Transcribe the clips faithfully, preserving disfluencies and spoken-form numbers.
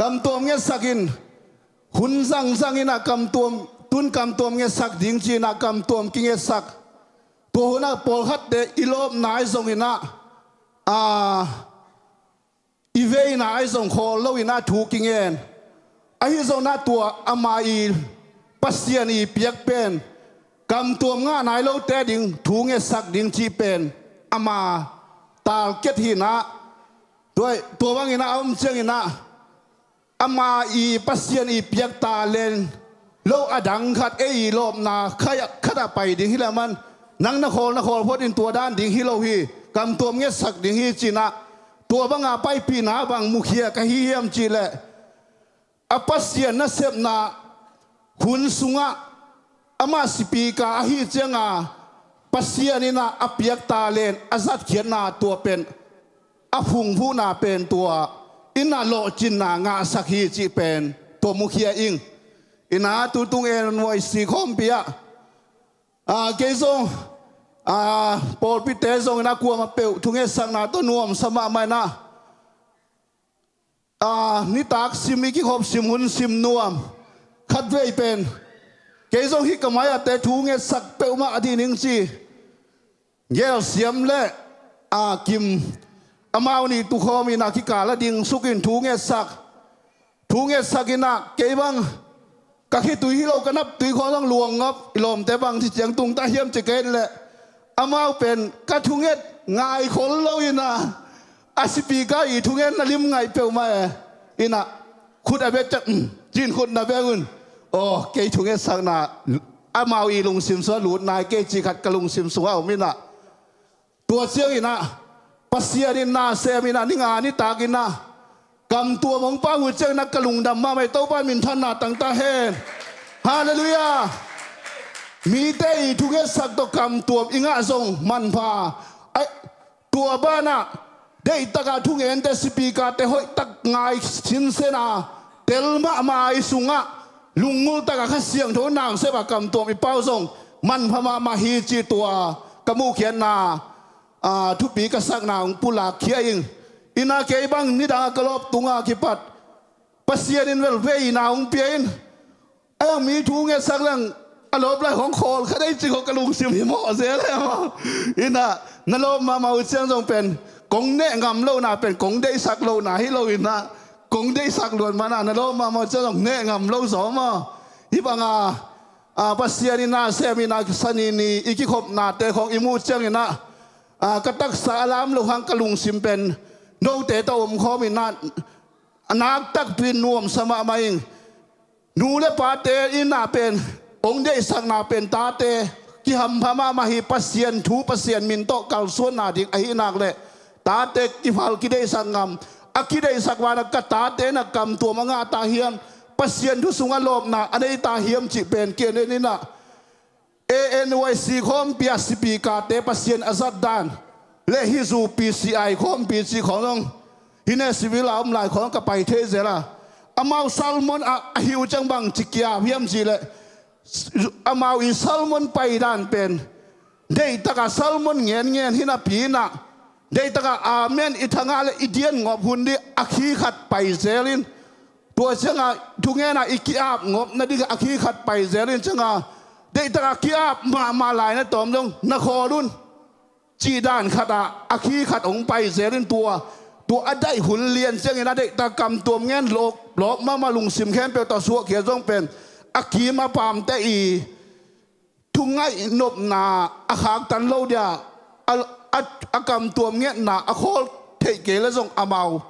Kamtuam ngetsak in, hun zangzang inah kamtuam, tun kamtuam ngetsak ding ci-inah kamtuam kingetsak. Tua hunah pawlkhatte i lawpna ahi zonginah, a, i veina ahi zong khawl loinah thu kingen. Ahi zonah tua ama i Pasian i piak pen kamtuam ngah nai lote ding thu ngetsak ding cih pen ama target hinah. Tua, tua banginah a om cianginah ama i Pasian i piak talent lo a dang khat ei i lawpna khat ah pai ding hi leh man, nang na khawl na khawl phot in tua dan ding hi lo hi. Kamtuam ngetsak ding hi cinah tua banga paipihna bang mukhia ka hi hiam cihleh, a Pasian nasepna hun sungah amah sipika ahi cianga Pasian inah a piak talent a zatkhiatna tua pen a phungvuhna pen tua inah lawhcinna ngahsak hi cih pen tua mukhia ing. Inah tutung en nuai si khawmpi ah, a, kei zong, a, pawlpite zong inah kuamah peuh thungetsakna tawh nuamsa mahmah inah, a, nitak sim i kikhop sim hun sim nuam khatvei pen kei zong hih ka mai-ahte thu ngetsak peuhmah a dih ning ci. Gelsiam le, a, Kim amau nih tukhawm inah kikal a ding sukin thu ngetsak. Thu ngetsak inah kei bang ka khitui hi lo ka naptui khawng zong luang ngap i lawmte bang ci ciang tungta hiam ci kei leh amau pen ka thunget ngai khol lo inah a sipika i thungetna lim ngaih peuhmah e. Inah khut a bek ciang, um, cin khut na bek un. Aw, kei thungetsakna amau i lungsim sungah lut nai kei cih khat ka lungsim sungah om inah. Tua cianginah Pasian in na sem inah ni nga nitak inah kamtuam hong pau uh cianginah ka lungdam mahmah hi. Topa minthanna tangta hen. Halleluiah. Mite i thungetsak tawh kamtuam i ngah zong manpha. Ai, tua banah deihtakah thungente sipikate hoihtak ngai sinsena tel mahmah i sungah lunggulh takah Kha Siangtho nasepah kamtuam i pau zong manpha mahmah hi cih tua ka muhkhiatna, a, thupi ka sakna hong pulak khia ing. Inah kei bang nidang a ka lawp tungah kipat Pasian in vel veina hong pia in. Ai, a mi thu ngetsak leng a lawp lai hong khawl kha dei cik hong ka lungsim hi mawh zel e maw. Inah na lawp mahmah uh ciang zong pen kong neh ngam lohna pen kong deihsak lohna hi lo inah kong deihsak luat mana na lawp mahmah uh ciang zong neh ngam lo zaw maw. Hih banga, a, Pasian in na sem inah sanini i kikhopnate khawng i muh cianginah, a, ka taksa a lam lo hang ka lungsim pen note tawh omkhawm inah a naktakpi nuamsa mahmah ing. Nu le pate inah pen hong deihsakna pen tate kihampha mahmah hi. Pasian thu Pasian min tawh kalsuanna ding ahih nak leh tate kiphal kideihsak ngam. A kideihsak vanah ka tate na kamtuam a ngah ta hiam, Pasian thu sungah lawpna a nei ta hiam cih pen kien en inah. A N Y C khawmpi ah sipikate Pasian a zat dan le hih zu P C I khawmpi cih khawng zong hih ne civil a om lai khawng ka pai thei zel a, amau sermon ah a hi uh ciang bang ci kiap hiam cih leh, amau i sermon pai dan pen deihtakah sermon ngenngen hi napi inah deihtakah amen i thangah le i dian ngawp hun dih a khi khat pai zel in. Tua ciangah thungenah i ki-ap ngawp nading a khi khat pai zel in ciangah deihtakah ki-ap mahmah lai na tawm dong na khawl un cih dan khatah a khi khat hong pai zel in tua, tua a daih hun lian ciangin a deihtak kamtuam ngen lawk, lawk mahmah lungsim khempeuh tawh suahkhia zong pen a kim a pamte i thungaih nopna a khaktan lo dia, a, a, a kamtuam ngetna a khawl theih kei le zong amau,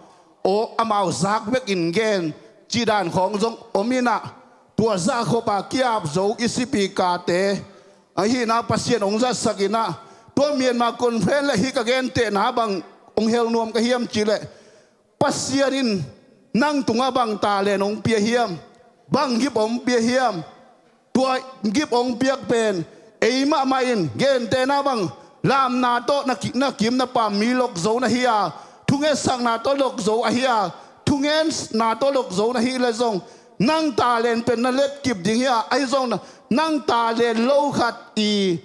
aw, amau zak bekin gen cih dan khawng zong om inah tua zahkhop a ki-ap zo i sipikate ahihna Pasian hong zatsak inah tua Myanmar conference le hih ka gentehna bang hong hel nuam ka hiam cih leh Pasian in nang tungah bang talent hong pia hiam, bang gip hong pia hiam. Tua gip hong piak pen ei mahmah in gentehna bang lamna tawh na ki-, na kim na pam mi lokzo na hi a, thungetsakna tawh lokzo ahi a, thungenna tawh lokzo na hi le zong nang talent pen na letkip ding hi a, ahi zong na, nang talent lo khat i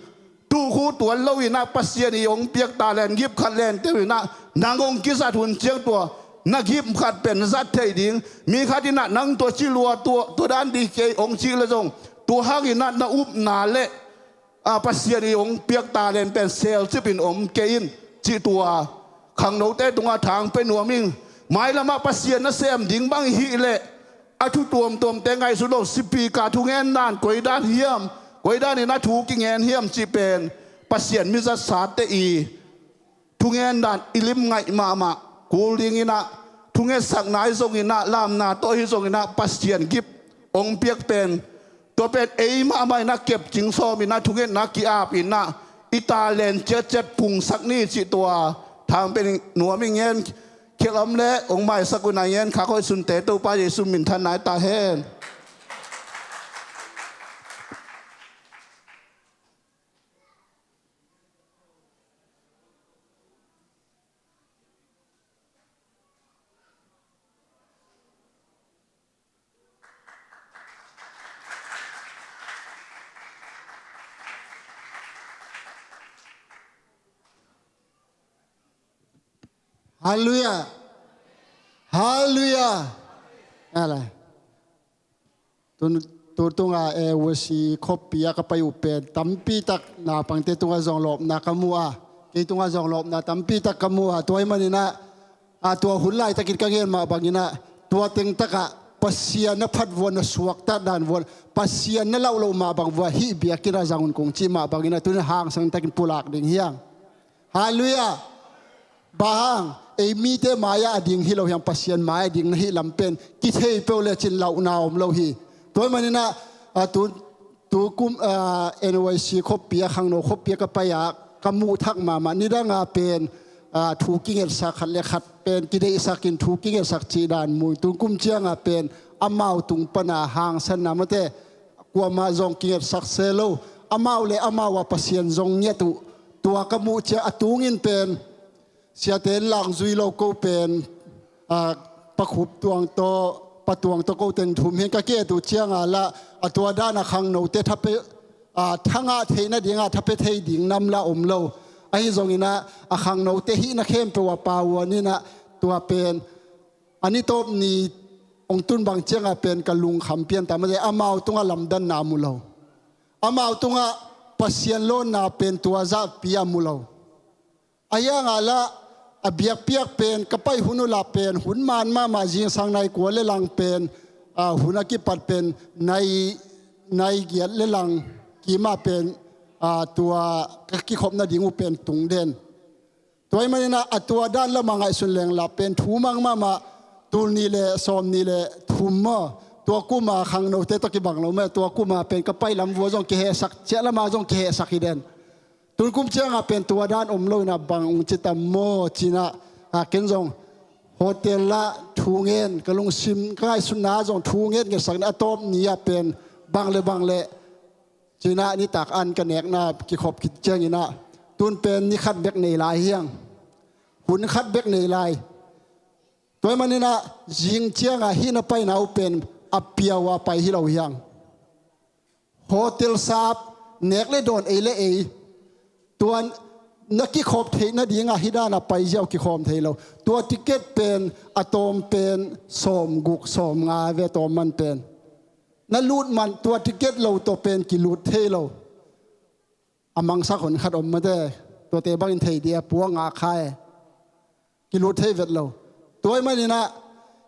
tukhu tuan lo inah Pasian i hong piak talent gip khat lenteu inah nang hong kizat hun ciang tua Na gift khat pen na zat thei ding. Mi khat in ah nang tua ci lua, tua, tua dan ding kei hong cih leh zong, tua hangin ah na upna leh, a, Pasian in hong piak talent pen selcip in om kei in, cih tua khangnote tungah thang pia nuam ing. Mailamah Pasian nasem ding bang i hih leh, a thu tuamtuamte ngaihsun lo, speaker thungen dan koi dan hiam, koi dan in a thu kingen hiam cih pen Pasian mizatsate i thungen dan i limngaih mahmah, kul dingin ah, thungetsakna ahi zongin ah, lamna tawh ahi zongin ah, Pasian gift hong piak pen, tua pen ei mahmah in ah kepcing sawm in ah, thungetna ki-ap in ah, i talent ciatciat phungsak ni cih tua thang pia nuam ing. Ngen khialh om leh hong maisak un, a ngen khak hoih sunte Topa Jesu minthanna hi ta hen. Halleluiah. Halleluiah. Alah. Tu, tu tunga, eh, A Y C khuapi ah ka pai uh pen tampi tak naupangte tungah zong lawpna ka mu a, kei tungah zong lawpna tampi tak ka mu a, tua ahih manin ah, a, tua hun laitakin ka ngen mah bangin ah, tua teng takah Pasian na phat vua, na suaktat dan vua, Pasian na lauh loh mah bang vua, hih biakinn ah zang un kong cih mah bangin ah, tuni hangsan takin pulak ding hi hang. Halleluiah. Bang hang, ei mite mai-ah a ding hi lo hi hang, Pasian mai-ah a ding na hih lam pen kithei peuh lecin lauhna om lo hi. Tua ahih manin ah, a, tu, tu kum, a, N Y C khuapi ah, khangno khuapi ah ka pai ah, ka muh thak mahmah, nidang a pen, a, thu kingetsak khat le khat pen kideihsak in thu kingetsak cih dan mu. Tu kum ciang a pen amau tung pan a hangsanna mate kuamah zong kingetsak se lo. Amau le amau ah Pasian zong nget uh. Tua ka muh ciang a tungin pen siate in lang zui lo ko pen, a, Pa Khup Tuang tawh, Pa Tuang tawh ko teng thum hi in ka ki-et uh ciang a lah, a, tua dan a khangnote tha pia, a, tha ngah theih nading a tha pia thei ding nam lah om lo. Ahi zongin ah, a, khangnote hihna khempeuh ah Pa Uan in ah tua pen a ni tawp ni hong tun bang ciang a pen ka lungkham pian ta mah e, amau tungah lamdanna mu lo. Amau tungah Pasian lawnna pen tua zahpi a mu lo. Ahi hang a lah, a biakpiak pen ka pai hun uh lah pen, hun man mahmah, zingsang nai kua le lang pen, a, hun a kipat pen nai, nai giat le lang kim ah pen, a, tua ka kikhop nading uh pen tung den. Tua ahih manin ah, a tua dan lamah ngaihsun leng lah pen thu mang mahmah, tul nih le sawm nih le thum maw, tua kum a khangnote tawh kibang lo mah e, tua kum a pen ka pai lam vua zong kihehsak, ciah lam ah zong kihehsak hi den. Tu kum ciang a pen tua dan om lo in ah bang ong ci tam maw ci in ah, a, ken zong hotel ah thu ngen, ka lungsim ka ngaihsutna zong thu ngen ngetsak in a tawp ni ah pen bang le bang le ci in ah nitak an ka nekna kikhop khit ciangin ah, tun pen ni khat bek nei lai hi hang. Hun khat bek nei lai. Tua ahih manin ah zing ciang a hih na paina uh pen a piau a pai hi lo hi hang. Hotel sap, nek le dawn ei le ei, tua na kikhop theih nading a hih dan a pai ziau kikhawm thei lo. Tua ticket pen a tawm pen sawm guk sawm nga ve, tawm man pen. Na lut man tua ticket lo tawh pen kilut thei lo. A mangsak hon khat om mate, tuate bangin thei dia, puang a khai. Kilut thei vet lo. Tua ahih manin ah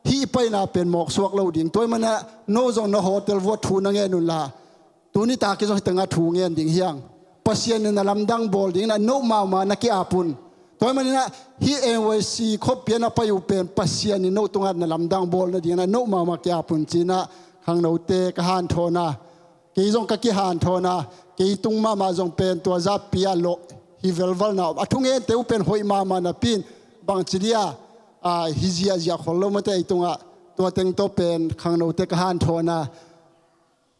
hih paina pen mawk suak lo ding. Tua ahih manin ah no zong na hotel vua thu na ngen un la, tuni tak in zong hih tengah thu ngen ding hi hang. Pasian in na lamdang bawl ding in ah no mahmah na ki-ap un. Tua ahih manin ah hih N Y C khuapi ah na pai uh pen Pasian in no tungah na lamdang bawl nading in ah no mahmah ki-ap un ci in ah khangnote ka hanthawn a. Kei zong ka kihanthawn a, kei tung mahmah zong pen tua zahpi ah lawh hi velvalna om. A thungente uh pen hoih mahmah napi in bangci dia, a, hi ziahziah khol lo mate ei tungah. Tua teng tawh pen khangnote ka hanthawn a.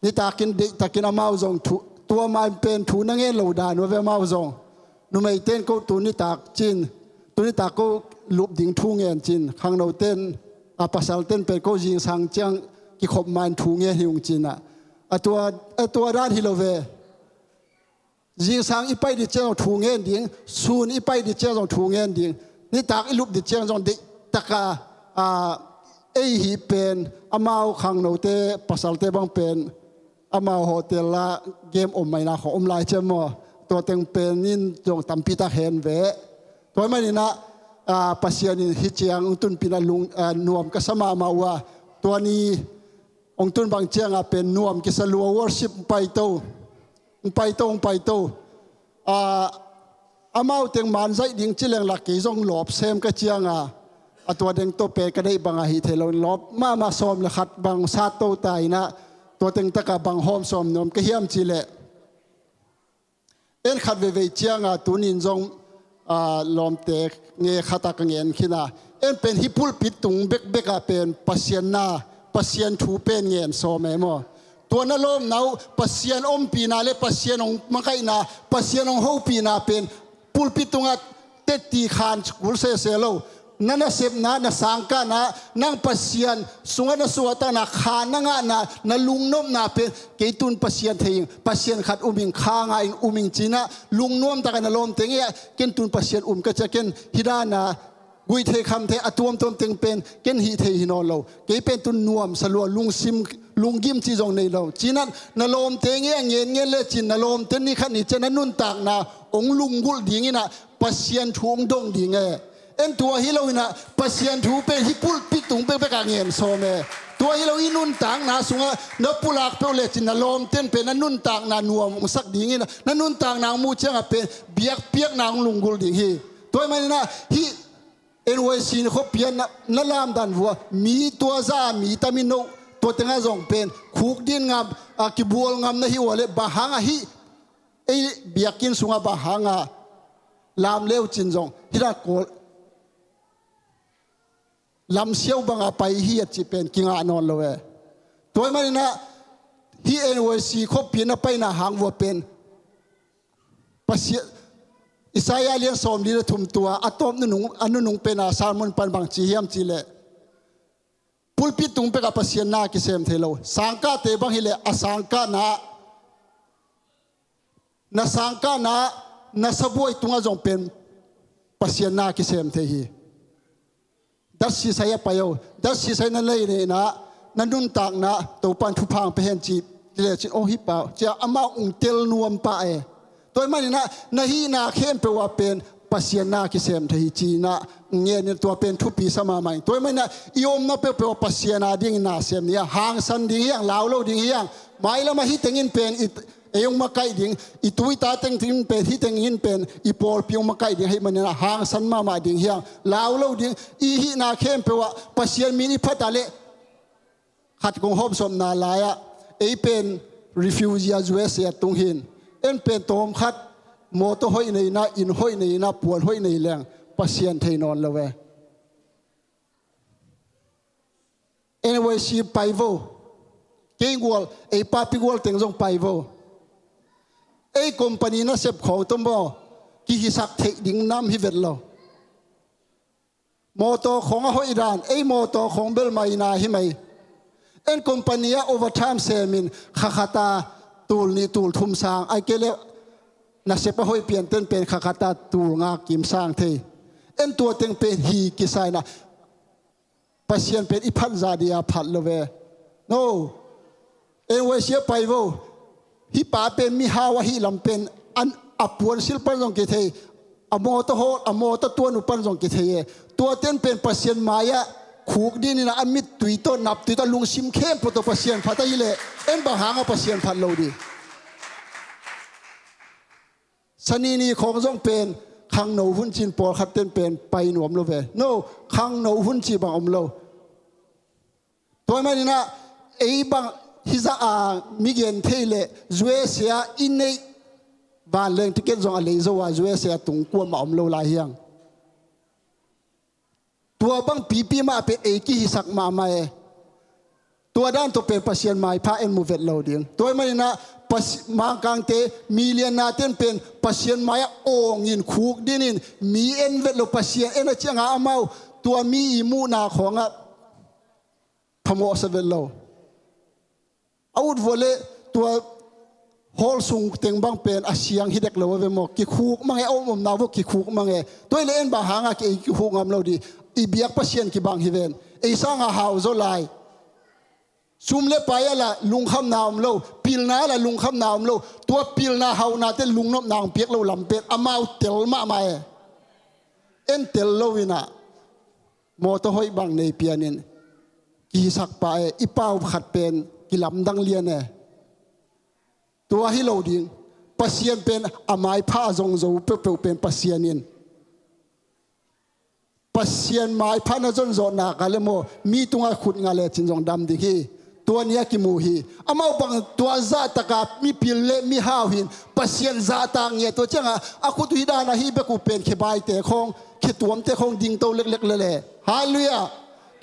Nitakin deihtakin amau zong thu, tua man pen thu na ngen lo dan uh a ve amau zong. Numeite in ko tuni tak cin, tuni tak ko lup ding thu ngen cin, khangnote in, a, pasalte in pen ko zingsang ciang kikhop ma in thu ngen hi ung ci in ah. A tua, a tua dan hi lo ve. Zingsang i pai ding ciang zong thu ngen ding, sun i pai ding ciang zong thu ngen ding, nitak i lup ding ciang zong deihtak a, a, ei hih pen amau khangnote pasalte bang pen amau hotel ah game om maina khong om lai ciam maw? Tua teng pen in zong tampi tak hen ve. Tua maninah, a, Pasian in hih ciang hong tunpih inah lung, a, nuam ka sa mahmah uh a, tua ni hong tun bang ciangah pen nuam kisa lua, worship hong paito, hong paito, hong paito. A, amau teng man zaih ding ci leng lah kei zong lawp sem ka cianga, a, tua deng tawh pen ka deih bangah hih thei lo in lawp mahmah, sawm le khat bang sat to ta inah, tua teng takah bang hawm sawm nuam ka hiam cih leh, en khat veivei cianga tunin zong, a, lawmte nge khatah ka ngen khin a, en pen hih pulpit tung bekbekah pen Pasian na, Pasian thu pen ngen sawm e maw? Tua na lawmna uh, Pasian ompihna le Pasian hong makaihna, Pasian hong hopihna pen pulpit tungah tetti khan kul sese lo. Na nasepna, na sangkahna, nang Pasian sungah na suahtakna, kha na ngahna, na lungnopna pen kei tun Pasian thei ing, Pasian khat um ing, kha ngah ing, um ing cinah lungnuam takah na lawmte ngei ah ken tun Pasian um ka cia, ken hih dana guih thei kham thei a tuamtuam teng pen ken hih thei hi nawn lo. Kei pen tun nuamsa lua, lungsim, lunggim cih zong nei lo. Cinah na lawmte ngei a ngen ngen lecin na lawmte ni khat ni ciah na nuntakna hong lunggulh dinginah Pasian thu hong dong ding e. En tua hi loinah Pasian thu pen hih pulpit tung bekbekah ngen sawm e. Tua hi lo i nuntakna sungah na pulak peuh lecin na lawmten pen na nuntakna nuam hong sak dinginah na nuntakna hong mu ciangah pen biakpiakna hong lunggulh ding hi. Tua hi maninah hih N Y C ni khuapi ah na, na lamdan vua mi tua za a mi tam in no, tua tengah zong pen khukdin ngam, a, kibual ngam na hi ua le bang hangah hih ei biakinn sungah bang hangah lam leucin zong hih dan kawl lamsiau bangah pai hi a cih pen kingah nawn lo e. Tua hi maninah hih N Y C khuapi na paina hang vua pen Pasian, Isaiah lian sawmli le thum tua a tawp nunung, a nunung pena sermon pan bang ci hiam cih leh, pulpit tung bekah Pasian na kisem thei lo. Sangkahte bang hileh a sangkahna, na sangkahna, na sabuai tungah zong pen Pasian na kisem thei hi. Datsisai a pai o, datsisai na lei nei inah na nuntakna Topan thupha hong pia hen ci, ci lecin, aw hih pa, cia amah hong tel nuam pah e. Tua hi maninah na hihna khempeuh ah pen Pasian na kisem thei hi ci inah ngen in tua pen thupi sa mahmah ing. Tua hi maninah i omna peuhpeuh ah Pasian a dingin na sem ni a, hangsan ding hiang, lau lo ding hiang, mailamah hih tengin pen i ei hong makaih ding, i tu i ta teng teng in pen, hih teng in pen i pawlpi hong makaih ding ahih maninah hangsan mahmah ding hiang, lau lo ding. I hihna khempeuh ah Pasian min i phat ah leh khat kong hawmsawmna lai-ah ei pen refugee a U S A a tung hin, en pen tawmkhat mawtaw hoih nei inah, inn hoih nei inah, puan hoih nei leng Pasian thei nawn lo e. N Y C pai vo. Kei gual, ei papi gual teng zong pai vo. Ei company nasep khawng tawh maw, kihisak theih ding nam hi vet lo. Mawtaw khawng a hoih dan, ei mawtaw khawng bel maina hi mai. En company ah overtime semin kha khata tul nih tul thum sang, ai kei le nasep a hoih pianten pen kha khata tul nga kim sang thei. En tua teng pen hi kisaina. Pasian pen i phat zah dia phat lo ve. No. N Y C a pai vo. Hih pa pen mihau ahih lam pen an, a puansilh pan zong kithei, a mawtaw hawl, a mawtaw tuan uh pan zong kithei e. Tuaten pen Pasian mai-ah khukdin inah a mittui tawh, naptui tawh, lungsim khempeuh tawh Pasian phat ahih leh en bang hangah Pasian phat lo ding? Sanini khawng zong pen khangno hun cin pawlkhat ten pen pai nuam lo ve. No, khangno hun cih bang om lo. Tua hi maninah ei bang hizah a mi gen thei leh U S A i neih vanleng ticket zong a lei zo a U S A tung kuamah om lo lai hiang. Tua bang pipi mah pen ei kihisak mahmah e. Tua dan tawh pen Pasian maipha en mu vet lo ding. Tua hi maninah Mangkangte, milian naten pen Pasian mai-ah awngin khukdinin mi en vet lo, Pasian en a cianga amau tua mi i muhna khawngah phamawhsa vet lo. A ut vua le tua hall sung teng bang pen a siang hi dek lo a ve maw? Kikhuk mang e, a om omna vua kikhuk mang e. Tua hi le en bang hanga ki ei kikhuk ngam lo ding? I biak Pasian kibang hi ven. Ei sanga hau zaw lai. Sum le pai a la lungkhamna om lo, pilna a la lungkhamna om lo. Tua pilna haunate lungnopna hong piak lo lam pen amau tel mahmah e. En tel lo in ah mawtaw hoih bang nei pianin kihisak pah e, i pau khat pen kilamdang lian e. Tua hi lo ding. Pasian pen a maipha a zong zo peuhpeuh pen Pasian in Pasian maipha na zon zawh nak a le maw, mi tungah khut ngah lecin zong dam ding hi. Tua ni a kimu hi. Amau bang tua zahtaka mipil le mihau hi in Pasian zahtak ngiat, tua ciangah a khut uh hi dan ahi bek uh pen khebaite khawng, khetuamte khawng dingto leklek lele. Halleluiah.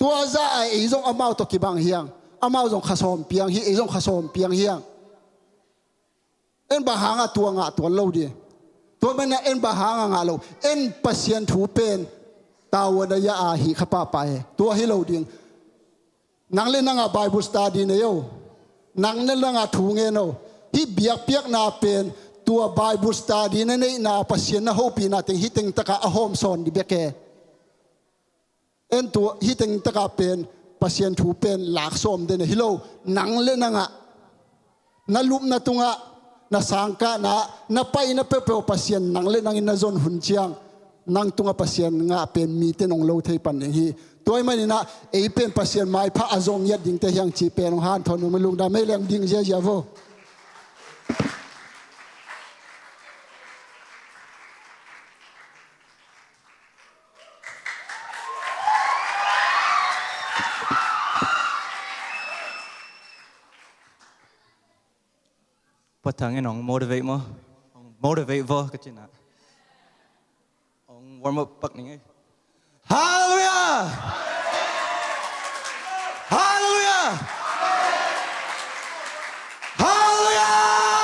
Tua zah a ei zong amau tawh kibang hi hang. Amau zong kha sawm piang hi, ei zong kha sawm piang hi hang. En bang hanga tua ngah tuan lo ding? Tua manin ah en bang hanga ngah lo? En Pasian thu pen tavuan a ya a hih kha pahpah e. Tua hi lo ding. Nang le nangah Bible study nei o. Nang le nangah thu ngen o. Hih biakpiakna pen tua Bible study na neihna, Pasian na hopihna teng hih teng takah a hawm sawn ding bek e. En tua hih teng takah pen Pasian thu pen lak sawm den a hi lo. Nang le nangah na lupna tungah, na sangkahna, na paina peuhpeuh Pasian nang le nangin na zon hun ciang, nang tungah Pasian ngah pen mite nong lo thei pan ding hi. Tua ahih manin ah ei pen Pasian maipha a zong ngiat dingte hi hang cih pen hong hanthawn nuam ing. Lungdam ei leng ding ziazia vo. Patang in hong motivate maw? Hong motivate vo ka cih na. Hong warm up pak ning ei. Halleluiah! Halleluiah! Halleluiah!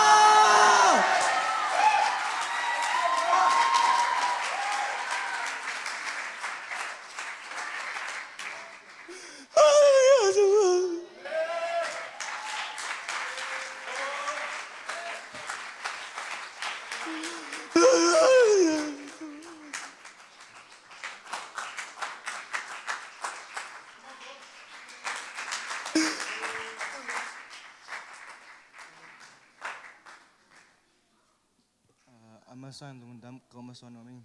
Ah, a masa in lungdam ko masa nuam ing.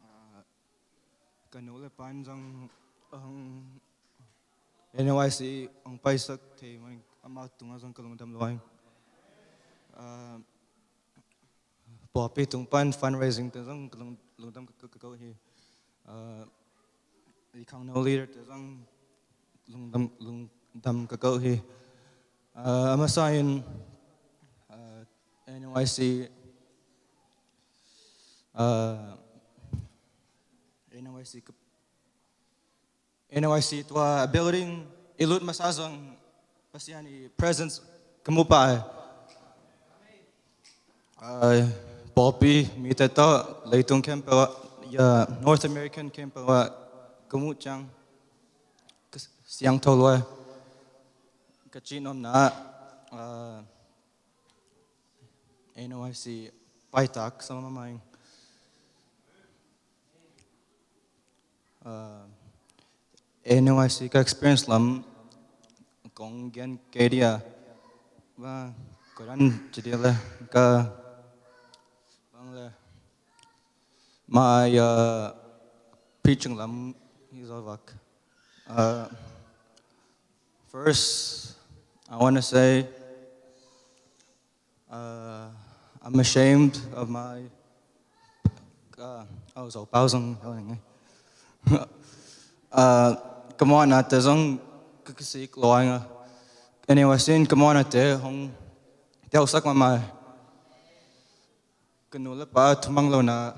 Ah, ka nu le pa in zong, um, N Y C hong paisak thei mah in amau tungah zong ka lungdam lua ing. Ah, pawlpi tung pan fundraising te zong ka lung, lungdam ka, ka, ka ko hi. Ah, i khangno leader te zong lungdam, lungdam ka ko hi. Ah, a masa in, ah, N Y C, ah, N Y C ka, N Y C tua building i lut masa zong Pasian i presence ka mu pah e. Ah, pawlpi mite tawh leitung khempeuh ah, ya, North American khempeuh ah ka muh ciang ka siangtho lua e. Ka cih nuamna ah, N Y C paitak sa mahmah ing. Ah, N Y C ka experience lam kong gen kei dia. Ba, ko dan ci dia le ka bang le. My, uh, preaching lam hi zaw vak. Uh, first, I wanna say, uh, I'm ashamed of my, uh, oh, so pausang, uh, ka muanate zong ka, ka sik lua ing a. Anyway, sin ka muanate hong teusak mahmah. Ka nu le pa thumang lo na,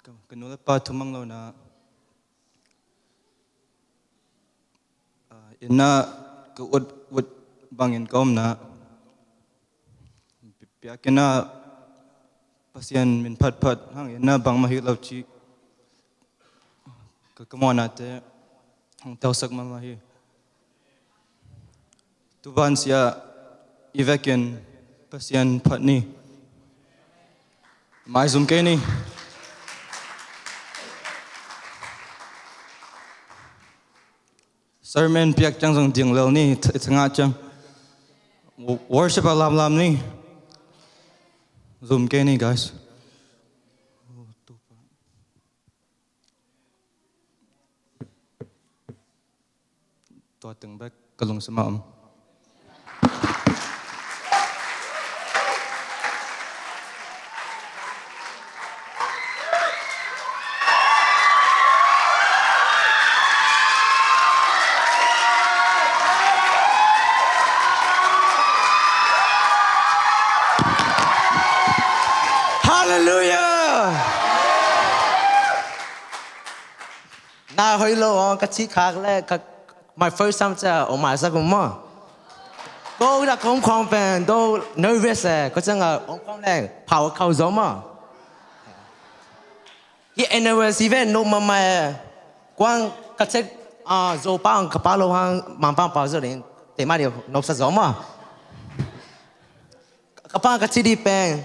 ka, ka nu le pa thumang lo na, ah, inn ah ka ut, ut bangin ka om na, pi-, piak inn ah Pasian min phatphat hang inn ah bangmah hi lo cih ka, ka muanate hong teusak mahmah hi. Tuban sia i vekin Pasian phat ni. Maizum kei ni. Sermon piak ciang zong ding lel ni, th-, thangah ciang. Wo-, worship a lamlam ni. Zum kei ni, guys. Tua teng bek ka lungsim ah om. Hallelujah! Na hoih lo ong ka cih khak le ka, my first time cia ong maisak um maw. Ko ina kom khawng pen do nervous eh, ko ciang a ong khawng leng pau khau zo maw. Hi anniversary ven no mama eh. Kuang ka cek, ah, zo pang ka pa lo hang mang pang pau zo ding. Te ma di nop sa zo maw. Ka pa ka cih di pen,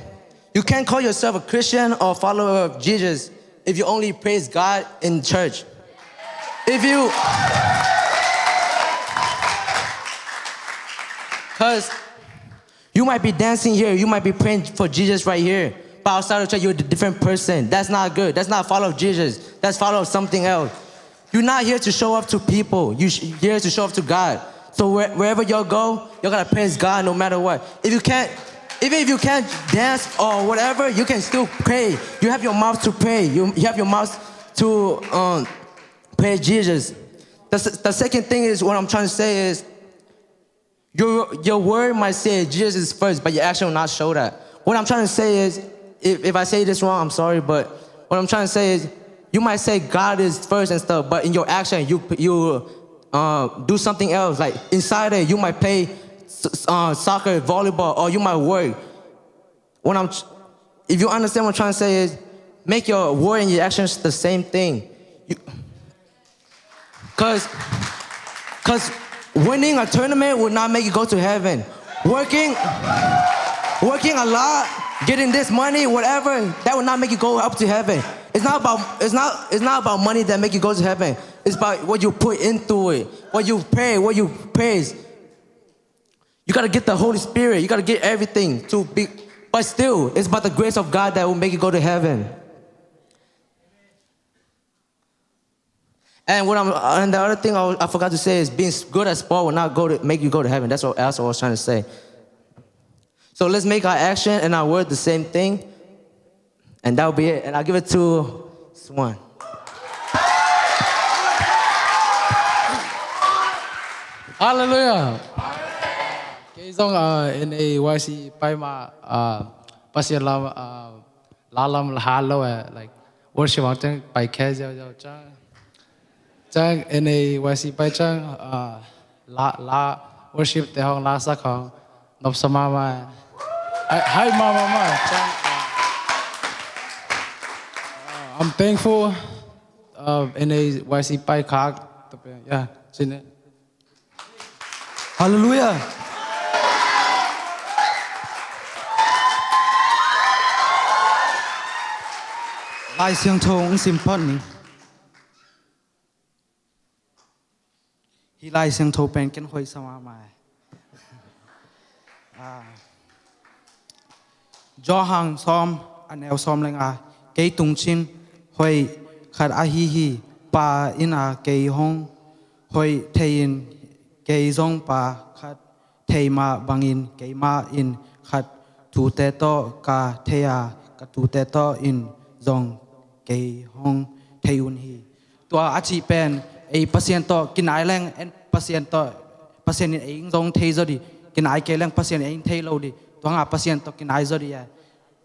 you can't call yourself a Christian or follower of Jesus if you only praise God in church. If you, because you might be dancing here, you might be praying for Jesus right here, but outside of church, you're a different person. That's not good. That's not follow Jesus. That's follow something else. You're not here to show off to people. You sh-, you're here to show off to God. So where, wherever you go, you gotta praise God no matter what. If you can't, even if you can't dance or whatever, you can still pray. You have your mouth to pray. You, you have your mouth to, um, praise Jesus. The, s- the second thing is, what I'm trying to say is, your, your word might say Jesus is first, but your action will not show that. What I'm trying to say is, if, if I say this wrong, I'm sorry, but what I'm trying to say is, you might say God is first and stuff, but in your action, you, you, uh, do something else. Like, inside it, you might play s- s- uh, soccer, volleyball, or you might work. What I'm, tr- if you understand what I'm trying to say is, make your word and your actions the same thing. You, cause, cause winning a tournament will not make you go to heaven. Working, working a lot, getting this money, whatever, that will not make you go up to heaven. It's not about, it's not, it's not about money that make you go to heaven. It's about what you put into it, what you pray, what you praise. You gotta get the Holy Spirit. You gotta get everything to be. But still, it's about the grace of God that will make you go to heaven. And what I'm, and the other thing I, I forgot to say is, being s- good at sport will not go to make you go to heaven. That's what else I was trying to say. So let's make our action and our word the same thing. And that'll be it. And I'll give it to Swan. Hallelujah. Kei zong, uh, N A Y C pai ma, uh, Pasian lam, uh, la lam la ha lo eh, like, worship ang teng pai khe ziau ziau ciang. Ciang N A Y C pai ciang, uh, la, la worship te hong la sak hong nop sa mama. Hai, hai mama ma. Ciang, uh, I'm thankful, uh, N A Y C pai khak. Yeah, sine. Hallelujah. Lai Siangtho hong sim phot ni. Hi Lai Siangtho pen ken hoih sa mahmah. Ah. Johan sawm, a neu sawm le nga, kei tung cin hoih khat ahi hi. Pa in a kei hong hoih thei in, kei zong Pa khat thei mah bangin keimah in khat thute tawh ka thei a, ka thute tawh in zong kei hong thei un hi. Tua a cih pen, ei Pasian tawh kinai leng, en Pasian tawh, Pasian in ei zong thei zaw di, kinai kei leng Pasian in ei thei lo di, tua hangah Pasian tawh kinai zaw di eh.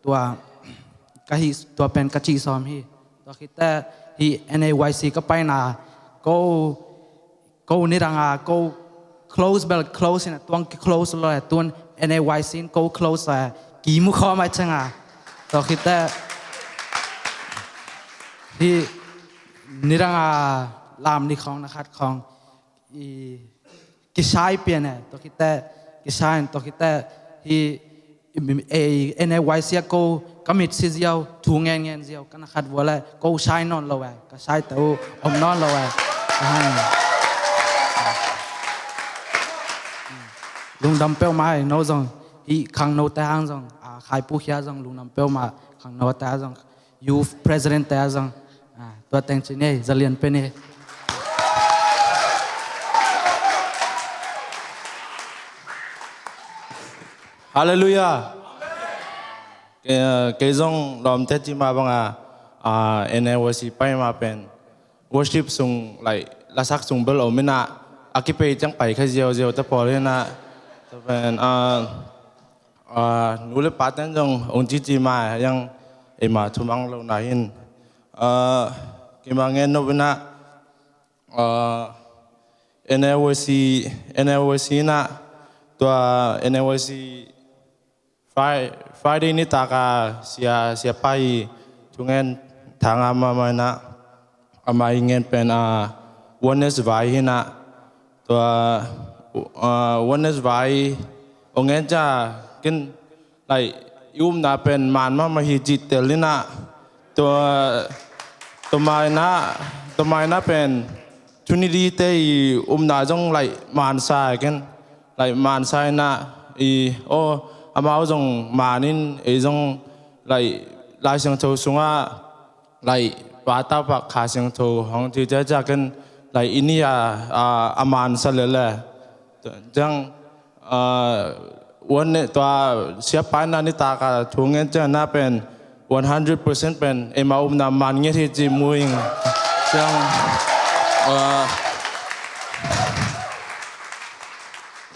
Tua ka hih, tua pen ka cih sawm hi. Tua khit teh hih N A Y C ka paina, ko, ko nidang a, ko close bel close in a, tuang ki close lo eh, tun N A Y C in ko close eh, ki mu khawm ai ciang a. Tua khit teh hih nidang a lam ni khawng na khat khawng i kisai pian eh, tua khit teh, kisai in tua khit teh, hih, ei, N A Y C a ko, ka mit si ziau, thu ngen ngen ziau, ka na khat vua leh, ko sai nawn lo eh, ka sai teh uh, om nawn lo eh. Ahan. Lungdam peuhmah ei, no zong hih khangnote hang zong, a, khaipukhia zong lungdam peuhmah, khangnote ah zong, youth president te ah zong, a, tua teng ci ni ei, zalian pen ei. Halleluiah. Kei, kei zong lawmte ci mah banga, a, N A Y C pai mah pen worship sung, like, lasak sung bel om inah, a kipei ciang pai kha ziauziau ta pawl inah, tua pen, a, a, nu le pa ten zong ong cici mah yang eima thumang lo na hin, a, keima ngen nop inah, a, N A Y C, N A Y C inah, tua N A Y C Fri-, Friday nitak a sia, siapa i thungen thanga mahmah inah, ama i ngen pen, a, oneness vai hi inah, tua, a, oneness vai ong ngen ciang ken, like, i upna pen man mahmah hi cih tel inah, tua, tua ma inah, tua ma inah pen Trinity te i upna zong, like, mansa ken, like, mansa inah i, aw, amau zong man in, ei zong, like, Lai Siangtho sungah, like, Pa, Tapa, Kha Siangtho hong ci ciacia ken, like, i nih a, a, a mansa lel e. Ciang, a, one, tua siapa inah nitak a thu ngen ciang na pen one hundred percent pen eima upna man ngiat hi ci mu ing. Ciang, a,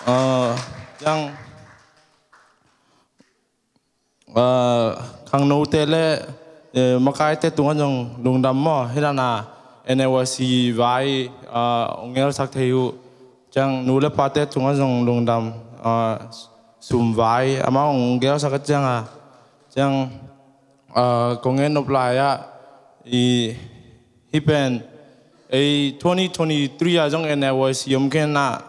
a, ciang, a, khangnote le, e, makaite tungah zong lungdam maw, hi dan a N A Y C vai, a, ong ngelsak thei uh. Ciang nu le pate tungah zong lungdam, a, sum vai amau ong gelsak a ciang a, ciang, a, kong ngen nop lai ah, i, hih pen, ei twenty twenty-three ah zong N A Y C om kei inah,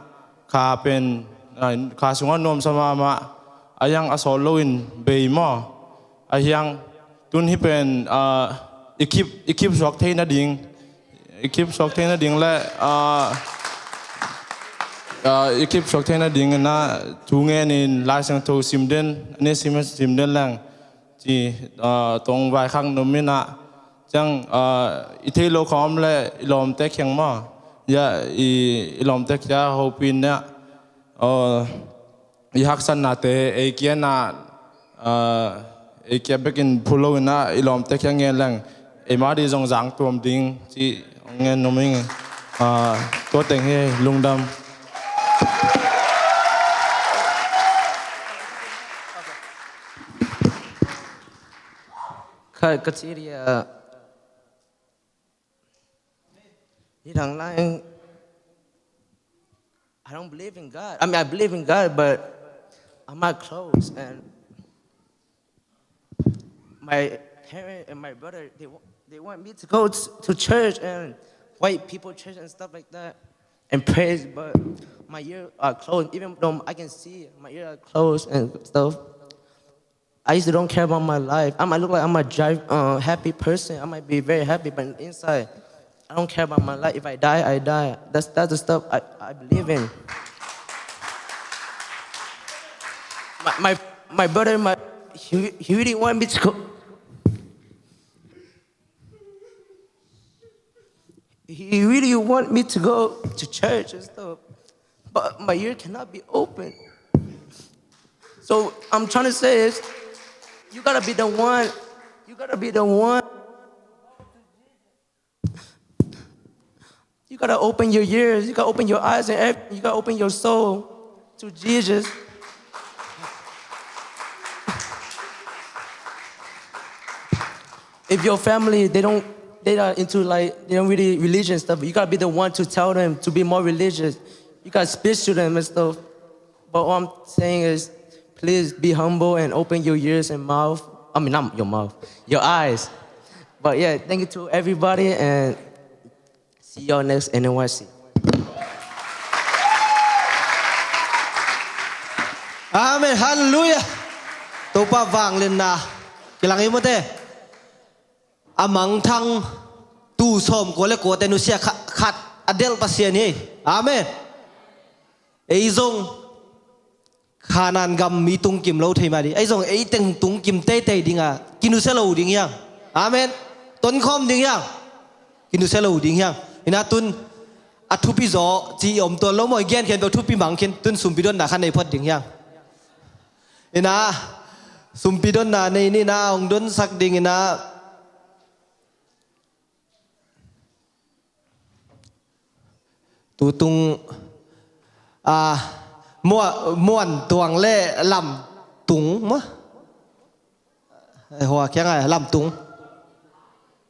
kha pen, a, kha sungah nuamsa mahmah, a hiang a sawt loin bei maw, a hiang tun hih pen, a, i kip, i kip suak theih nading, i kip suak theih nading le, a, a, i kip suak theih nading inah thu ngen in Lai Siangtho sim den, a ni sim, sim den leng ci, a, tong vaikhak num inah, ciang, a, i theih loh khawng om le i lawmte kiang maw, ya, i, i lawmte kia hopih inah, a, i haksatnate ei kia inah, a, ei kia bekin phu lo inah i lawmte kia ngen leng eima dih zong zang tuam ding ci ngen num ing. A, tua teng hi, lungdam. Ka, ka ci dia. Hidang lai, I don't believe in God. I mean, I believe in God, but I'm not close. And my parent and my brother, they wa-, they want me to go to, to church and white people church and stuff like that and praise, but my ears are closed. Even though I can see, my ears are closed and stuff. I used to don't care about my life. I might look like I'm a drive, uh, happy person. I might be very happy, but inside, I don't care about my life. If I die, I die. That's, that's the stuff I, I believe in. My, my, my brother, my, he, he really want me to go. He really want me to go to church and stuff, but my ear cannot be open. So I'm trying to say is, you gotta be the one. You gotta be the one. You gotta open your ears. You gotta open your eyes and everything. You gotta open your soul to Jesus. If your family, they don't, they not into, like, they don't really religion stuff, you gotta be the one to tell them to be more religious. You gotta speak to them and stuff. But what I'm saying is, please be humble and open your ears and mouth. I mean, not your mouth, your eyes. But yeah, thank you to everybody and see you all next N A Y C. Amen. Halleluiah. Topa vangliatna kilang hi mate. A mangthang tu sawm kua le kuate nusia kha-, khat a delh Pasian hi. Amen. Ei zong Khanan gam mi tungkim lo thei mah ding. Ahi zong ei teng tungkim teitei ding a kinusia lo ding hiang. Amen. Tonkhawm ding hiang. Kinusia lo ding hiang. Ina tun a thupi zaw ci i om tuan lo maw, i gen khen bel thupi mang khin, tun sumpi donna kha nei phot ding hiang. Ina sumpi donna nei ni na hong donsak ding ina. Tutung, ah, Muan, Muan Tuang le Lam Tung maw? Eh, hua kiang ai, Lam Tung.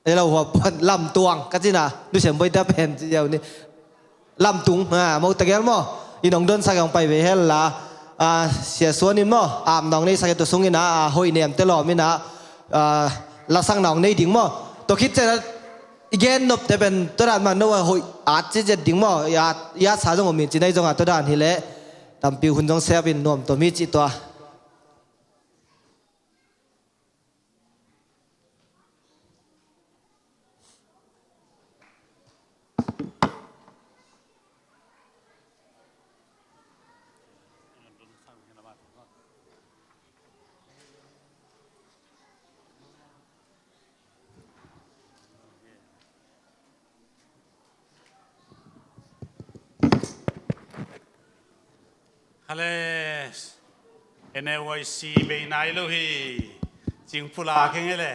Eh, lo hua puan, Lam Tuang, ka cina, du siam boi ta pen ci yau ni. Lam Tung, ha, mo ta gel maw. In hong donsak hong pai ve hel la. Ah, Sia Suan in maw, am nong nei sak e tu sung ina, ah, hoih nem te lawm ina, ah, lasak nong nei ding maw. Tua khit cian a, i gen nop te pen tua dan mah no a hoih at ci zet ding maw. I at, i at sa zong om in ci nai zong a tua dan hi leh tampi hun zong siap in nuam tua mi ci tua. Hales, N A Y C bei nai lo hi. Cingpula keng e le.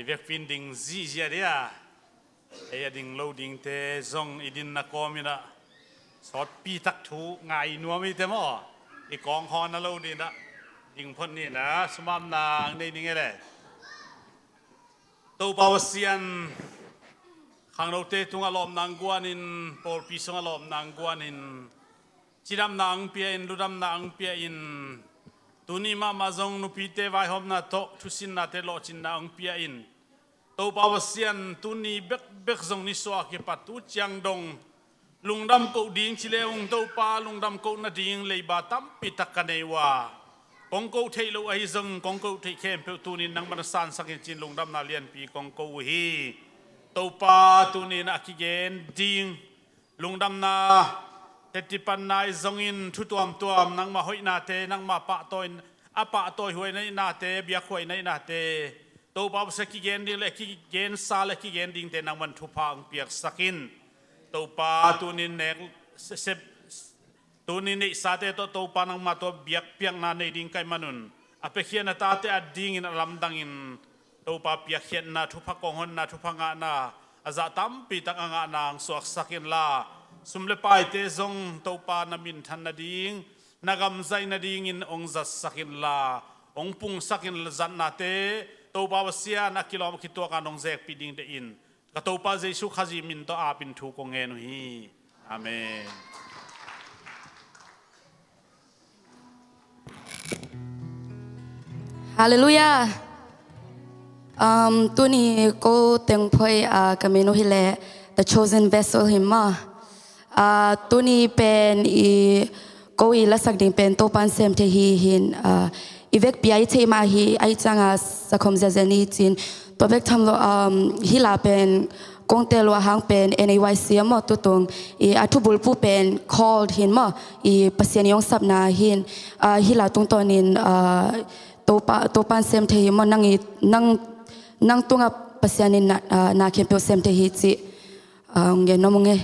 I vekpi in ding zihziah dia. Ei a ding lo dingte zong i dinna kawm ina sawtpi tak thu ngai nuam i te maw. I kawng hawn a lo dina ding phot nina sumamna ang nei ning e le. Topa Pasian, khangnote tungah lawmna ang guanin, pawlpi sungah lawmna ang guanin, cidamna ang pia in, ludamna ang pia in, tuni mahmah zong nupite vaihawmna tawh thusinnate lawhcinna ang pia in. Topa Pasian, tuni bekbek zong nisuah a kipat tu ciang dong lungdam koh ding ci le ung Topa, lungdam koh nading leiba tampi tak ka nei uh a, kong koh theih loh ahi zong kong koh theih khempeuh tunin nangman a sansak in cin lungdamna lianpi kong koh uh hi. Topa, tunin a kigen ding lungdamna, tetipanna i zongin thu tuamtuam nangmah hoihnate, nangmah pahtawi, a pahtawi huai naihnate, biakhuai naihnate, Topa Pasian, kigen ding le kigensa le kigen dingte nangman thupha ang piaksak in. Topa, tunin nek sep, tunin neihsate tawh Topa nangmah tawh biakpiakna nei ding ka hih manun a piakhia na tate a dingin a lamdangin Topa piakkhiatna, thupha kong honna, thupha ngahna a zah tampi tak a ngahna ang suaksak inla, sum le paite zong Topa na minthan nading, na gam zaih nadingin hong zatsak inla, hong pungsak in zatnate Topa Pasian a kilawm a kituakin hong zekpih ding deih in ka Topa Jesu Khazih min tawh apin thu kong ngen uh hi. Amen. Halleluiah. Um, tuni ko teng phoi, ah, ka min uh hi leh The Chosen Vessel hi maw. Ah, tuni pen i ko i lasak ding pen Topan sem thei hi hin, ah, i vekpi a i theih mah hi, a i canga sakhom ziazia ni cin. Tua bek tham lo, um, hi la pen kong tel uh a hang pen N A Y C a maw tutung i a thubulpu pen called hin maw, i Pasian i hong sapna hin, ah, hi la tungtawnin, ah, Topa, Topan sem thei hi maw, nang i, nang, nang tungah Pasian in na, ah, na khempeuh sem thei hi cih, ah, hong gen nuam ung e.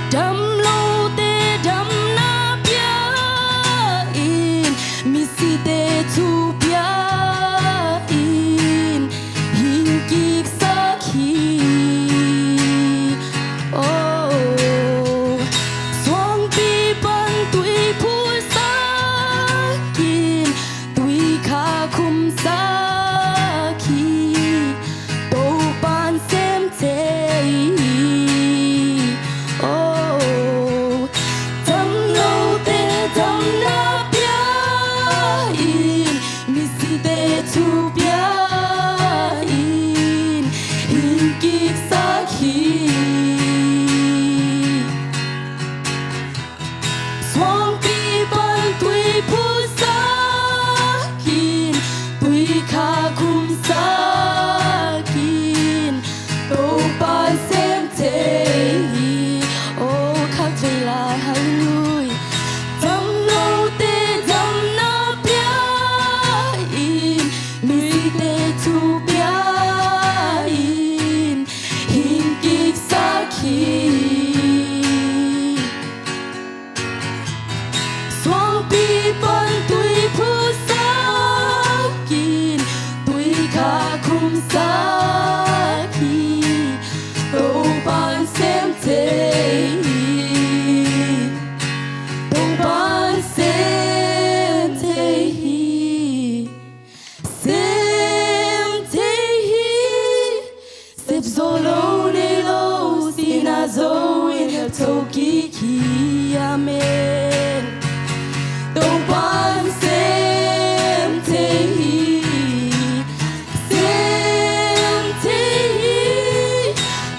Damlote damna pia in, misite thu pia in, hing kiksak hi. Oh, suangpi pan tui phutsak in, tui kha khumsak hi. Topa'n sem thei hi. Oh, damlote damna pia in, misite thu pia in, hing kiksak hi. Suangpi pan tui phutsak in, tui kha khumsak in, Topa'n sem thei hi. Oh, khak vei lai, hallelujah. Damlote damna pia in, misite thu pia in, hing kiksak hi. Suangpi pan tui phutsak in, tui kha khumsak hi. Topa'n sem thei hi. Topa'n sem thei hi. Sem thei hi. Sep zo lo nei lo, sihna zo in hel tho kik hi. Amen. Topa'n sem thei hi. Sem thei hi.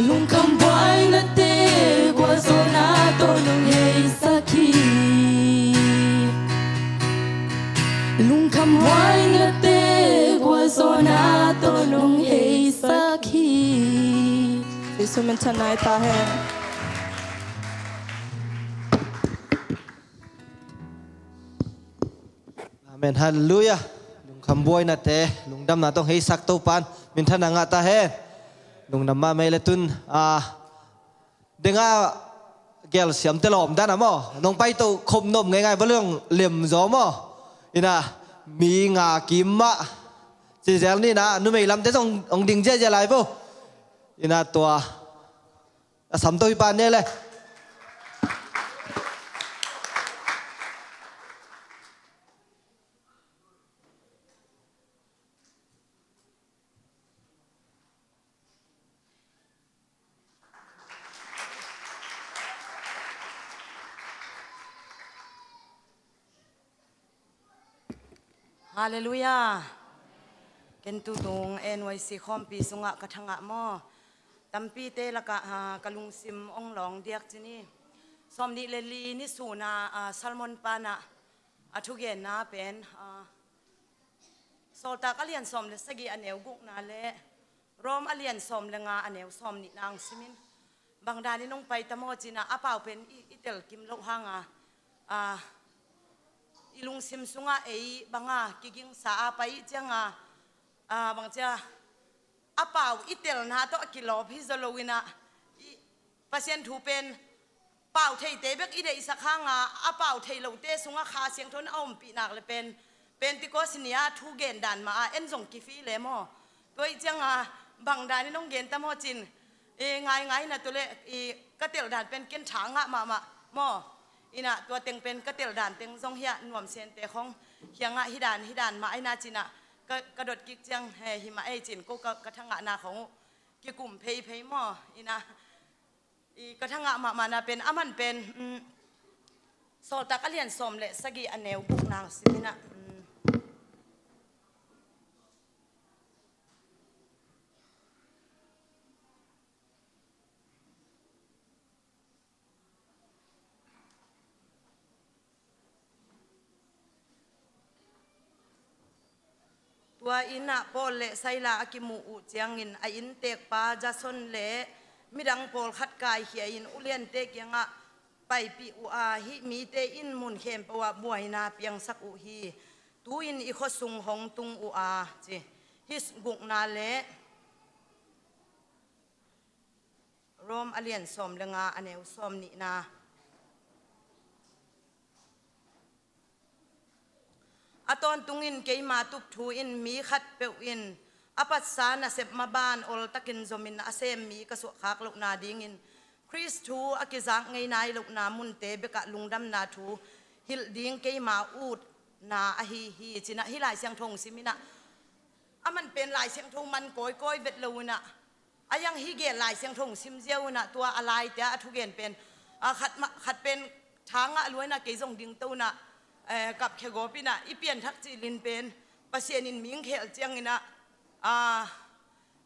Lungkham buainate gualzawhna tawh nong heisak hi. Lungkham buainate gualzawhna tawh nong heisak hi. Jesu min thang nai ta hen. Amen. Hallelujah. Lungkham buainate lungdamna tawh heisak Topa'n minthanna ngah ta hen. Lungdam mahmah ei le tun, ah, denga gelsiamte lawm dan a maw, nong paito khop nop ngeingai bang lem zaw maw. Ina, mi nga kim mah. Cizel ni na, numei lamte zong hong ding ziahziah lai bo. Ina tua a samto hi pan ne le. Halleluiah. Ken tutung N Y C khawmpi sungah ka thangah maw, tampite lakah, ah, ka lungsim ong lawng diak cin hi. Sawmnih le li ni suna, ah, Salmon panah a thugenna pen, ah, Sawltak a lian sawm le sagih a neu gukna le Rom a lian sawm le nga a neu sawmnihna ang simin, bang danin ong pai ta maw cinah a pau pen i, i telkim loh hanga, a, i lungsim sungah ei banga kigingsa a pai cianga, a, bang cia a pau i telna tawh a kilawp hi zaw loinah, i Pasian thu pen pau theite bek i deihsak hanga, a pau thei lote sungah Kha Siangtho in a ompih nak le pen, Pentecost ni-a thu gen dan mah a en zong kifi le maw. Tua ih cianga bang danin ong gen ta maw cin, i ngaingai na tu le, i ka teldan pen ken tha ngah mahmah maw. Inah tua teng pen ka teldan teng zong hiah nuamsente khong hiangah hidan hidan mah aina cinah ka, ka dot kik ciang, he, himah ei cin ko ka, ka thangahna khong uh kikum pheiphei maw. Inah i ka thangah mahmahna pen a man pen, mm, Sawltak a lian sawm le sagih a neu gukna siminah, mm. Tua innah Paul le Sila a kimuh uh ciangin a inntekpa Jason le midang pawlkhat kaikhia in uliante kiangah paipih uh a, hih mite in mun khempeuh ah buaina piangsak uh hi. Tu-in i khuasung hong tung uh a, ci. Hih gukna le Rom a lian sawm le nga, a neu sawm nihna. A tawntungin keima tup thu in mi khatpeuh in a patsa nasep maban oltakin zomin a sem mi ka suahkhak lohna dingin Khrist thu a kizak ngei nai lohna munte bekah lungdamna thu hilh ding keima utna ahi hi, ci-in ah hih Lai Siangtho hong sim in ah, a man pen Lai Siangtho man kawikawi vet lo in ah, a yang hih gel Lai Siangtho hong sim ziau in ah, tua a laite ah a thugen pen, a, khat mah, khat pen tha ngah lua in ah, kei zong dingto in ah, eh, kapkhia gawp in ah, i pianthak cilin pen Pasian in mi hong khel ciangin ah, a,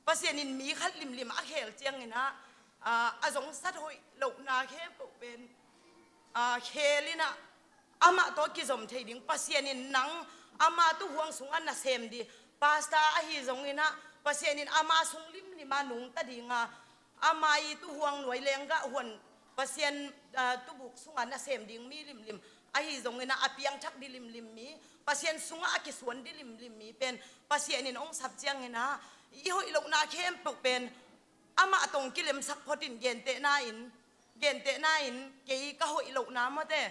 Pasian in mi khat limlim a khel ciangin ah, a, a zongsat hoih lohna khempeuh pen, a, khel in ah, amah tawh kizom thei ding, Pasian in nang ama tuhuang sungah nasem ding, pastor ahi zongin ah Pasian in ama sung limlim ah nungta ding a, ama i tuhuang nuai lenggah huan Pasian, ah, tubuk sungah nasem ding mi limlim ahi zongin ah, a piangthak ding limlim mi, Pasian sungah a kisuan ding limlim mi pen Pasian in hong sap ciangin ah, i hoih lohna khempeuh pen amah tawh hong kilemsak phot in, gentehna in, gentehna in kei ka hoih lohna mawte,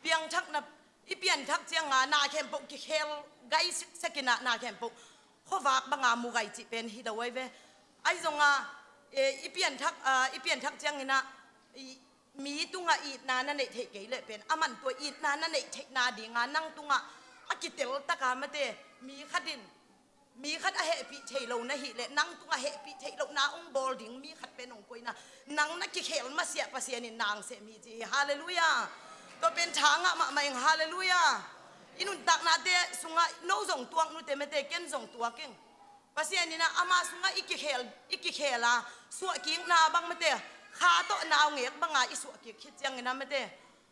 piangthakna, i pianthak ciangin ah na khempeuh kikhel gai siksekin ah, na khempeuh khuavak banga mu gai cih pen hi lo ahi ve. Ahi zongin ah, eh, i pianthak, ah, i pianthak ciangin ah, i, mi tungah itna na neih theih kei leh pen, a man tua itna na neih theihna dingin nang tungah a kitel takin mawte, mi khat in, mi khat a hehpih thei lo na hih leh, nang tungah hehpih theih lohna hong bawl ding mi khat pen hong koih in ah, nang na kikhel masiah Pasian in na hong sem hi ci hi. Halleluiah. Tua pen tha ngah mahmah ing. Halleluiah. I nuntaknate sungah no zong tuak, nute mate, ken zong tuak ing. Pasian in ah ama sungah i kikhel, i kikhel a, suahkikna bang mate, kha tawh naungek banga i suahkik khit ciangin ah mate,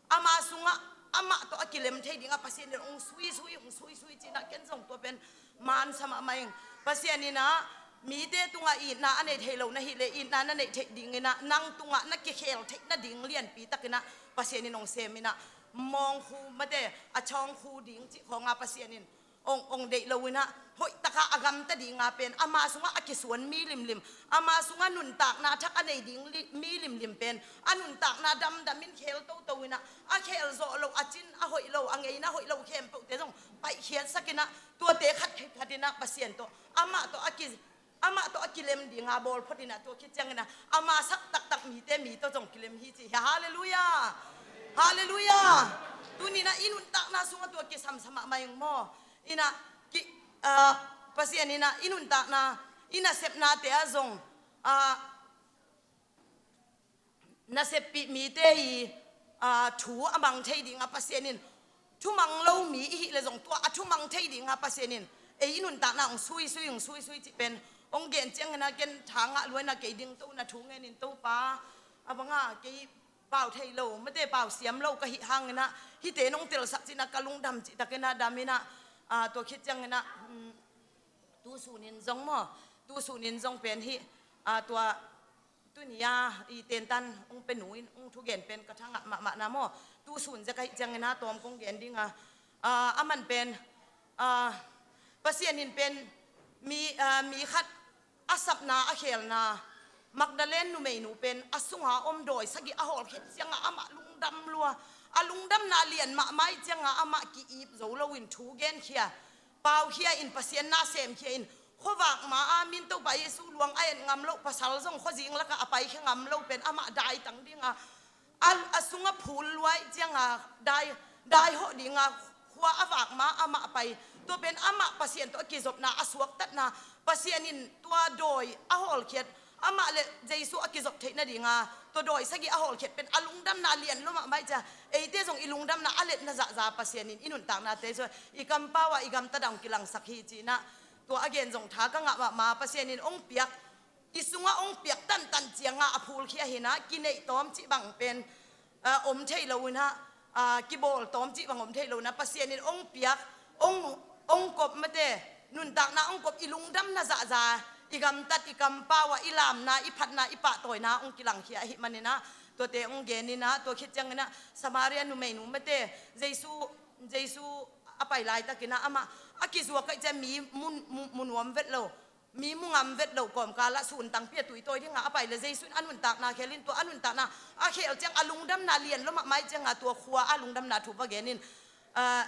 ama sungah amah tawh a kilem thei dingin Pasian in hong suisui, hong suisui ci-in ah, ken zong tua pen mansa mahmah ing. Pasian in ah mite tungah itna a neih theih lo na hih leh, itna na neih theih dingin ah, nang tungah na kikhel theih nading lianpi takin ah Pasian in hong sem in ah, mawngkhu mate, a chawngkhu ding cih khawngah Pasian in hong, hong deih lo in ah, hoih takin a gamta dingin pen ama sungah a kisuan mi limlim, ama sungah nuntakna thak a nei ding li-, mi limlim pen a nuntakna damdam in khel toto in ah, a khel zawh loh, a cin a hoih lo, a ngeina hoih lo khempeuhte zong paihkhiatsak in ah, tuate khat khat in ah Pasian tawh, amah tawh a ki, amah tawh a kilem dingin bawl phot in ah, tua khit ciangin ah ama sak taktak mite, mi tawh zong kilem hi ci hi. Halleluiah. Halleluiah. Tuni-in ah i nuntakna sungah tua kisam sa mahmah ing maw. In ah, ki, ah, Pasian in ah i nuntakna, i nasepnate ah zong, ah, naseppih mite i, ah, thu a mang thei dingin Pasian in, thumang lo mi i hih leh zong tua a thumang thei dingin Pasian in ei i nuntakna hong suisui, hong suisui cih pen hong gen ciangin ah, ken tha ngah lua in ah kei dingto in ah thu ngen in, Topa, a bangah kei pau thei lo mate, pau siam lo ka hih hangin ah, hihte nong telsak ci-in ah ka lungdam cih takin ah dam in ah, ah, tua khit ciangin ah, um, tu sunin zong maw, tu sunin zong pen hih, ah, tua tuni a i tentan hong pia nu in hong thugen pen ka tha ngah mahmah na maw. Tu sun zia ka hih ciangin ah tawm kong gen ding a, ah, a man pen, ah, Pasian in pen mi, ah, mi khat a sapna, a khelna, Magdalene numeinu pen a sunga om dawi sagih a hawlkhiat ciangin amah lungdam lua. A lungdamna lian mahmah ahih ciangin amah ki-ip zo loin thu genkhia, paukhia in, Pasian na semkhia in, khuavak ma-a min Topa Jesu luang a et ngam loh pasal zong khuazing lakah a paikhia ngam lo pen amah daitang dingin a, a sungah phul lua ahih ciangin dai, daihawh dingin khua a vak ma-a amah pai. Tua pen amah Pasian tawh a kizopna, a suaktatna, Pasian in tua dawi a hawlkhiat, amah le Jesu a kizop theih nadingin tua dawi sagih a hawlkhiat pen a lungdamna lian lua mahmah ahih ciangin, eite zong i lungdamna a letna zahzah Pasian in i nuntaknate sungah, i kampau ah, i gamtat ah hong kilangsak hi ci-in ah, tua a gen zong tha ka ngah mahmah. Pasian in hong piak, i sungah hong piak tantan ciangin a phulkhia hi-in ah, kineih tawm cih bang pen, ah, om thei lo in ah, ah, kibawl tawm cih bang om thei lo in ah, Pasian in hong piak, hong, hong kop mate, nuntakna hong kop, i lungdamna zahzah, i gamtat, i kampau ah, i lamna, i phatna, i pahtawina hong kilangkhia ahih manin ah, tuate hong gen in ah, tua khit ciangin ah Samaria numeinu mate, Jesu, Jesu a pai laitakin ah amah a kizuak ahih ciangin mi mu, mu, mu nuam vet lo. mi mu ngam vet loh kawmkal ah sun tangpi a tuitawi dingah a pai leh Jesu in a nuntakna khel in, tua a nuntakna a khel ciang a lungdamna lian lua mahmah ahih ciangah tua khua a lungdamna thu va gen in. Ah,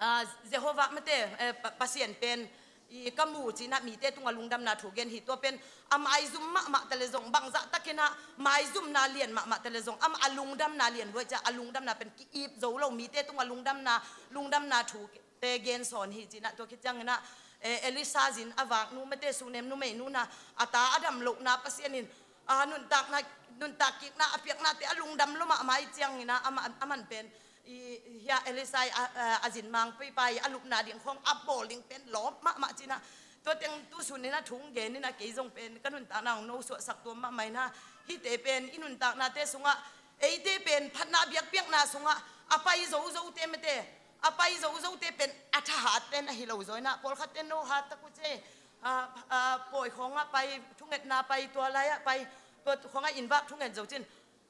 ah, Jehovah mate, eh, Pa-, Pasian pen i ka mu ci-in ah mite tungah lungdamna thu gen hi. Tua pen a maizum mahmah ta leh zong, bangzah takin ah maizumna lian mahmah ta leh zong, amah a lungdamna lian lua ahih ciang a lungdamna pen ki-ip zo lo, mite tungah lungdamna, lungdamna thu te gen sawn hi ci-in ah. Tua khit ciangin ah, eh, Elisha zin a vaknu mate, sunem numeinu in ah a ta a dam lohna Pasian in, ah, nuntakna, nuntak kikna a piaknate a lungdam lua mahmah ahih ciangin ah, amah, amah pen i, hia Elisha a, a, a zin mangpeipa i a lupna ding khawng a bawl ding pen lawp mahmah ci-in ah. Tua teng tu sun in ah thu hong gen in ah, kei zong pen ka nuntakna hong nosuahsak tuam mahmah in ah, hihte pen i nuntaknate sungah, eite pen phatna biakpiakna sungah a pai zozote mate, a pai zozote pen a thahatte na hi lo zaw in ah, pawlkhatte no hat tak uh ce, ah, ah, pawi khawngah pai, thungetna pai, tua lai-ah pai, tua khawngah inn vak thunget zo cin,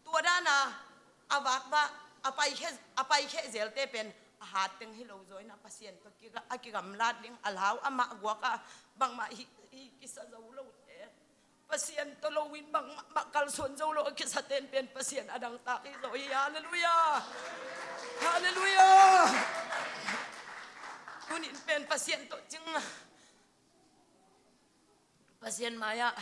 tua dan a, a vakvak, a pai khia, a pai khia zelte pen a hat teng hi lo zaw in ah, Pasian tawh kiga-, a kigamlat ding, a lau amah guak a, bangmah hi, hi kisa zo lote, Pasian tawh lo in bangmah kalsuan zo lo a kisa ten pen Pasian a dangtak hi zaw hi. Halleluiah. Halleluiah. Tuni-in pen Pasian tawh cing, Pasian mai-ah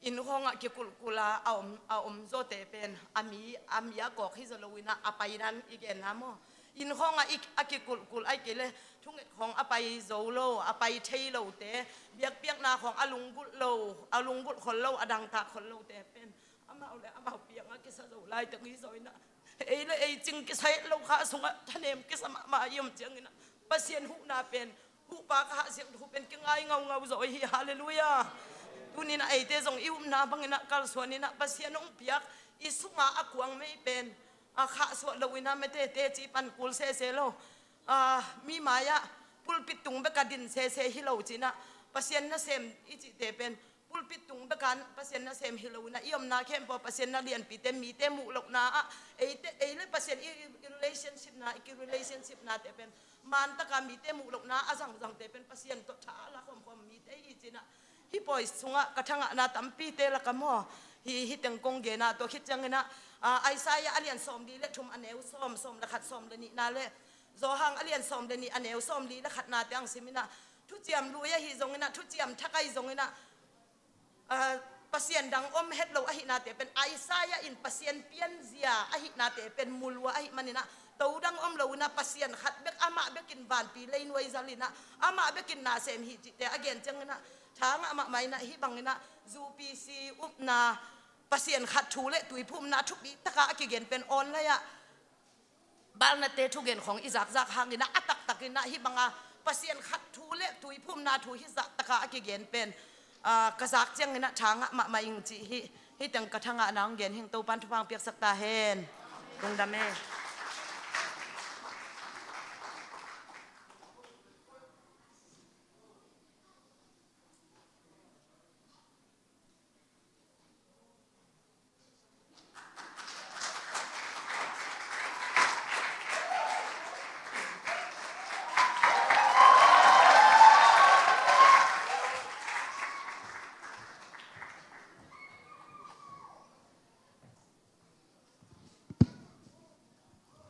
inn khawngah kikulhkulh a, a om, a om zawte pen a mi, a mi a kawk hi zaw lo in ah, a paidan i genna maw? Inn khawngah i, a kikulhkulh ahih kei leh thunget khawng a pai zo lo, a pai thei lote, biakpiakna khawng a lunggulh lo, a lunggulh khol lo, a dangtak khol lote pen amau le amau piangah kisa zo laitak hi zaw in ah, ei le ei cing kisa het lo, kha sungah thanem kisa mahmah i om ciangin ah, Pasian huhna pen, huhpa ka hahsiat thu pen kingai ngaungau zaw hi. Halleluiah. Tuni-in ah eite zong i upna bangin ah kalsuan in ah, Pasian hong piak i sungah a kuang mei pen a khahsuah lo in ah, mate, teci pan kul sese lo, ah, mi mai-ah pulpit tung bek a din sese hi lo ci-in ah, Pasian nasem i cihte pen pulpit tung bek a Pasian nasem hi lo in ah, i omna khempeuh Pasian na lianpite, mite muh lohna ah, eite, ei le Pasian i, i relationship na, i ki relationship nate pen man taka mite muh lohna a zangzangte pen Pasian tawh tha a la khawmkhawm mite hi ci-in ah, hih pawi sungah ka thangahna tampite lakah maw, hih, hih teng kong gen a, tua khit ciangin ah, ah, Isaiah a lian sawmli le thum, a neu sawm, sawm le khat, sawm le nihna le Johan a lian sawm le nih, a neu sawmli le khatnate hong sim in ah, thuciam lui ahi zongin ah, thuciam thak ahi zongin ah, ah, Pasian dang om het lo ahihnate pen, Isaiah in Pasian pianzia ahihnate pen mu lua ahih manin ah, to dang om lo in ah, Pasian khat bek, amah bekin vanpi leinuai zal in ah, amah bekin na sem hi cihte a gen ciangin ah, tha ngah mahmah in ah, hih bangin ah, U P C upna, Pasian khat thu le tuiphumna thupi taka a kigen pen online ah balnatte thugen khawng i zakzak hangin ah, a taktakin ah hih banga Pasian khat thu le tuiphumna thu hih zah taka a kigen pen, ah, ka zak ciangin ah tha ngah mahmah ing cih hi. Hih teng ka thangahna hong gen hing. Topan thupha hong piaksak ta hen. Lungdam e.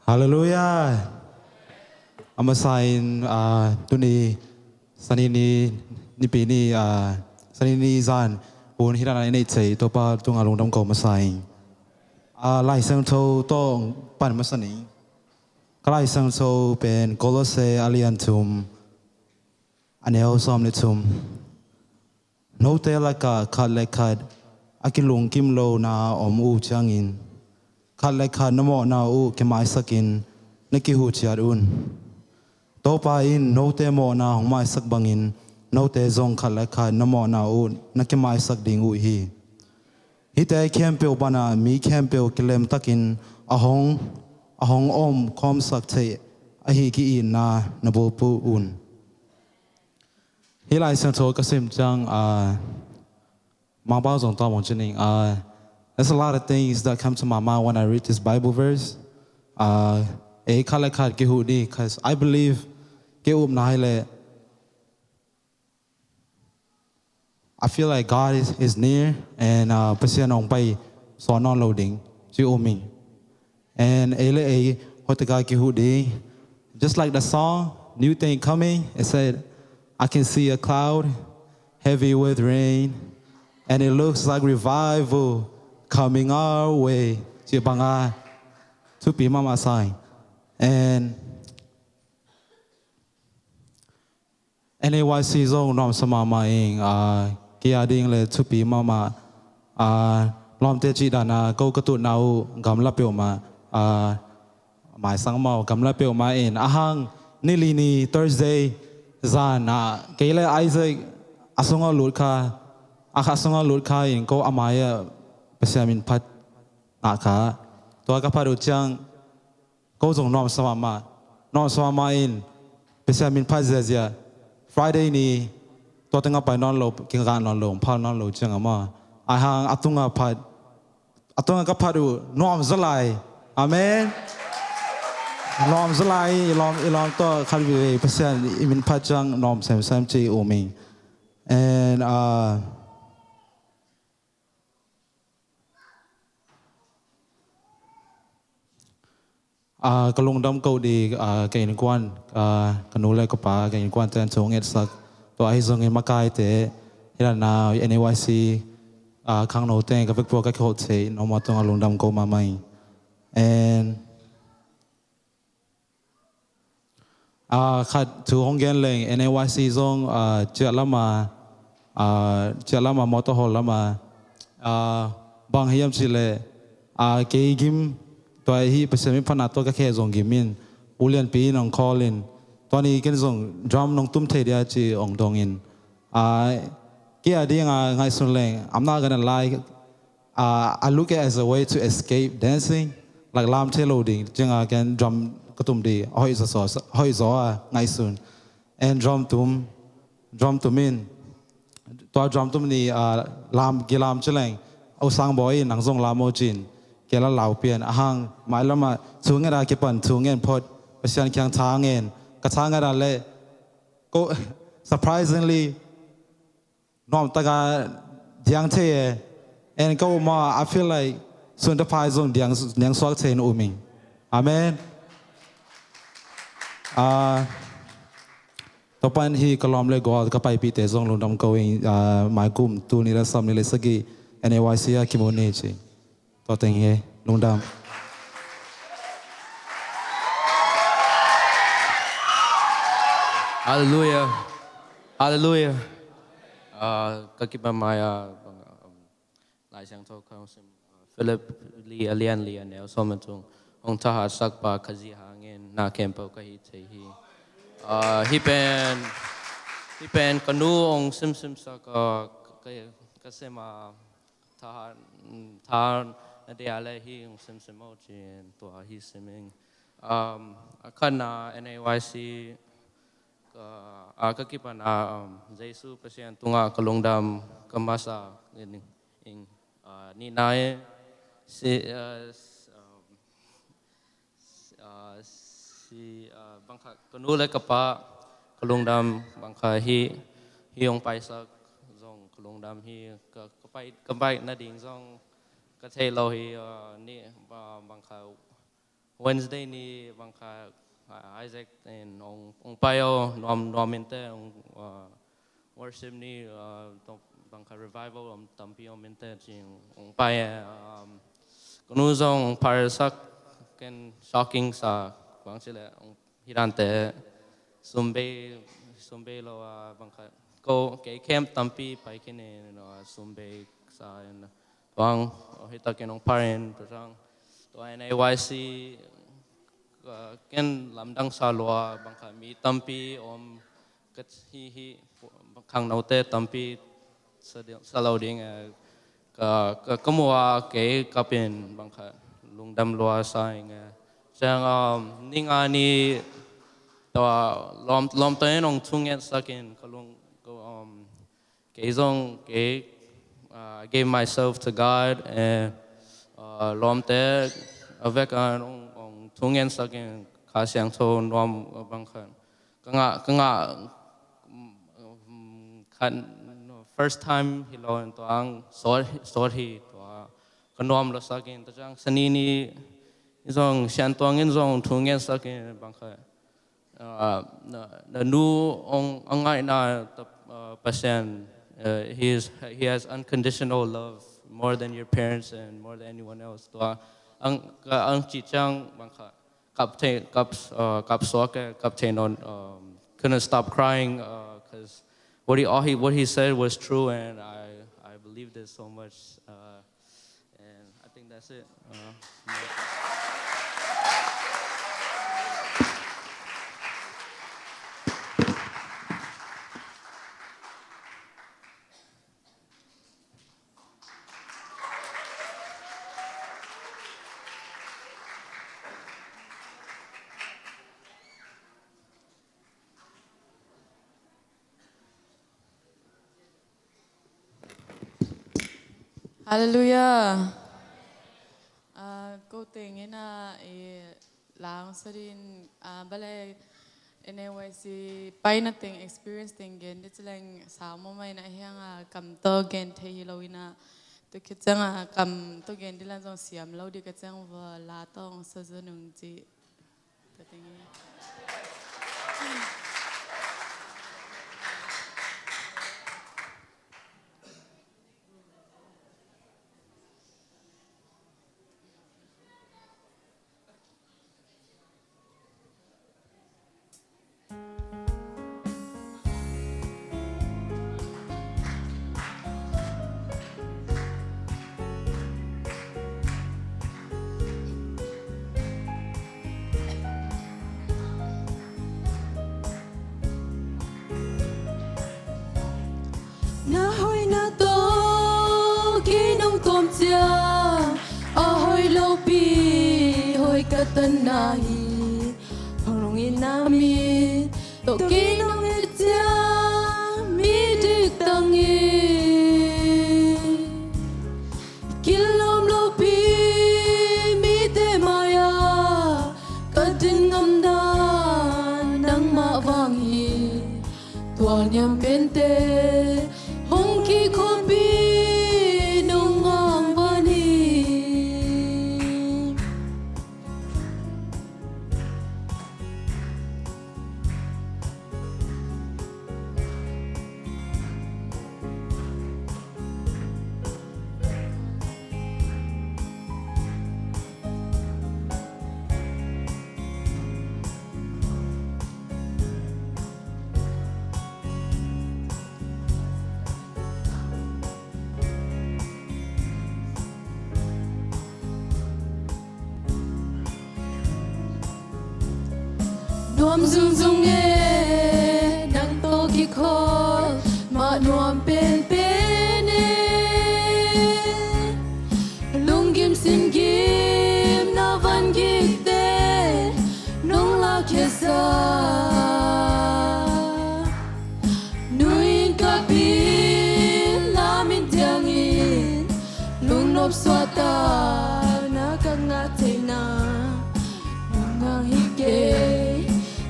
Halleluiah. A masa in, ah, tuni Sani ni, Nipi ni, ah, Sani ni zan hun hih dan a i neih theih Topa tungah lungdam ko masa ing. Ah, Lai Siangtho tawh pan masa ning. Ka Lai Siangtho pen Kolose a lian thum, a neu sawm le thum. Note lakah khat le khat a kilungkim lohna a om uh ciangin, khat le khat na mawhna uh kimaisakin na kihuh ciat un. Topa in note mawhna hong maisak bangin, note zong khat le khat na mawhna uh na kimaisak ding uh hi. Hihte khempeuh banah mi khempeuh kilemtakin a hong, a hong om khawmsak theih ahi ki-itna na bulphuh un. Hih Lai Siangtho ka sim ciang, ah, Mangpau zong tawm hong ci ning. Ah, there's a lot of things that come to my mind when I read this Bible verse. Ah, ei khat le khat kihuh dih, 'cause I believe, kei upna hi leh, I feel like God is, is near, and uh, Pasian hong pai suak nawn lo ding ci um ing. And ei le ei hoih taka kihuh ding. Just like the song, new thing coming. It said, "I can see a cloud heavy with rain, and it looks like revival coming our way." Ci banga thupi mahmah sa ing. And N A Y C zong nuamsa mahmah ing, ah, kei a ding le thupi mahmah, ah, lawmte cih dana ko ka tutna uh gamla peuhmah, ah, maisang mau gamla peuhmah in a hang nili ni Thursday zan ah kei le Isaac a sungah lut kha, a kha sungah lut kha in ko a mai ah Pasian min phat ngah kha. Tua ka phat uh ciang ko zong nuamsa mahmah, nuamsa mahmah in Pasian min phat ziazia. Friday ni tua tengah pai nawn lo, kingah nawn lo, phal nawn lo ciang a maw. A hang a tungah phat, a tungah ka phat uh nuam zalai. Amen. Nuam zalai, i lawm, i lawm tawh khat vei Pasian i min phat ciang nuam semsem ci um ing. And uh, Ah, ka lungdam ko di, ah, ka innkuan, ah, ka nu le ka pa, ka innkuan ten thu ngetsak. Tua ahi zongin makaite, hi dana N A Y C, ah, khangno ten ka vekpi-a ka kiholh thei, noma tungah lungdam ko mahmah ing. And Ah, khat thu hong gen leng, N A Y C zong, ah, ciah lama, ah, ciah lama motor hall lama, ah, bang hiam cih leh, ah, kei gim, tua hi Pasian min phatna tawh ka khe zong gim in, U Lianpi in hong call in, tua ni ken zong drum nong tum thei dia ci hong dong in. Ah, kei a ding a ngaihsun leng, I'm not gonna lie, Uh, I look at it as a way to escape dancing. Like lam thei lo ding, ciang a ken drum ka tum di, a hoih zaw, a hoih zaw a ngaihsun. And drum tum, drum tum in, tua drum tum ni, uh, lam, kilam ci leng, U Sang Bawi in nang zong lam aw cin, kei la lau pian, a hang, mai lamah, thu nget a kipan, thu ngen phot, Pasian kiang tha ngen, ka tha nget a le, ko, surprisingly, nuam taka diang thei e. And ka um a, I feel like sun taphai zong diang, diang suak thei in um ing. Amen. Ah, tua pan hi ka lawm le gual ka paipihte zong lungdam ko ing, ah, mai kum tul nih le sawm nih le sagih N A Y C a kimu ni ci. Tua teng hi, lungdam. Hallelujah. Hallelujah. Ah, ka kipan mai a, bang, um, Lai Siangtho ka hong sim, ah, Philip li a lian li a neu sawm le thum, hong thahatsakpa Khazih hangin na khempeuh ka hi thei hi. Ah, hih pen, hih pen ka nu hong simsimsak, ah, ka, ka sem a, thahat, mm, thahat na dia le hi hong simsim aw cin tua hi sim ing. Um, a khatna N A Y C, ka, a ka kipan a, um, Jesu Pasian tungah ka lungdam ka masa ing, ing, ah, nihna e, si, ah, s-, um, Ah, si, ah, bang kha, ka nu le ka pa, ka lungdam, bang kha hi, hi hong paisak zong, ka lungdam hi, ka, ka pai, ka pai nading zong, ka thei lo hi, ah, ni, ah, bang kha, Wednesday ni, bang kha, ah, Isaac in hong, hong pai aw, nuam, nuam inte, hong, ah, worship ni, ah, tawh bang kha revival om tampi om inte cing hong pai e, um, ka nu zong hong paisak ken shocking sa, bang ci le hong hi dante sum bei, sum bei lo a, bang kha ko kei camp tampi pai khin in, ah, sum bei sa in, Tuang, oh, hi takin hong paisak in, Tuang. Tua N A Y C, ah, ken lamdang sa lua, bang kha mi tampi om, ka hi hi, khangnote tampi sa di-, sa lo ding, eh, ka, ka, ka mu a kei ka pin, bang kha lungdam lua sa ing, eh. Ciang, um, ni nga ni, tua lawm, lawmte in hong thungetsak in, ka lung, ka, um, Kei zong, kei, uh, I gave myself to God, and, uh, lawmte a vek a hong, hong thungetsak in Kha Siangtho nuam, uh, bang khan. Ka ngah, ka ngah, um, khan, no, first time hi lo in tua ang sawt, sawt hi tua ka nuam lo sak in tua ciang Sani ni zong siantuang in zong thu ngen sak in bang kha uh, na, na nu ong angai na ta uh, Pasian uh, he is he has unconditional love more than your parents and more than anyone else tua ang ka ang ci ciang bang kha kap thei kap uh, kap suak eh, kap thei non um, couldn't stop crying because what he all he what he said was true and I I believe this so much uh, and I think that's it. Uh, Halleluiah. Ko teng ina i lang sadin bale N A Y C paina teng experience teng gen di cileng sau mawmai na hianga kam to gen thei hi lo ina tu khit cianga kam to gen di lan zong siam lo di ka ciang va la tong sa zanung ci. Na hoihna tawh kei nong tawm ciang a hoih lopi hoih ka tanna hi. Hong rungin na mit tawh kei nong et ciang mi dik tang hi. Kilawm lopi mite mai-ah ka din ngamna nangmah vang hi. Tualniam pente hong kikholpi nong ngangvan hi. Nuam zungzung e nang tawh kikhawl mah nuam penpen e. Lunggim singgim na van gikte nong lakhia sa. Nuin ka pin lamin diangin lungnop suahtakna ka ngah theihna nang hi kei.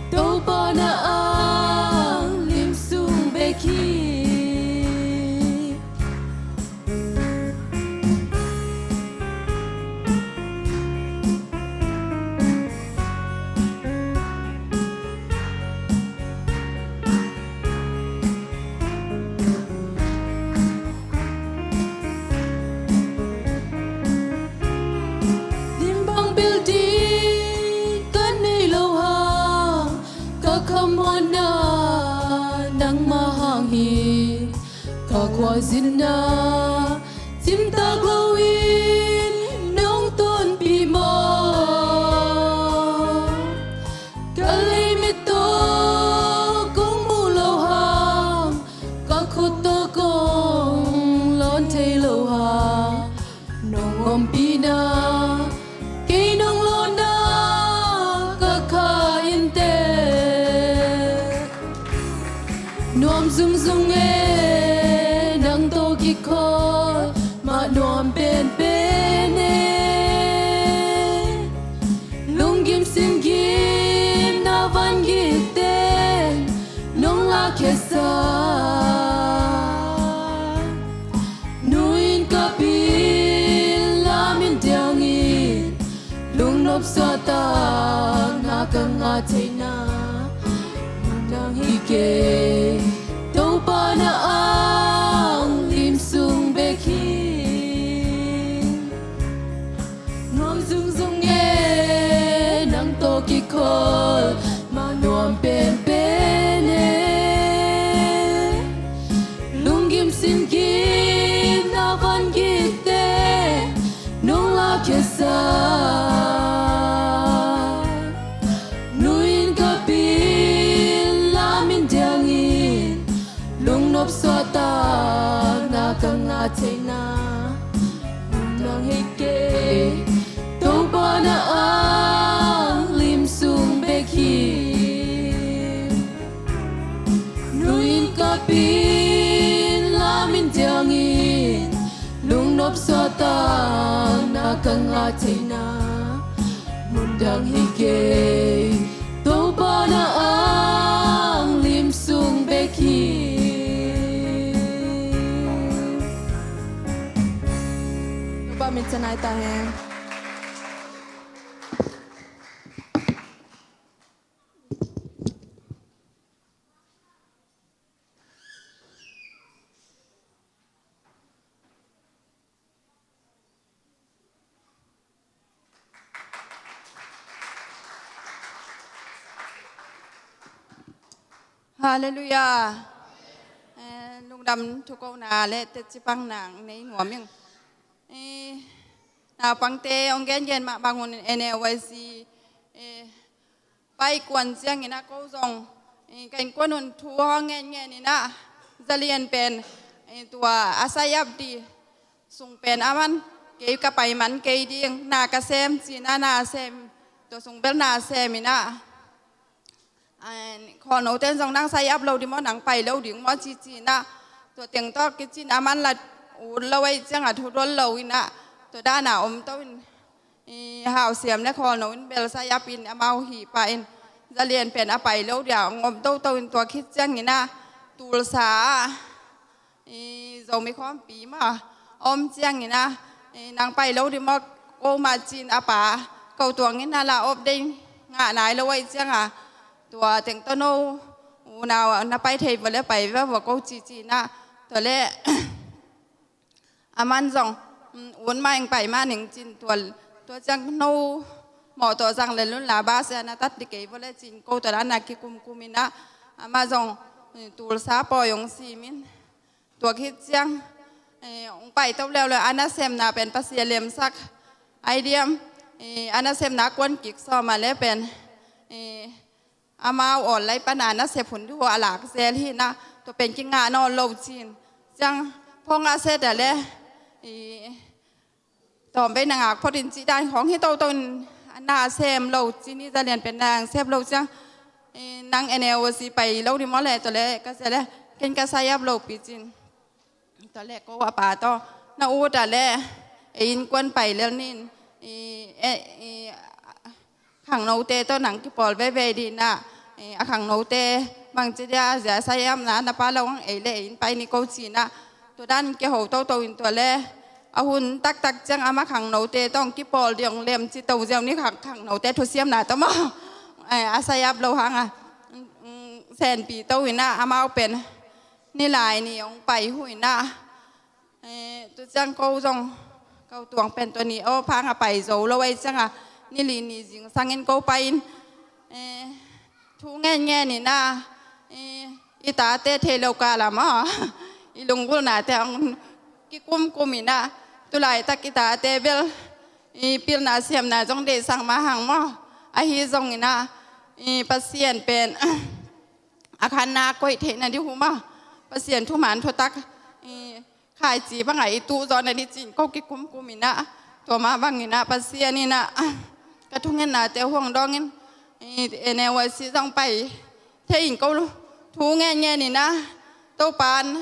Topa na ang lim sung bek hi. Lim bang bel ding ka nei lo hang ka khamuanna nangmah hang hi. Ka khualzinna cimtak loin nong tonpih maw? Ka leimi tawh kong muh lo hang, ka khut tawh kong lawn thei lo hang, nong ompihna kei nong lawnna ka kha inteh. Nuam zungzung e nang tawh kikhawl mah nuam penpen e. Lunggim singgim na van gikte nong lakhia sa. Suahtakna ka ngah theihna mundang hi kei. Topa na ang lim sung bek hi. Ngam zungzung e, nang tawh kikhol mah nuam penpen e. Lunggim singkimna van gitte nong lakkhiatsak. Nu-in ka pin, lam-in diangin, lungnop suahtakna ka ngah theihna mundang hi kei. Topa na ang lim sung bek hi. Nu-in ka pin, lam-in diangin, lungnop suahtakna ka ngah theihna mundang hi kei. Topa na ang lim sung bek hi. Topa min thang nai ta hen. Halleluiah. Eh, lungdam thukona le teci pangna nei nuam ing. Eh, naupangte hong gengen mah bangun N A Y C, eh, pai kuan ciangin ah ko zong, eh, ka innkuan un thu hong ngen ngenin ah, Za Lian pen, eh, tua a sai ap ding sung pen a man, kei ka pai man kei ding, na ka sem ci-in ah, na sem, tua sung bel na sem in ah, khawl note in zong nang sai ap lo ding maw, nang pai lo ding maw ci ci-in ah, tua teng tawh kicin a man la ut lo ei ciangah thu dol lo in ah, tua dan a om to in, i hausiam le khawl no in bel sai ap in amau hih pah in, Za Lian pen a pai lo dia hong om toto in, tua khit ciangin ah Tulsa ah, i Zomi khawmpi mah a om ciangin ah, i nang pai lo ding maw, ko mah ci-in a pa ko tuangin ah la op ding ngah nai lo ei ciangah, tua teng tawh no unau na pai thei vua le pai vua, vua ko ci ci-in ah, tua le a man zong, um, un mah ing, pai mah ning ci-in, tua, tua ciang no mawtaw zang le lun la ba sia na tat ding kei vua le ci-in ko tua dan a kikumkum in ah, amah zong, eh, Tulsa pawi hong sim in, tua khit ciang, eh, hong pai to leuleu a nasemna pen Pasian lemsak ai diam, eh, a nasemna kuan kik sawm a le pen, eh, amau online pan a nasep hun thu a lak zel hi in ah, tua pen kingah nawn lo ci-in. Ciang phone a set a le, i, tawm bei na ngak phot in cih dan khawng hi toto in, na sem lo ci-in, Za Lian pen na sem lo ciang, i, nang N A Y C pai lo ding maw le, tua le ka sia le, ken ka sai ap lo pi ci-in. Tua le ko a pa tawh, na ut a le, ei innkuan pai lel ning, i, e, i, khangnote tawh nang kipawl veve ding in ah, i, a khangnote bangci dia zia sai apna na pia lo hang, ei le ei inn pai ni ko ci-in ah, tua dan kiho toto in, tua le a hun taktak ciang amah khangnote tawh hong kipawl ding hong lem ci to ziau ni, khang, khangnote thusiamna tawh maw, e, a sai ap lo hang a, mm, senpi to in ah, amau pen nilai ni hong pai hu in ah, eh, tu ciang ko zong, ko tuang pen tua ni aw phang a pai zo lo ei ciangah, nili ni zingsangin ko pai in, eh, thu ngen ngen in ah, eh, i tate thei lo kal ah maw, i lunggulhnate hong kikumkum in ah, tu laitak i tate bel, i pilna siamna zong deihsak mah hang maw, ahi zongin ah, i Pasian pen a khanna koih theihna ding uh maw, Pasian thuman thutak, i, khaici bangah i tuh zawhna ding ci-in ko kikumkum in ah, tua mah bangin ah Pasian in ah ka thungennate hong dawngin, i, N A Y C zong pai thei in ko thu ngen ngen in ah, Topa in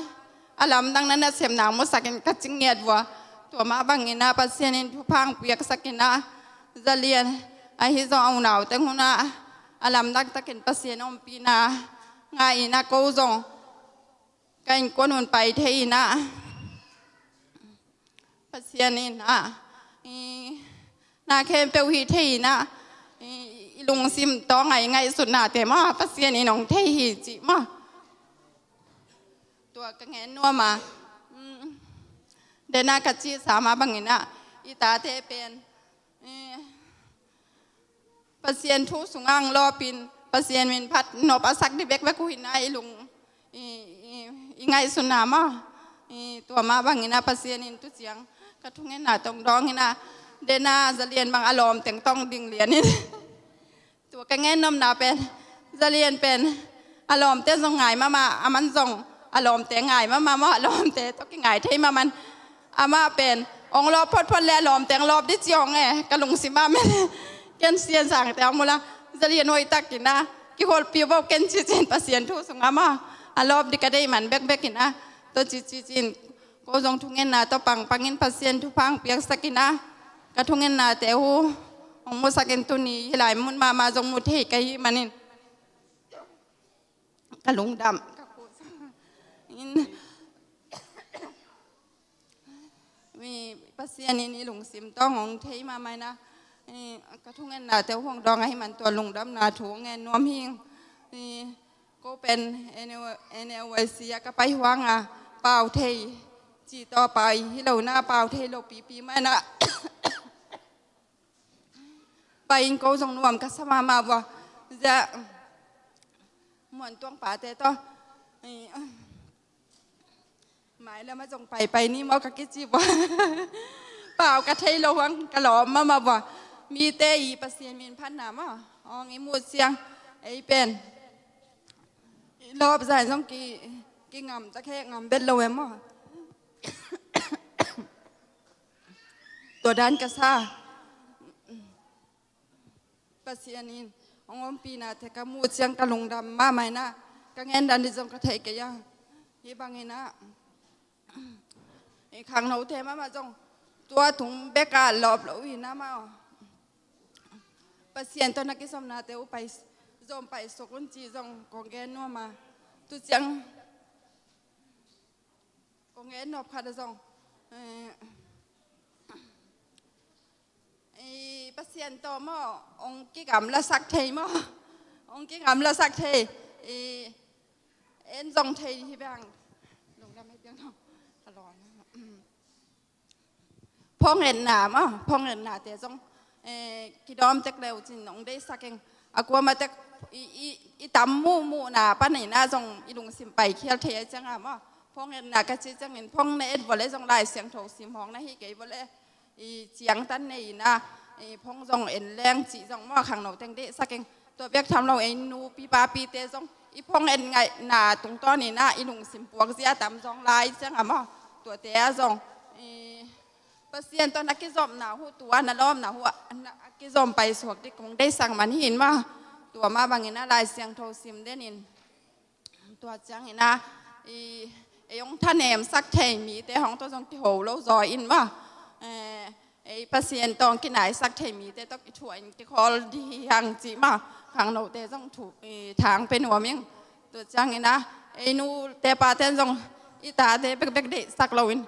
a lamdang na nasepna musak in ka cing ngiat vua. Tua mah bangin ah Pasian in thupha hong piaksak in ah, Za Lian ahi zong a unaute hun ah a lamdang takin Pasian ompihna ngah in ah, ko zong ka innkuan un pai thei in ah, Pasian in ah, i, na khempeuh hi thei in ah, i, i lungsim tawng a i ngaihsutnate maw, Pasian in hong thei hi cih maw. Tua ka ngen nuam a. Mm. Dena ka cihsa mah bangin ah, i tate pen, eh, Pasian thu sungah hong lawpin, Pasian min phat nop a sak ding bekbek uh hi in ah, i lung, i, i, i ngaihsutna maw. I, tua mah bangin ah Pasian in tu ciang ka thungetna tawh hong dawng in ah, dena Za Lian bang a lawmteng tawh hong ding lian in. Tua ka ngen nopna pen, Za Lian pen a lawmte zong ngai mahmah, aman zong a lawmte ngai mahmah maw, a lawmte tawh kingai thei mahmah. Amah pen hong lawp photphot leh a lawmte hong lawp ding ci hong e, ka lungsim ah men. Ken Sian Sangte hong mu la, Za Lian hoihtak in ah, kiholhpih uh bo ken ci ci in, Pasian thu sungah maw, a lawp ding ka deih man bekbek in ah, tua ci ci ci in, ko zong thungetna tawh pangpang in Pasian thupha hong piaksak in ah, ka thungetnate uh hong musak in, tuni hih lai mun mahmah zong mu thei ka hih manin ka lungdam. Ka khut in, mi Pasian in i lungsim tawng hong thei mahmah in ah, i, ka thungetnate uh hong dawng ahih man tua lungdamna thu hong ngen nuam hi ing. I, ko pen N L, N L Y C ah ka pai huang a, pau thei cih tawh pai hi lo in ah, pau thei lo pipi mah in ah, pai in ko zong nuam ka sa mahmah uh a. Za Muan Tuang pate tawh, i, mailam ah zong paipai ni maw ka kici uh a. Pau ka thei lo hang ka lawm mahmah uh a. Mite i Pasian min phatna maw hong i muh ciang, ei pen i lawp zah in zong ki, kingam tak he, ngam bet lo e maw. Tua dan ka sa. Pasian in hong ompihna te ka muh ciang ka lungdam mahmah in ah, ka ngen dan ding zong ka theih kei a. Hih bangin ah, i khangnote mahmah zong tua tung bek ah lawp lo uh hi in ah maw, Pasian tawh na kizopnate uh pai, zom pai suk un ci zong kong gen nuam a. Tu ciang kong gen nop khat ah zong, eh, i Pasian tawh maw, hong kigamlasak thei maw, hong kigamlasak thei, i, en zong thei hi bang. Lungdam hi bang, ka lawm. Phawng etna maw, phawng etnate zong, eh, kidawm tek leu cin hong deihsak ing. A kuamah tek i, i, i tam muhmuhna panin ah zong i lungsim paikhial thei a ciang a maw. Phawng etna ka cih ciangin phawng na et vua leh zong Lai Siangtho sim hawng na hi kei vua leh, i ciangtan nei in ah, i phawng zong en leng cih zong maw, khangno teng deihsak ing. Tua bek tham lo, ei nupi papite zong i phawng en ngaihna tungtawn in ah i lungsim puakzia tam zong lai ciang a maw. Tuate ah zong, i, Pasian tawh na kizopna uh, tua na lawmna uh, na kizom paisuak ding kong deihsak man hi in maw. Tua mah bangin ah Lai Siangtho sim den in, tua ciangin ah, i, ei hong thanemsak thei mite hong tawh zong kiho lo zaw in maw. Eh, ei Pasian tawh hong kinaisak thei mite tawh kithuah in kikhawl ding hi hang cih maw, khangnote zong thu, i, thang pia nuam ing. Tua ciangin ah, ei nute pate in zong i tate bekbek deihsak loin,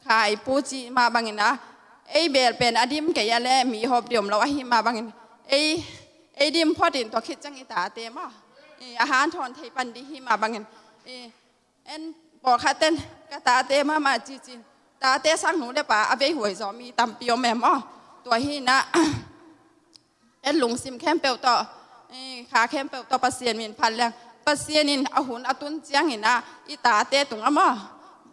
kha i pu cih mah bangin ah, ei beel pen a dim kei a leh mi hawp ding om lo ahih mah bangin, ei, ei dim phot in tua khit ciang i tate maw, i, a hanthawn thei pan ding hi mah bangin, i, en pawlkhat ten ka tate mahmah ci cin, tate sang nu le pa a veihuai zaw mi tampi om e maw. Tua hi in ah, en lungsim khempeuh tawh, i, kha khempeuh tawh Pasian min phat leng, Pasian in a hun a tun ciangin ah i tate tung a maw,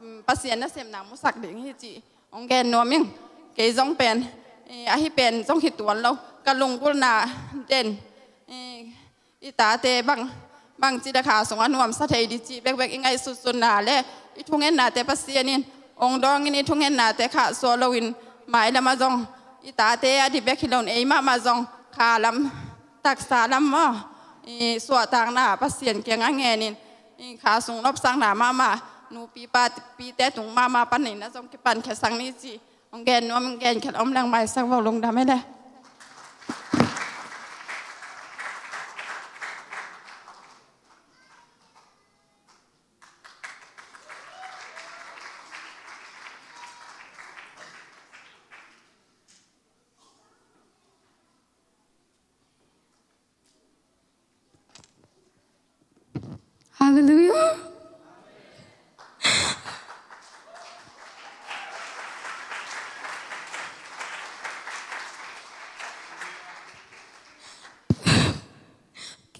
mm, Pasian nasepna musak ding hi cih hong gen nuam ing. Kei zong pen, i, ahi pen zong hi tuan lo, ka lunggulhna den, i, i tate bang, bangci leh kha sungah nuamsa thei ding cih bekbek i ngaihsutsutna leh i thungetnate Pasian in hong dawng in, i thungetnate khahsuah loin mailam ah zong i tate a ding bek hi loin ei mahmah zong kha lam, taksa lam maw, i, suahtakna Pasian kiangah ngen in, i, kha sung nopsakna mahmah, nupi papite tung mahmah panin ah zong kipan khiasak ni cih hong gen nuam, hong gen khiat om leng maisak vo, lungdam e le.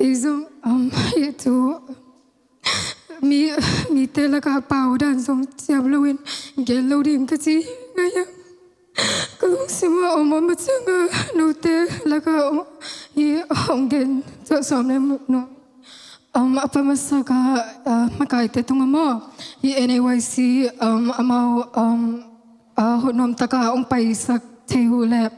Kei zong, um, hi tu, mi, mite lakah pau dan zong ciam loin gen lo ding ka ci ngai a. Ka lungsim a om om a ciang a, note lakah hi hong gen tuah sawm le nuam. Um, a pa masak a, uh, makaite tungah maw, hi N A Y C, um, amau, um, uh, hoih nuam taka hong paisak thei uh leh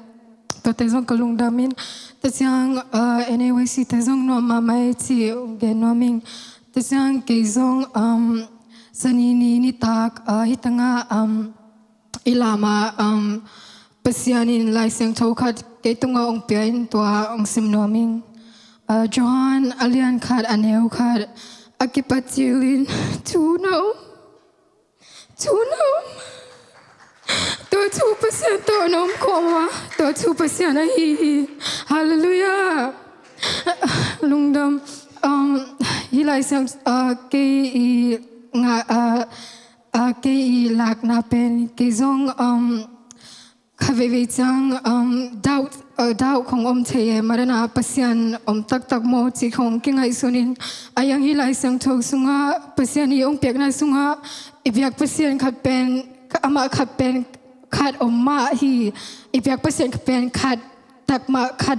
tuate zong ka lungdam in. Tua ciang, uh, N A Y C te zong nuam mahmah hi ci hong gen nuam ing. Tua ciang kei zong, um, Sani ni nitak, uh, hi tangah, um, i lamah, um, Pasian in Lai Siangtho khat kei tungah hong pia in tua hong sim nuam ing. Uh, Johan a lian khat a neu khat, a kipat cilin thu na om, thu na om. Tua thu Pasian tawh na om khawm a, tua thu Pasian ahi hi. Halleluiah. Lungdam. Um, hi Lai Siang, uh, kei i nga, uh, uh, kei i lakna pen kei zong, um, kha veivei ciang, um, doubt, uh, doubt khong om thei e, maw, dana Pasian om taktak maw ci khong kingaihsun in, a hiang hi Lai Siangtho sungah Pasian i hong piakna sungah i biak Pasian khat pen, amah khat pen khat om mah hi, i biak Pasian khat pen khat tak mah khat,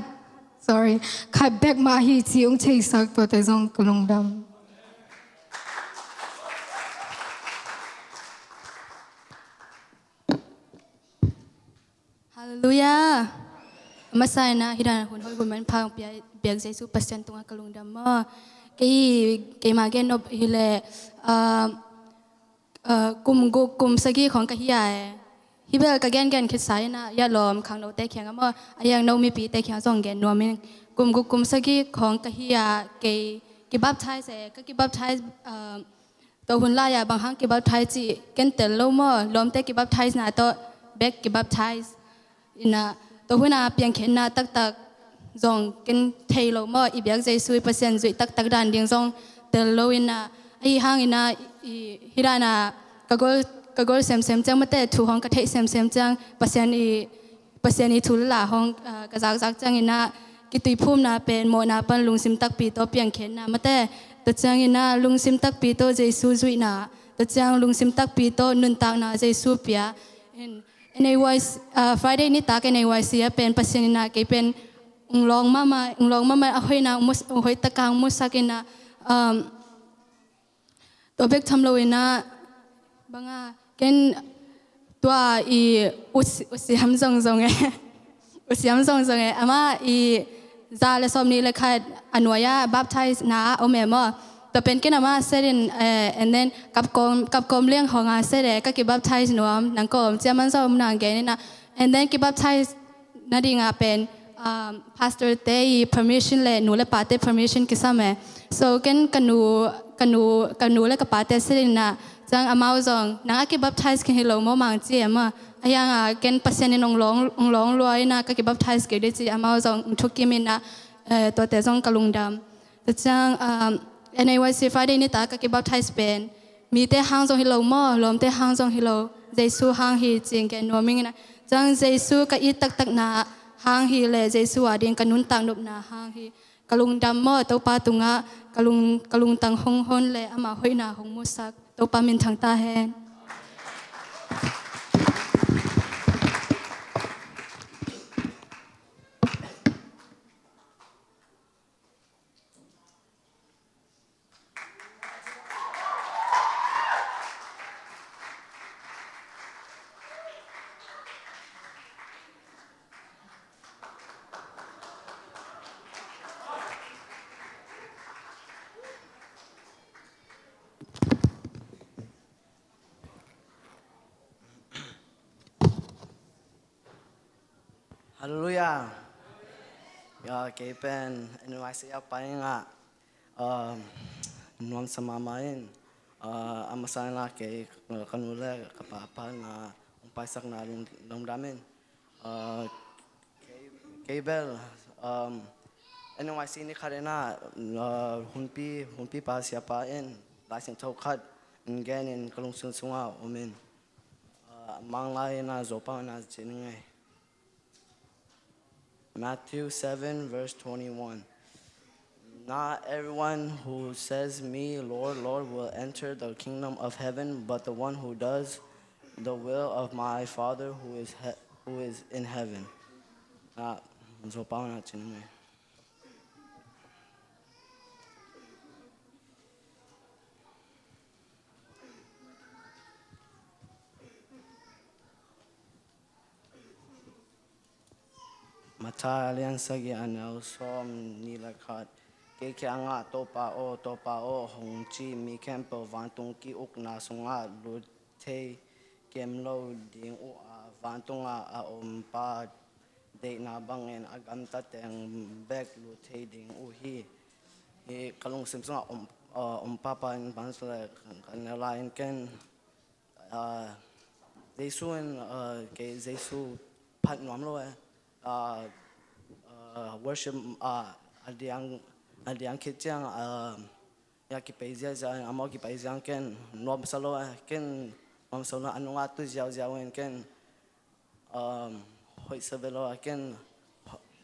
sorry, khat bek mah hi ci hong theisak tuate zong ka lungdam. Halleluiah. A masa in ah hi dan hun hoih hun manpha hong pia biak Jesu Pasian tungah ka lungdam maw. Kei, keima gen nop hi leh, ah, ah, kum guk kum sagih khong ka hi a e. Hi bel ka gengen khitsa in ah, i a lawm khangnote kiangah maw, a hiang no mipite kiangah zong gen nuam ing. Kum guk kum sagih khong ka hi a, kei kibaptize e, ka kibaptize, ah, tua hun lai-ah bang hang kibaptize cih ken tel lo maw, lawmte kibaptize na tawh bek kibaptize. In ah tua hun a piangkhiatna taktak zong ken thei lo maw, i biak Jesu i Pasian zuih taktak dan ding zong tel lo in ah, ahi hangin ah i, hi dan a ka gol, ka gol semsem ciang, mate, thu hong ka theih semsem ciang, Pasian i Pasian i thu le la hong, ah, ka zakzak ciangin ah, kituiphumna pen mawhna pan lungsim takpi tawh piangkhiatna, mate. Tua ciangin ah lungsim takpi tawh Jesu zuihna, tua ciang lungsim takpi tawh nuntakna Jesu pia. In, N A Y C, ah, Friday nitak N A Y C ah pen Pasian in ah kei pen ung lawng mahmah, ung lawng mahmah, a hoihna ung mus-, ung hoih taka ung musak in ah, um, tua bek tham lo in ah, bang a, ken tua i usi-, usiam zongzong e. Usiam zongzong e. Amah i za le sawmnih le khat a nuai-ah baptize na a om e maw. Tua pen ken amah set in, eh, and then kapkawm, kapkawm liang hong a set e, ka kibaptize nuam, nang kawm ciaman zong om nang gen in ah. And then kibaptize nading a pen, um, pastor te i permission le nu le pate permission kisam e. So ken ka nu, ka nu, ka nu le ka pate set in ah, ciang amau zong, nang a kibaptize khin hi lo maw mang ci e maw. A hiang a ken Pasian in ong lawng, ong lawng lua in ah ka kibaptize kei dih ci, amau zong ong thukim in ah, eh, tuate zong ka lungdam. Tua ciang, um, N A Y C Friday nitak ka kibaptize pen mite hang zong hi lo maw, lawmte hang zong hi lo, Jesu hang hi ci-in gen nuam ing in ah. Ciang Jesu ka it taktakna hang hi le, Jesu a ding ka nuntak nopna hang hi. Ka lungdam maw, Topa tungah ka lung, ka lungtang hong hon le amah hoihna hong musak. Topa minthang ta hen. Halleluiah. Ya, kei pen N Y C a pai ngah, um, nuamsa mahmah in, uh, a masa in ah kei, uh, ka nu le ka pa pan, uh, hong paisakna lung, lungdam in, uh, kei, kei bel, um, N Y C ni khat in ah, uh, hunpi, hunpi pa siapa in Lai Siangtho khat hong gen in ka lungsim sungah om in. Ah, Manglai in ah Zopau in ah ci ning ei. Matthew seven verse twenty-one. Not everyone who says me, "Lord, Lord," will enter the kingdom of heaven, but the one who does the will of my Father who is he- who is in heaven. Ah, Zopau na chin me. Matthai a lian sagih, a neu sawm nih le khat. Kei kiangah, "Topa aw, Topa aw," hong ci mi khempeuh vantung ki-ukna sungah lut thei kem lo ding uh a, vantungah a om Pa deihna bangin a gamta teng bek lut thei ding uh hi. Hi ka lungsim sungah om, uh, om papa in bansu le kan ne lai in ken, uh, Jesu in, uh, kei Jesu phat nuam lo e. Uh, uh, worship, uh, a diang, a diang khit ciang, uh, ya kipai ziazia, amau kipai ziang ken nuamsa lo e. Ken nuamsa lo, a nungah tu ziauziau in ken, um, hoih sa ve lo a ken,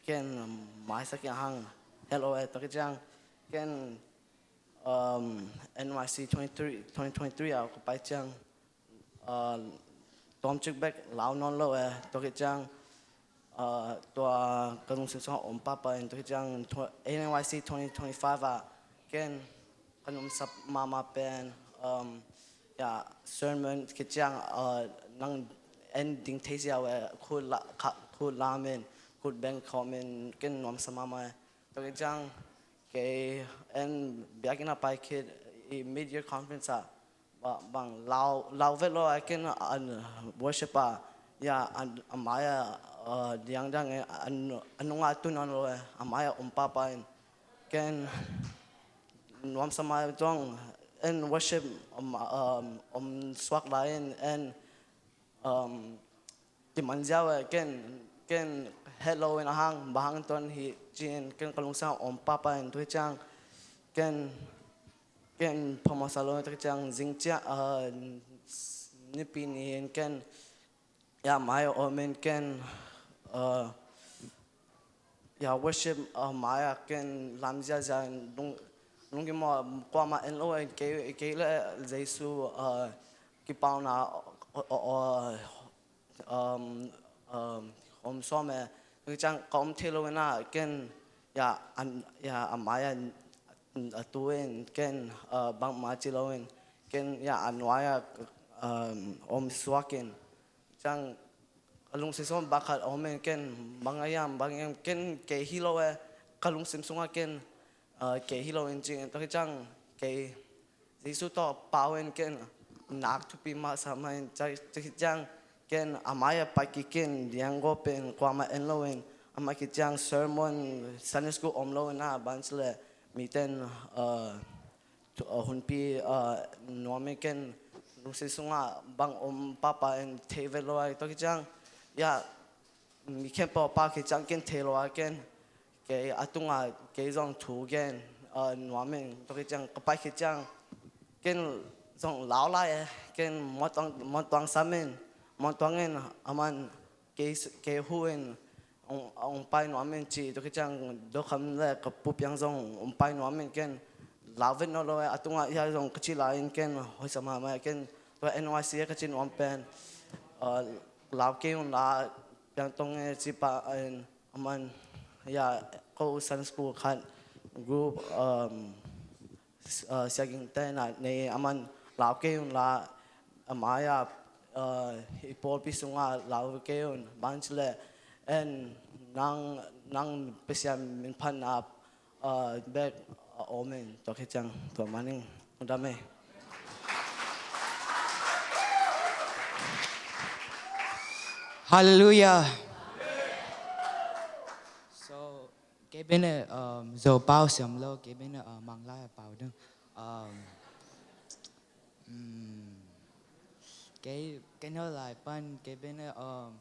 ken, um, maisa kiang hang hello e. Tua khit ciang ken, um, N Y C twenty-three, twenty twenty-three a ka pai ciang, uh, tawmcik bek lau nawn lo e. Tua khit ciang, uh, tua ka lungsim sungah om papa in tua khit ciang tw- N Y C twenty twenty-five ah ken ka nuamsa mahmah pen, um, ya, sermon khit ciang, uh, nang en ding thei ziau e, khut la, kha- khut lam in, khut beng khawm in ken nuamsa mahmah e. Tua khit ciang kei en biakinn a pai khit i mid-year conference ah ba- bang lau, lau vet lo a ken an worship a, ya, an, a mai a, uh, diangdiang e, an, a nungah tu nawn lo e, a mai a om papa in ken nuamsa mai zong en worship om, um, om suak lai in en, um, kiman ziau e ken, ken het lo in a hang, bang hang tuan hi ci in ken ka lungsim om papa in tua khit ciang ken, ken phamawhsa lo in tua khit ciang zing ciang, uh, Nipi ni in ken ya mai a om in ken, uh, ya worship, uh, mai a ken lam ziazia in lung, lungkim maw, kuamah en lo in kei, kei le Jesu, uh, kipauna, uh, uh, uh, um, um, om sawm e. Tua khit ciang ka om thei lo in a ken ya an, ya a mai a, a tu in ken, uh, bangmah ci lo in ken ya a nuai a, um, om suak in ciang ka lungsim sungah bang khat a om in ken bang a hiam, bang a hiam ken kei hi lo e, ka lungsim sungah ken, uh, kei hi lo in ci in tua khit ciang kei Jesu tawh pau in ken nak thupi mah sa mah in tua khit ciang ken a mai a pai kik in diang gawp in kuamah en lo in a mai khit ciang sermon, Sunday school om lo in a ban ci le miten, uh, tu- uh, hunpi, uh, nuam in ken lungsim sungah bang om papa in thei vet lo a tua khit ciang ya mi khempeuh a pau khit ciang ken thei lo a ken kei a tungah kei zong thu gen, uh, nuam in tua khit ciang ka pai khit ciang ken zong lau lai e ken muantuang, muantuang sam in muantuang in a man kei, kei hu in hong, hong pai nuam in ci tua khit ciang Dokham le ka pu piang zong hong pai nuam in ken lau vet nawn lo e a tungah ya zong ka ci lai in ken hoih sa mahmah e ken tua N Y C e ka ci nuam pen, uh, lau kei un la piang tong e ci pah in a man ya ko Sunday school khat group, um, uh, siaging te na nei a man lau kei un la a mai a, uh, i pawlpi sungah lau kei un ban ci le en nang, nang Pasian min phatna, uh, bek a om in tua khit ciang tua maning dam e. Hallelujah. So, kei bene, um, Zo Pau siam lo, kei bene, uh, Mang Lai a pau ding. Um, mm, kei, kei no lai pan, kei bene, um,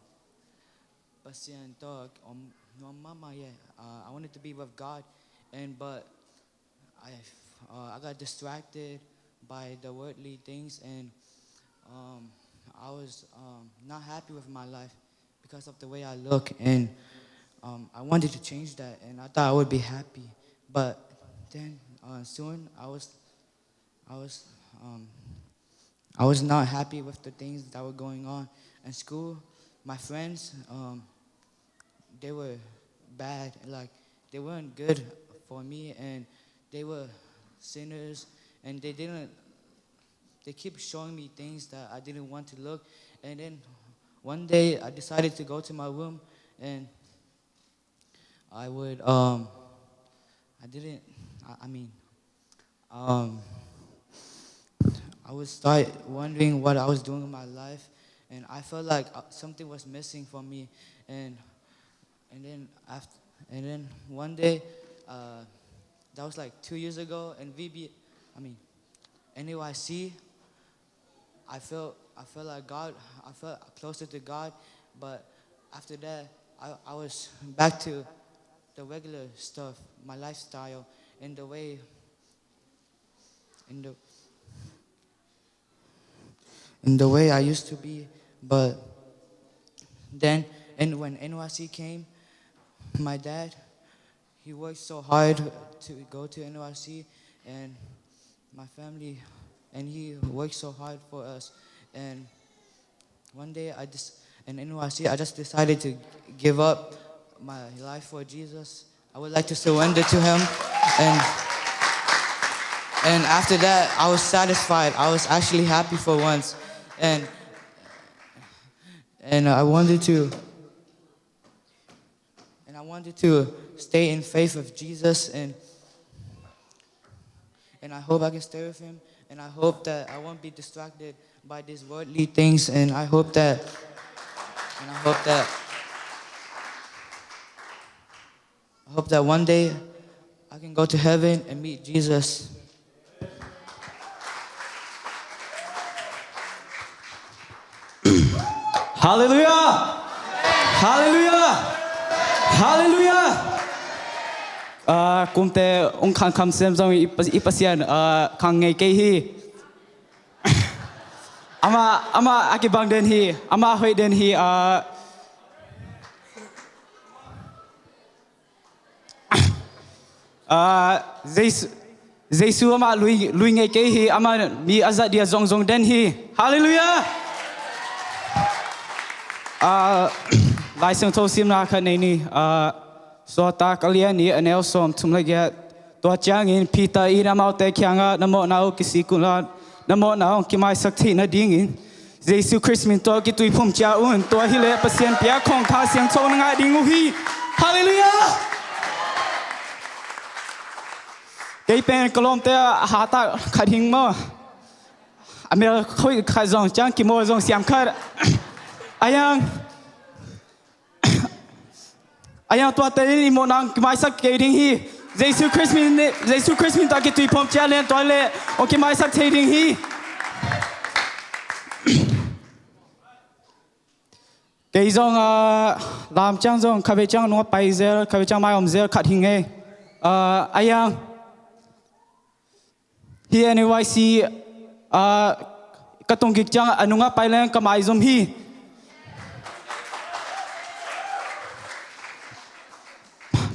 Pasian to, um, nuam mama ye. Uh, I wanted to be with God, and but I, uh, I got distracted by the worldly things, and, um, I was, um, not happy with my life because of the way I look, and, um, I wanted to change that, and I thought I would be happy. But Then uh, soon I was I was um, I was not happy with the things that were going on in school. My friends, um, they were bad. Like, they weren't good for me, and they were sinners, and they didn't. They keep showing me things that I didn't want to look, and then one day I decided to go to my room, and I would, um, I didn't, I, I mean, um, I would start wondering what I was doing in my life, and I felt like uh, something was missing for me, and and then after, and then one day, uh, that was like two years ago, and V B, I mean, N A Y C, I felt I felt like God. I felt closer to God, but after that, I, I was back to the regular stuff, my lifestyle, in the way, in the in the way I used to be. But then, and when N Y C came, my dad, he worked so hard to go to N Y C, and my family, and he worked so hard for us. And one day, I just in N Y C, I just decided to give up my life for Jesus. I would like to surrender to Him, and and after that, I was satisfied. I was actually happy for once, and and I wanted to and I wanted to stay in faith with Jesus, and and I hope I can stay with Him, and I hope that I won't be distracted by these worldly things, and I hope that and I hope that I hope that one day I can go to heaven and meet Jesus. Halleluia! Halleluia! Halleluia! Kumte ung khangkham sem zong i Pasian khang ngei kei hi. Amah amah a kibang den hi. Amah hoih den hi. Jesu amah lui ngei kei hi. Amah mi a zat dia zongzong den hi. Halleluia. Lai Siangtho simna khat nei ni. Sawltak a lian nih a neu sawm thum le giat. Tua ciangin Peter in amaute kiangah na mawhna uh kisik unla, na mawhna hong kimaisak theih nadingin Jesu Khrist min tawh kituiphum cia un. Tua hileh Pasian piak khawng Kha Siangtho na ngah ding uh hi. Halleluia. Kei pen ka lawmte a hatak khat hing maw? A mel khoih khat zong ciang kimawl zong siam khat. A yang a yang tuate in i mawhna hong kimaisak kei ding hi. Jesu Khrist min tawh kituiphum cia lian tua leh hong kimaisak thei ding hi. Kei zong lam ciang zong khavei ciang nung a pai zel, khavei ciang mai om zel khat hing ei. A yang hi N A Y C ka tung kik ciang a nungah pai leng ka maizum hi.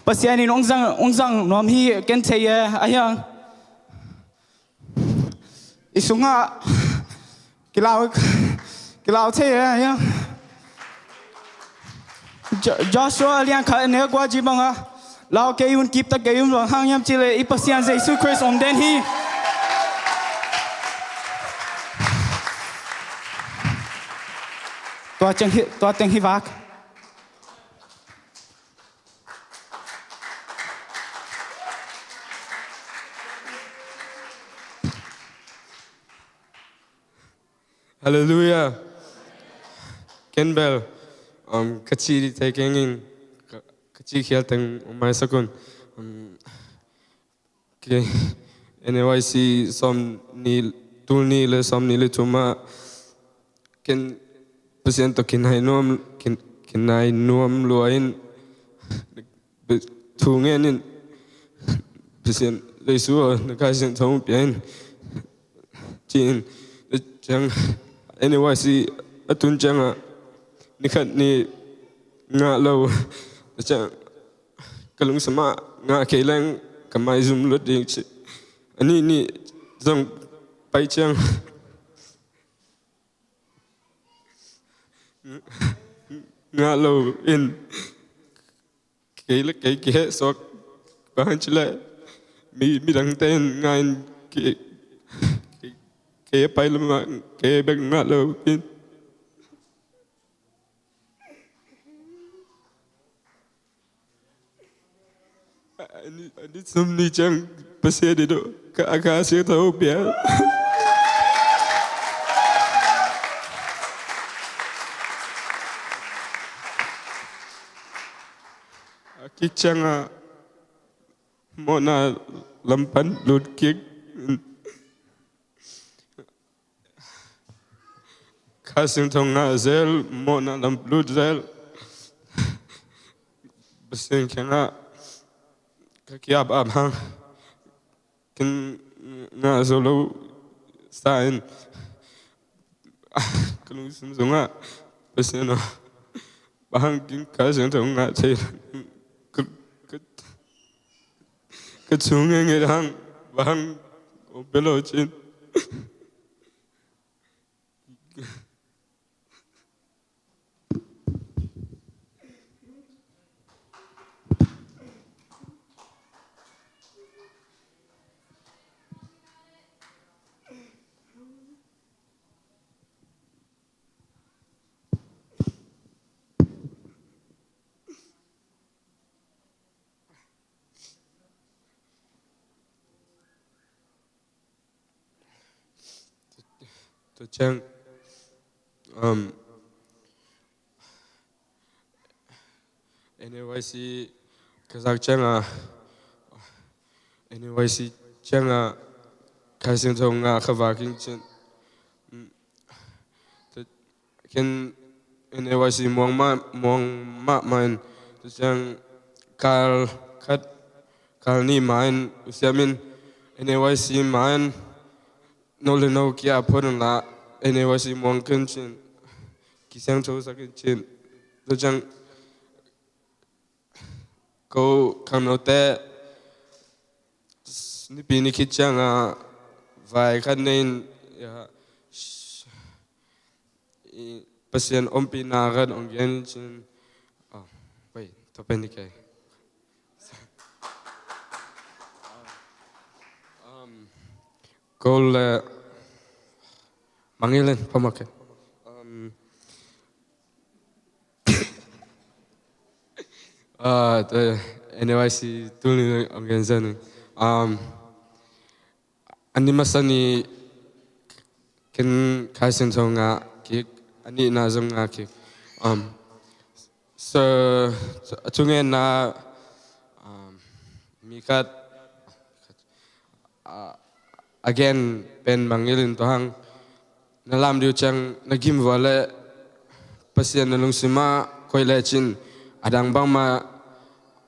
Pasian in ong zang nuam hi ken thei e. A hiang i sungah kilau kilau thei e. A hiang Joshua lian khat ne kua ci banga lau kei un, kipta kei un, bang hang hiam cileh i Pasian Jesu Khrist om den hi. Tua teng hi vak. Halleluia. Ken bel um, ka ci dih thei keng in ka ci khial teng um maisak un. Um, okay. N A Y C sawm ni tul ni le sawm ni le thum ah ken Pasian tawh kinai nuam kin- kinai nuam lua in thu ngen in Pasian Jesu aw na Kha Siangtho pia in ci-in ciang N A Y C a tun ciangah nikhat ni ngah lo ciang ka lungsim ah ngah kei leng ka maizum lut ding ci. Anih nih zong pai ciang ngah lo in kei le kei kiheh suak. Bang hang ci le mi, midangte in ngah in kei, kei, kei a pai lamah kei bek ngah lo in. Ani, ani sum ni ciang Pasian in ka, a ka siangtho bia. A kik ciangah mawhna lam pan lut kik. Kha Siangtho ngah zel, mawhna lam lut zel. Pasian kiangah ka kiap ap hang. Ken ngah zo lo sa in ka lungsim zongah Pasian aw, bang hang ken Kha Siangtho ngah thei ka, ka, ka chung ngeingei hang, bang hang om pia lo cin. Tua ciang, um, N A Y C ka zak ciangah, N A Y C ciangah Kha Siangtho ngah ka vak in cin. Um, tua, ken N A Y C muang mah, muang mahmah in, tua ciang kal khat, kal nih ma in, u siam in, N A Y C ma in, no le no kia phot in la, N A Y C muang ken cin, kisiangtho sak in cin. Tua ciang ko khangnote nipi ni khit ciangah vai khat nei in, ya, i Pasian ompihna khat hong gen cin. Oh, wait, tua pen ni kei. Um, ko le mangilin phamawh kei. Um, ah, tua N A Y C tul ni hong gen zen. Um, a ni masa ni ken Kha Siangtho ngah kik, a nihna zong ngah kik. Um, so, a thungetna, um, mi khat, ah, a gen pen bangin tua hang na lam diu ciang na gim vua le Pasian na lungsim ah koih lecin a dang bangmah,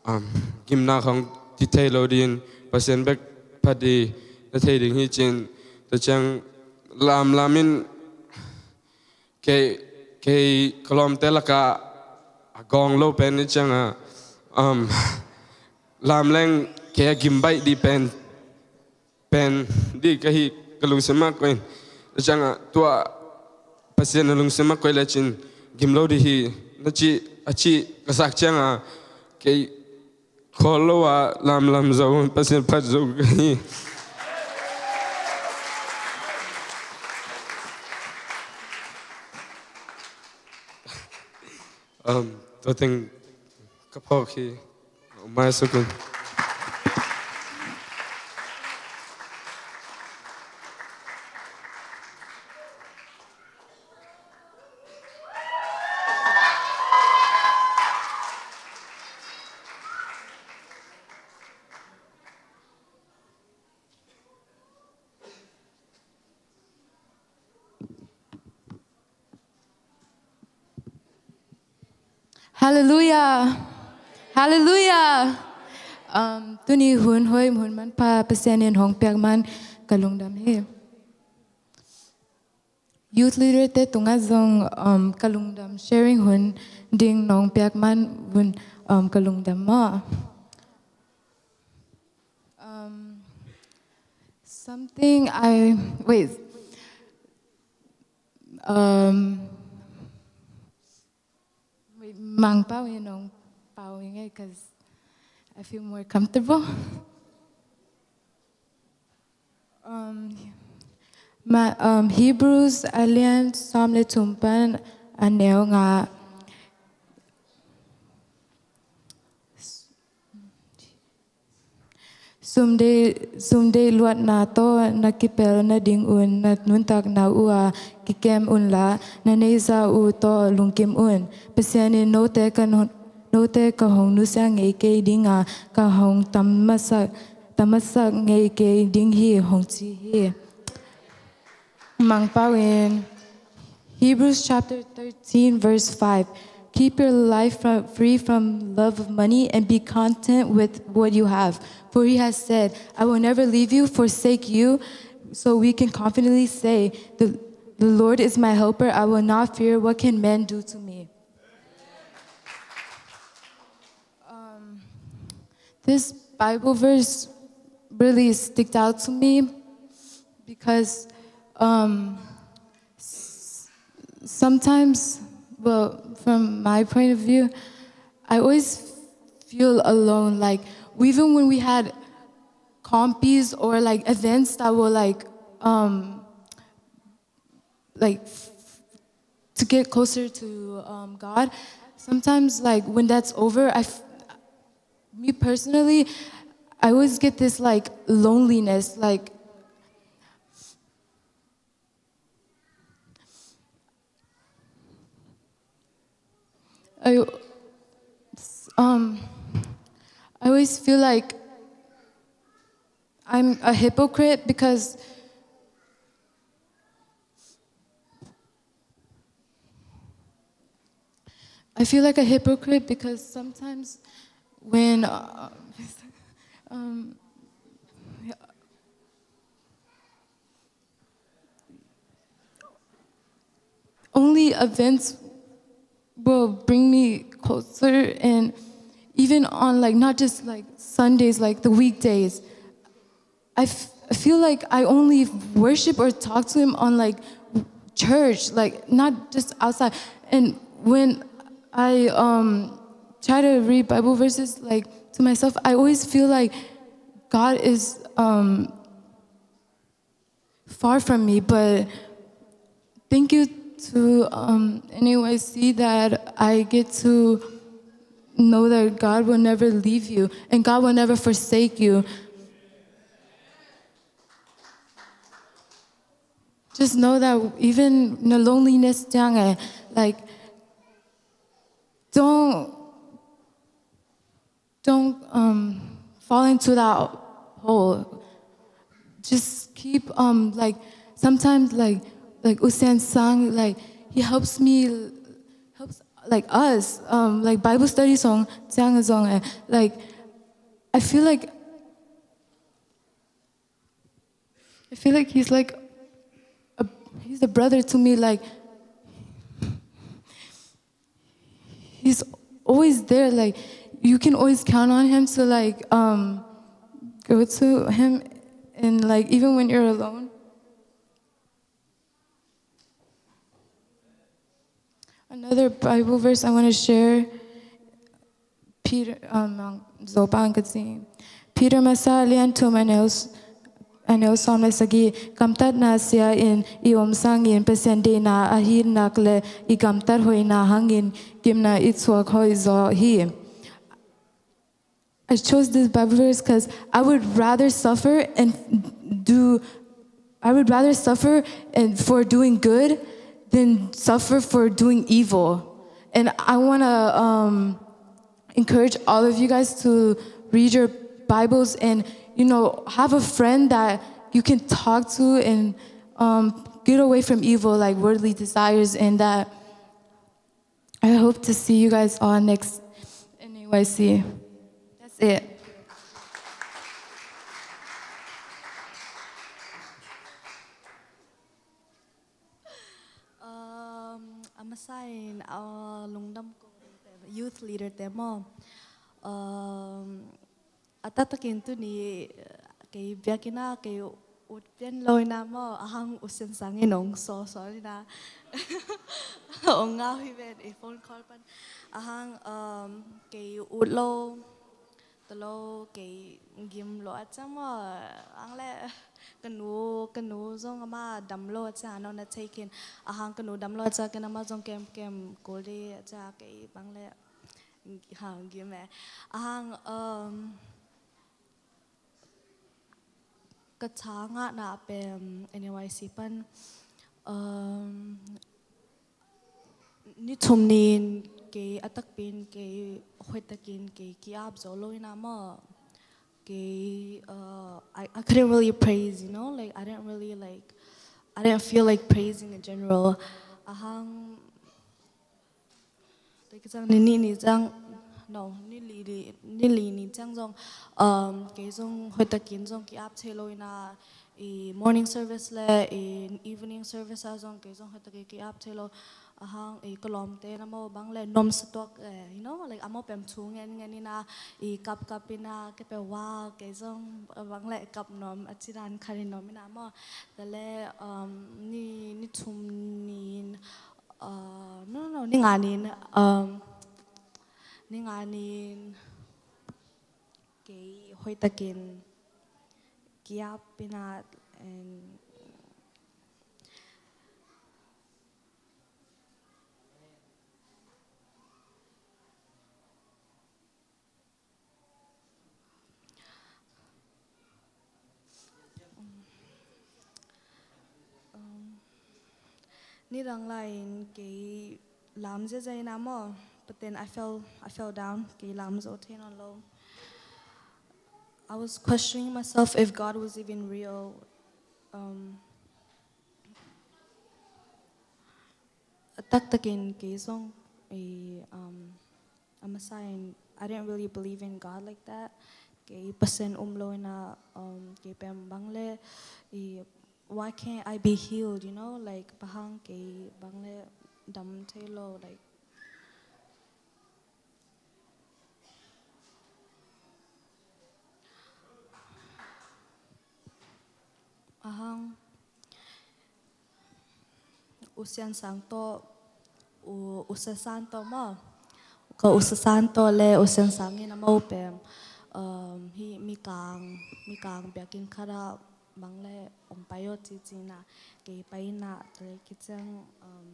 um, gimna khong ti thei lo ding, Pasian bek phat ding na thei ding hi cin. Tua ciang lamlam in kei, kei ka lawmte lakah a gawng lo pen ni ciangah, um, lamleng kei a gim baih dih pen pen dih ka hi ka lungsim ah koih in. Tua ciangah tua Pasian na lungsim ah koih lecin gim lo dih hi na cih, a cih ka sak ciangah kei khawl lo ah lamlam zo Pasian phat zo ka hi. Um, tua teng ka phawk hi. Mai sukun. Halleluiah. Halleluiah. Um, tuni hun hoih, hun manpha Pasian in hong piak man ka lungdam hi. Youth leader te tungah zong, um, ka lungdam sharing hun ding nong piak man hun, um, ka lungdam maw. Um, something I, wait. Um, wait, Mangpau, you know, Pau, because I feel more comfortable. Um, ma, um, Hebrews a lian sawm le thum pan a neu nga. Sumdeih, sumdeih luatna tawh na kipel nadingun na nuntakna uh ah kikem unla, na neihsa uh tawh lungkim un. Pasian in note ka, note ka hong nusia ngei kei dinga, ka hong tam masak, tam masak ngei kei ding hi, hong ci hi. Mangpau in Hebrews chapter thirteen, verse five. Keep your life from, free from love of money and be content with what you have. For he has said, "I will never leave you, forsake you." So we can confidently say, "The, the Lord is my helper. I will not fear. What can man do to me?" Um, this Bible verse really sticked out to me because, um, s-, sometimes, well, from my point of view, I always feel alone. Like, even when we had compis or, like, events that were, like, um, like, f-, to get closer to, um, God. Sometimes, like, when that's over, I, f-, me personally, I always get this, like, loneliness. Like, I, um, I always feel like I'm a hypocrite because I feel like a hypocrite because sometimes when, uh, um, only events will bring me closer, and even on, like, not just, like, Sundays, like, the weekdays, I, f- I feel like I only worship or talk to him on, like, church, like, not just outside. And when I, um, try to read Bible verses, like, to myself, I always feel like God is, um, far from me. But thank you to, um, N A Y C that I get to know that God will never leave you and God will never forsake you. Just know that even in the loneliness, 这样, eh, like, don't, don't, um, fall into that hole. Just keep, um, like, sometimes, like, like, U Sian Sang, like, he helps me, helps, like, us, um, like, Bible study song, 这样的 song, eh, like, I feel like I feel like he's like a, he's a brother to me. Like, he's always there. Like, you can always count on him to, like, um, go to him, and, like, even when you're alone. Another Bible verse I want to share. Peter, um, Zopang ka ci. Peter masa lian thum a neu s-, a neu sawm le sagih. Gamtatna sia in i om sangin Pasian deihna a hih nak le i gamtat hoihna hangin gimna i thuak hoih zaw hi. I chose this Bible verse 'cause I would rather suffer and do, I would rather suffer and for doing good than suffer for doing evil. And I wanna, um, encourage all of you guys to read your Bibles and, you know, have a friend that you can talk to and, um, get away from evil, like worldly desires, and that I hope to see you guys all next N A Y C. That's it. Um, a masa in, uh, lungdam ko, youth leader te maw. Um, a taktakin tuni, eh, kei biakinn ah kei ut pian lo ina maw, a hang U Sian Sang in ong sawlsawl ina ong ngau hi ven, i phone call pan a hang, um, kei ut lo, ta lo, kei gim lo a ciang maw, ang le ka nu, ka nu zong ama dam lo a ciang a nong na thei khin, a hang ka nu dam lo a ciang ken ama zong kem kem kul di a ciang kei bang le ha gim e. A hang, um, ka tha ngahna pen N Y C pan, um, ni thum ni in kei a takpi in kei hoihtakin kei ki-ap zo lo ina maw. Kei, uh, I, I couldn't really praise, you know, like, I didn't really, like, I didn't feel like praising in general. A hang, Te ki ciang ni nih ni ciang, no, ni li ni, ni li ni ciang zong, um, kei zong hoihtakin zong ki-ap thei lo ina, i morning service le i evening service ah zong kei zong hoihtakin ki-ap thei lo. A hang i ka lawmte na maw bang le nuamsa tuak, eh, you know, like, a maw pem thu ngen ngen ina, i kap kap ina, kei pia, wow, kei zong bang le kap nuam a ci dan khat i nuam ina maw. Te le, um, ni, ni thum ni in, Uh, no, no, no, ni nga ni in, um, ni nga ni in kei hoihtakin ki-ap ina, and, um, nidang lai-in kei lam ziazia ina maw, but then I fell, I fell down, kei lam zo thei nawn lo. I was questioning myself if God was even real. Um, a taktakin kei zong, i, um, a masa in, I didn't really believe in God like that. Kei Pasian um lo ina, um, kei pem bang le, i, why can't I be healed, you know? Like, bang hang kei bang le dam thei lo, like, a hang U Sian Sang tawh, U, U Sasan tawh maw. Ka U Sasan tawh le U Sian Sang in a maw pem, um, hi Mikang, Mikang biakinn khat ah bang le ong pai aw ci ci ina, kei pai ina, te le ki ciang, um,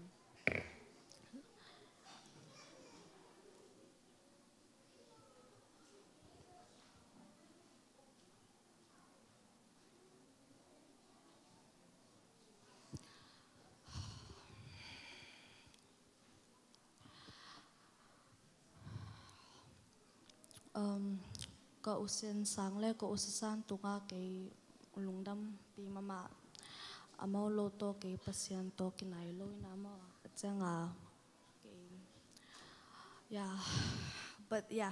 Um, ka U Sian Sang le ka U Sasan tungah kei lungdampi mahmah. A maw lo tawh kei Pasian tawh kinai lo ina maw. A ciang a, okay. Yeah. But yeah.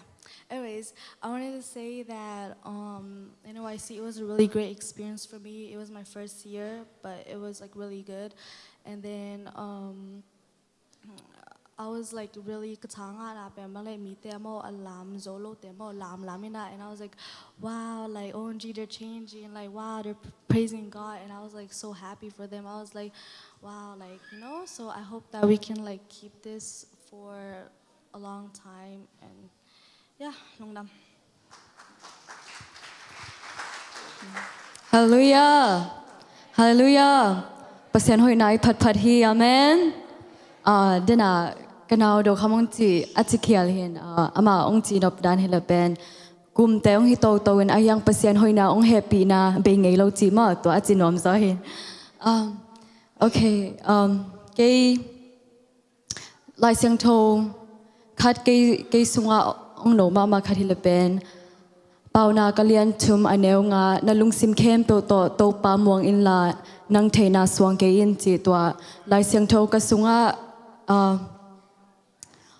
Anyways, I wanted to say that, um, N Y C, it was a really great experience for me. It was my first year, but it was, like, really good. And then, um, I was, like, really, ka tha ngahna pen bang le mite a maw a lam zo lote a maw lam lam ina, and I was like, wow, like, O M G, they're changing, like, wow, they're p-, praising God, and I was, like, so happy for them. I was like, wow, like, you know, so I hope that we can, like, keep this for a long time, and yeah, lungdam. Halleluiah. Halleluiah. Pasian hoihna i phatphat hi. Amen. Ah, dena ka nau do kham ong ci, a ci khial hin, ah, ama ong ci nop dan hi le pen, kumte ong hi toto in a hiang Pasian hoihna ong hehpihna bei ngei lo ci maw, tua a ci nuam zaw hin. Um, okay, um, kei Lai Siangtho khat kei, kei sungah ong no mahmah khat hi le pen, Paunak a lian thum a neu nga, na lungsim khempeuh tawh Topa muang inla, nang theihna suang kei in, ci tua Lai Siangtho ka sungah, ah,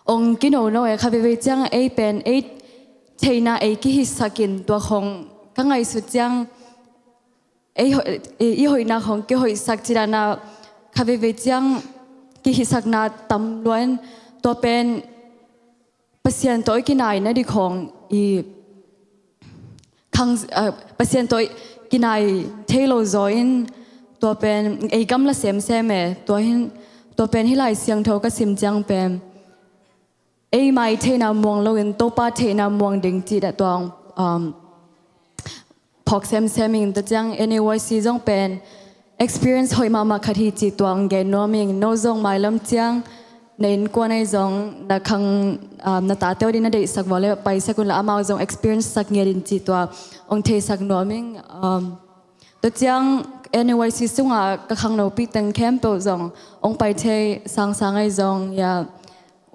ong kinono e. Kha veivei ciang ei pen ei theihna ei kihisak in, tua khong ka ngaihsut ciang ei hoi-, i, i hoihna khong kihoihsak ci dana kha veivei ciang kihisakna tam luan, tua pen Pasian tawh i kinai na di khong i, khang, ah, Pasian tawh kinai thei lo zaw in, tua pen ei gamla semsem e, tua hin, tua pen hih Lai Siangtho ka sim ciang pen ei mai theihna muang loin Topa theihna muang ding cih dah tua, um, phawk semsem in. Tua ciang N A Y C zong pen experience hoih mahmah khat hi cih tua hong gen nuam ing. No zong mailam ciang na innkuan ahi zong na khang, um, na tate uh ding na deihsak vua le paisak un la amau zong experience sak ngiat in cih tua hong theisak nuam ing. Um, tua ciang N A Y C sungah ka khangnopih teng khempeuh zong hong pai thei sangsang ahi zong, ya,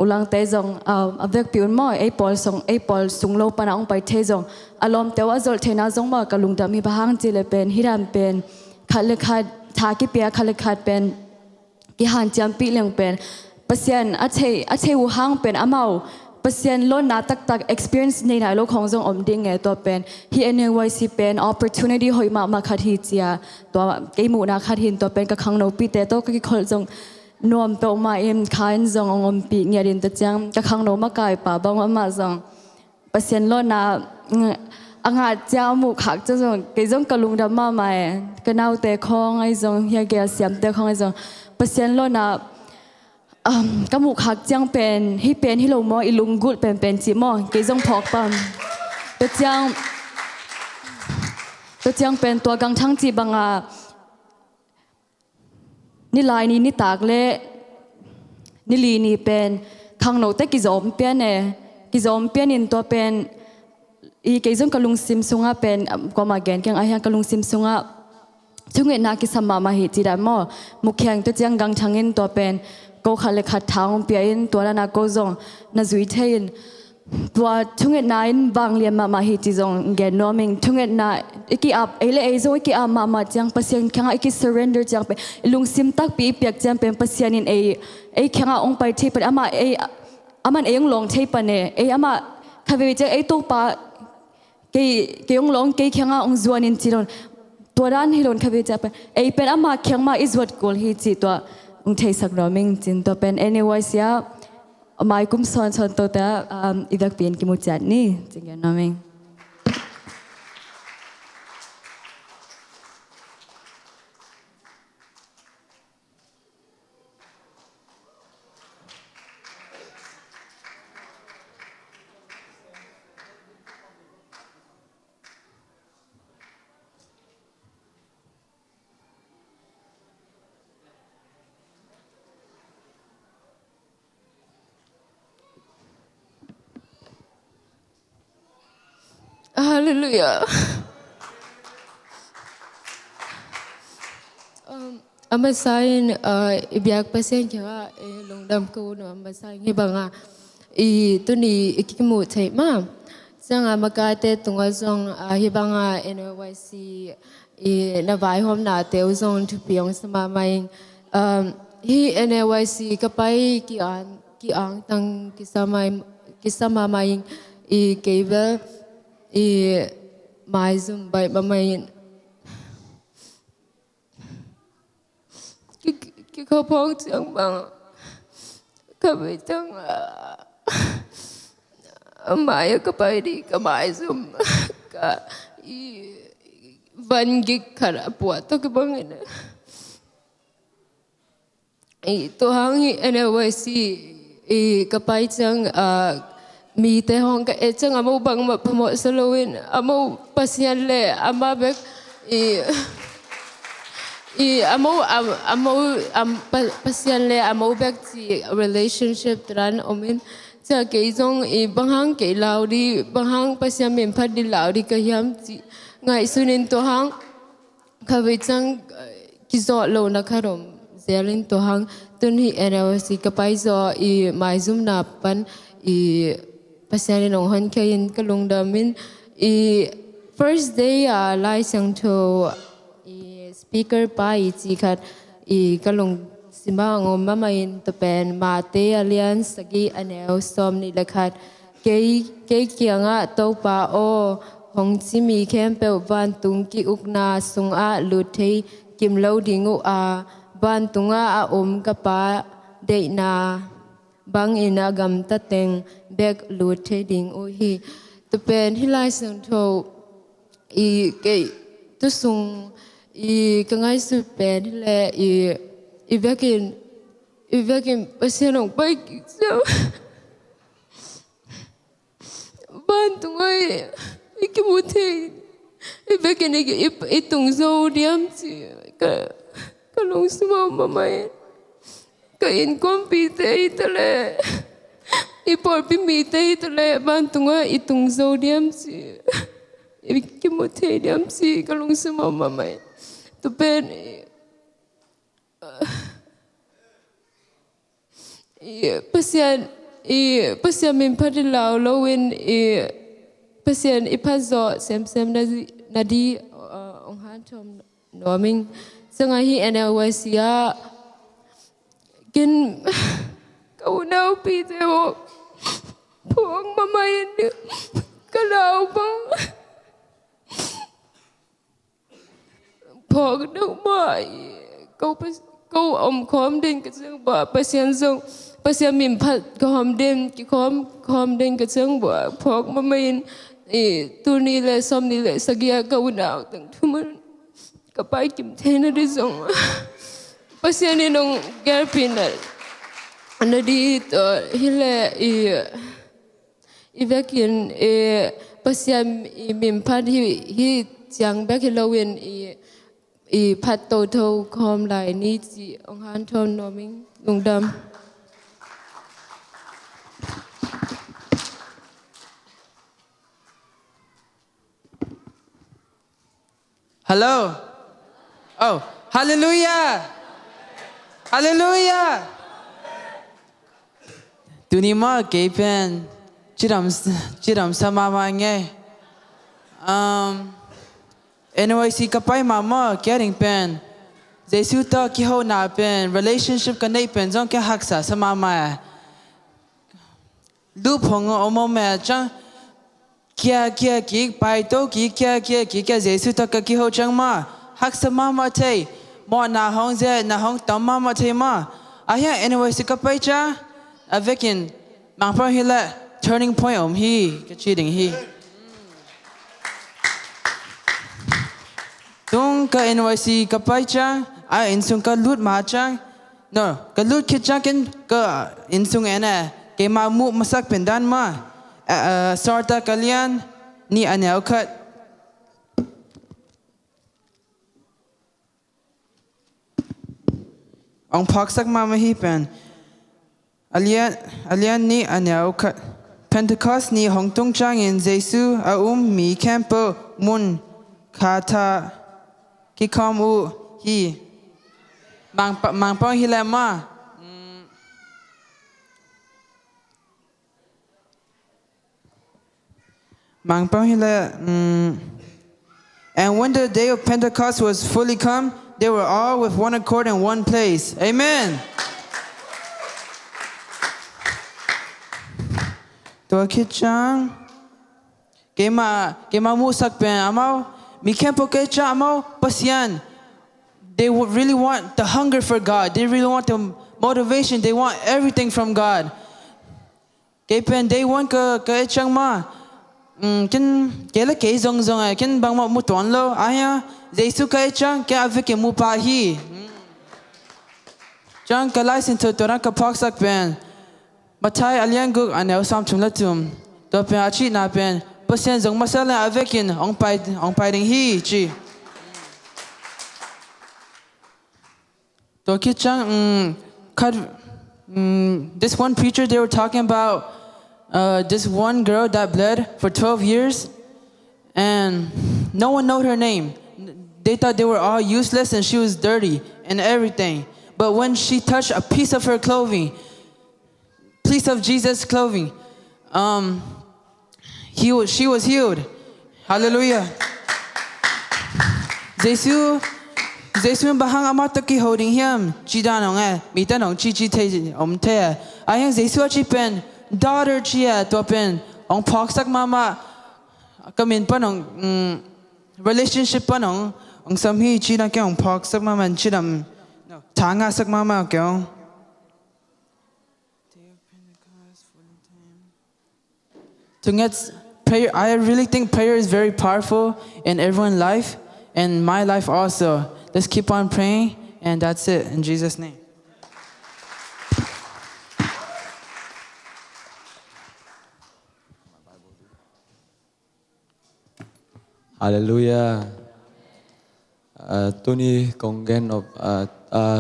ulangte zong, ah, a vekpi un maw, ei pawl sung, ei pawl sung lo pana hong pai thei zong, a lawmte uh a zolh theihna zong maw, ka lungdam hi. Bang hang cih leh pen hih dan pen khat le khat tha kipia, khat le khat pen kihanciampih leng pen Pasian a thei, a thei uh hang pen amau Pasian lawnna taktak experience nei nai lo khong zong om ding e. Tua pen hih N A Y C pen opportunity hoih mahmah khat hi ci-a tua kei muhna khat hi in, tua pen ka khangnopihte tawh ka kikholh zong nuam peuhmah in, kha in zong hong ompih ngiat in. Tua ciang ka khangno makaipa bang amah zong Pasian lawnna, mm, a ngah ciang a muh khak ciang zong kei zong ka lungdam mahmah e. Ka naute khawng ahi zong, hia gel siamte khawng ahi zong Pasian lawnna, um, ka muh khak ciang pen hih pen hi lo maw, i lunggulh penpen cih maw, kei zong phawk pah. Tua ciang, tua ciang pen tua gangthang cih banga nilai ni nitak le nili ni pen khangnote kizawm pian e. Kizawm pian in tua pen i kei zong ka lungsim sungah pen, um, kuamah gen keng, ahi hang ka lungsim sungah thungetna kisam mahmah hi ci dan maw. Mukhiang tua ciang gangthang in tua pen ko khat le khat tha hong pia in, tua dan a ko zong na zui thei in, tua thungetna in vanglian mahmah hi ci zong gen nuam ing. Thungetna i ki-ap, ei le ei zong i ki-ap mahmah ciang, Pasian kiangah i ki-surrender ciang pen, i lungsim takpi i piak ciang pen Pasian in ei, ei kiangah hong pai thei pan, amah ei, amah in ei hong lawng thei pan e. Ei amah khatvei ciang ei Topa kei, kei hong lawng, kei kiangah hong zuan in ci lo in, tua dan hi lo in khatvei ciang pen ei pen amah kiang mah i zuat kul hi cih tua hong theisak nuam ing. Cin tua pen N A Y C ah mai kum sawnsawn tote ah, um, i vekpi in kimu ciat ni, ci gen nuam ing. Halleluiah. Um, a masa in, uh, i biak Pasian kiangah, eh, lungdam ko nuam a masa in hih banga i tuni i kimu thei mah. Ciangah makaite tungah zong, uh, hih banga N A Y C i na vaihawmnate uh zong thupi hong sa mahmah ing. Um, hih N A Y C ka pai ki-ang, ki-angtang kisa mah, kisa mahmah ing. I kei bel i maizum baih mahmah in. Ki, ki, kikhaphawng ciang bang khatvei ciang, ah, a mai-ah ka pai ding ka maizum, ka i van gik khat a puah tawh kibang in. I tua hang hi N A Y C i ka pai ciang, ah, mite hong ka et ciang a mo bangmah phamawh sa loin a mo Pasian le amah bek i, i a mo, a, a mo, a, pa, Pasian le a mo bek ci relationship turan om in, ciah kei zong i bang hang kei lau di, bang hang Pasian min phat di lau di ka hiam ci ngaihsun in tua hang khatvei ciang, eh, kizawh lohna khat om zel in tua hang tun hi N A Y C ka pai zaw i maizumna pan i Pasian in hong honkhia in ka lungdam in i first day a Lai Siangtho i speaker pa i ci khat i ka lungsim ah hong om mahmah in tua pen Mate a lian sagih a neu sawm nih le khat. Kei, kei kiangah Topa aw, hong ci mi khempeuh vantung ki-ukna sungah lut thei kim lo ding uh a, vantungah a om ka Pa deihna bangin a gamta teng bek lut thei ding uh hi. Tua pen hih Lai Siangtho I kei tusung i ka ngaihsut pen hi le i, i vekin, i vekin Pasian hong pai kik ciang vantungah i, i kimu thei, i vekin i, i, i tung zo diam ci ka, ka lungsim a om mahmah in. Ka innkuanpihte hi ta le, i pawlpi mite hi ta le, vantungah i tung zo diam ci i kimu thei diam ci ka lungsim a om mahmah in. Tu pen i, i Pasian, i Pasian min phat i lau loin i Pasian i phat zawh semsem na di, na di, uh, hong hanthawn nuam ing. Ciangah hi N L Y C ah ken ka unaupite aw phawk mahmah in ka lau bang phawk deuh mah i ko pas-, ko om khawm den ka ciang bua Pasian zong, Pasian min phat ka hawm den, kikhawm khawm den ka ciang bua phawk mahmah in i tul nih le sawmnih le sagih ah ka unau teng thum ah ka pai kim theihna ding zong Pasian in hong gelpih na, na ding hi ta hi le i, i vekin i Pasian i min phat hi, hi ciang bek hi loin i, i phat totho khawm lai ni ci hong hanthawn nuam ing. Lungdam. Hello. Oh, hallelujah. Hallelujah. Tuni mah kei pen cidam, cidam sa mahmah ing ei. Um, N Y C ka pai mahmah kei a ding pen Jesu tawh kihona pen, relationship ka neih pen zong kei haksa sa mahmah e. Lup hong om om e ciang kia kia kik, paito kik, kia kia kik, kia Jesu tawh ka kiho ciang mah haksa mahmah thei, mawhna hong ze, na hong tam mahmah thei mah. A hiang N Y C ka pai ciang a vekin mangpau hi le turning point om hi ka ci ding hi. Tung ka N Y C ka pai ciang a innsung ka lut ma ciang, no, ka lut khit ciang ken ka innsung en e, keima muh masak pen dan mah, a, a, Sarta ka lian nih a neu khat. Hong phawksak mahmah hi pen. A lian, a lian nih a neu khat. Pentecost ni hong tung ciangin Jesu a um mi khempeuh mun khat ah kikhawm uh hi. Mangpa-, mangpau hi le mah. Mangpau hi le, mm, and when the day of Pentecost was fully come, they were all with one accord in one place. Amen. Tua khit ciang keima, keima muhsak pen amau, mi khempeuh kei ciang amau Pasian. They would really want the hunger for God. They really want the motivation. They want everything from God. Kei pen day one ka, ka et ciang mah, mm, ken, kei le kei zongzong e, ken bangmah mu tuan lo. A hia, Jesu ka et ciang kei a vekin mu pah hi. Mm. Ciang ka Lai Siangtho tua dan ka phawksak pen Matthai a lian guk a neu sawmthum le thum. Tua pen a cihna pen Pasian zong masa le a vekin hong pai, hong pai ding hi ci. Tua khit ciang, mm, khat, mm, this one preacher, they were talking about, uh, this one girl that bled for twelve years, and no one know her name. They thought they were all useless and she was dirty and everything. But when she touched a piece of her clothing, piece of Jesus' clothing, um, he was, she was healed. Hallelujah. Jesu, Jesu in bang hang amah tawh kiho ding hiam? Ci dan hong e, mi tan hong cici thei om thei e. A hiang Jesu a ci pen, daughter ci e, tua pen hong phawksak mahmah, ka min pan hong, mm, relationship pan hong, hong sam hi ci dan kei hong phawksak mahmah, cidam, no, tha ngahsak mahmah kei hong. Thunget, prayer, I really think prayer is very powerful in everyone's life and my life also. Let's keep on praying, and that's it, in Jesus' name. Halleluiah. Tuni kong gen nop,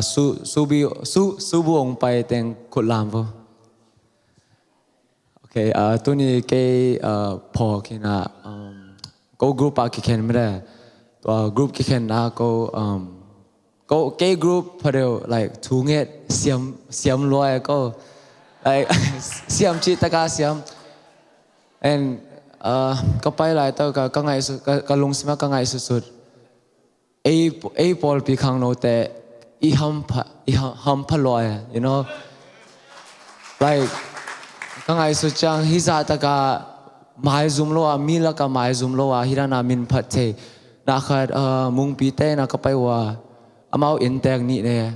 subu ong pai teng khut lam vo. Ok, tuni kei phawk hi na, ko group ah kikhen mede. Tua group kikhen na ko, ko kei group pha deuh, like, thu nget siam, siam lua e ko. Like, siam cih taka siam. And ka pai lai tawh ka, ka ngaihsut, ka, ka lungsim ah ka ngaihsutsut. Ei, ei pawlpi khangnote i hampha, i ha-, hampha lua e, you know. Like, ka ngaihsut ciang hih zah taka maizum lo a, mi laka maizum lo a, hih dana min phat thei. Na khat, mungpite na ka pai uh a, amau inntek nih ne.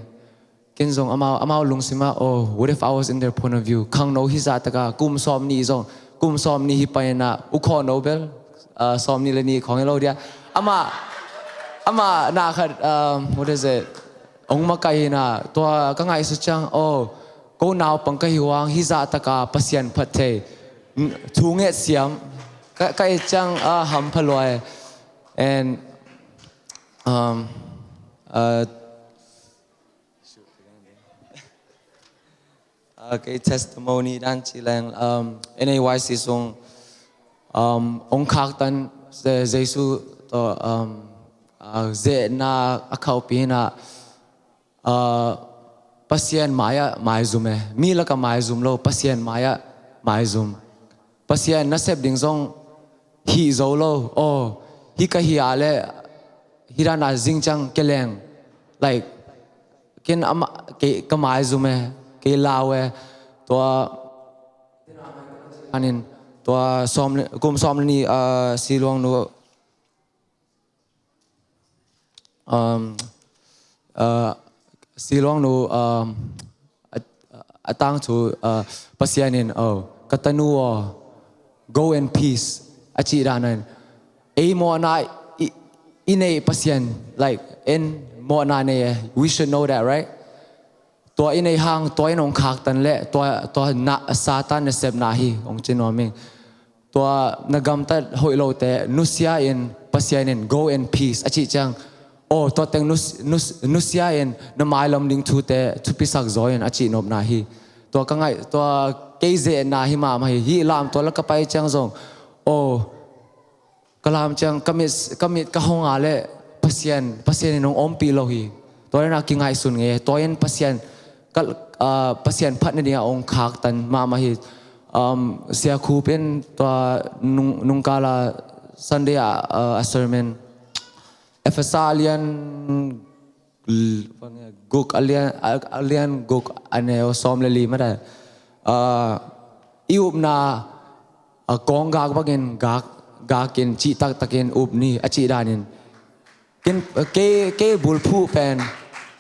Ken zong amau, amau lungsim ah, oh, what if I was in their point of view? Khangno hih zah taka kum sawm nih zong, kum sawm nih hi pai na, u khawhno bel, sawm nih le nih khawng hi lo dia. Amah, amah na khat, what is it? Ong makaih hi na, tua ka ngaihsut ciang, oh, ko naupang ka hi uh hang, hih zah taka Pasian phat thei. Thu nget siam, ka, ka et ciang, hampha lua e. And, um, uh, kei testimony dan ci leng, N A Y C sung, ong khaktan Jesu tawh, zehna a khauhpi na, Pasian mai-ah maizum e. Mi lakah maizum lo, Pasian mai-ah maizum. Pasian nasep ding zong hih zo lo. Aw, hih ka hih a leh hih dan a zing ciang kia leng, like, ken ama, kei ka maizum e, kei lau e. Tua anin, tua sawm le, kum sawm le nih, siluang nu, siluang nu, a tangthu, Pasian in, oh, ka tanu aw, go in peace, a cih dan in. Ei mawhna i, i neih Pasian, like, en mawhna nei e. We should know that, right? Tua i neih hang, tua in hong khaktan leh, tua, tua na, Satan nasepna hi, hong ci nuam ing. Tua na gamtat hoih lote nusia in, Pasian in go in peace a cih ciang, aw, tua teng nus-, nus-, nusia in, na mailam ding thute thupisak zaw in a cih nopna hi. Tua ka ngaih, tua kei zehna hi mahmah hi. Hih lam tua la ka pai ciang zong, aw, ka lam ciang ka mit, ka mit ka hong a leh Pasian, Pasian in hong ompih lo hi. Tua in a kingaihsun ngei. Tua in Pasian, ka, Pasian phat nading a hong khaktan mahmah hi. Sia Khup in tua nung, nungkala Sunday a, a sermon, Efesa a lian guk, a lian, a lian guk a neu sawm le li mah dan, i upna, a kawng gak bangin gak, gak in cih taktakin up ni a cih danin. Ken, kei, kei bulphuh pen,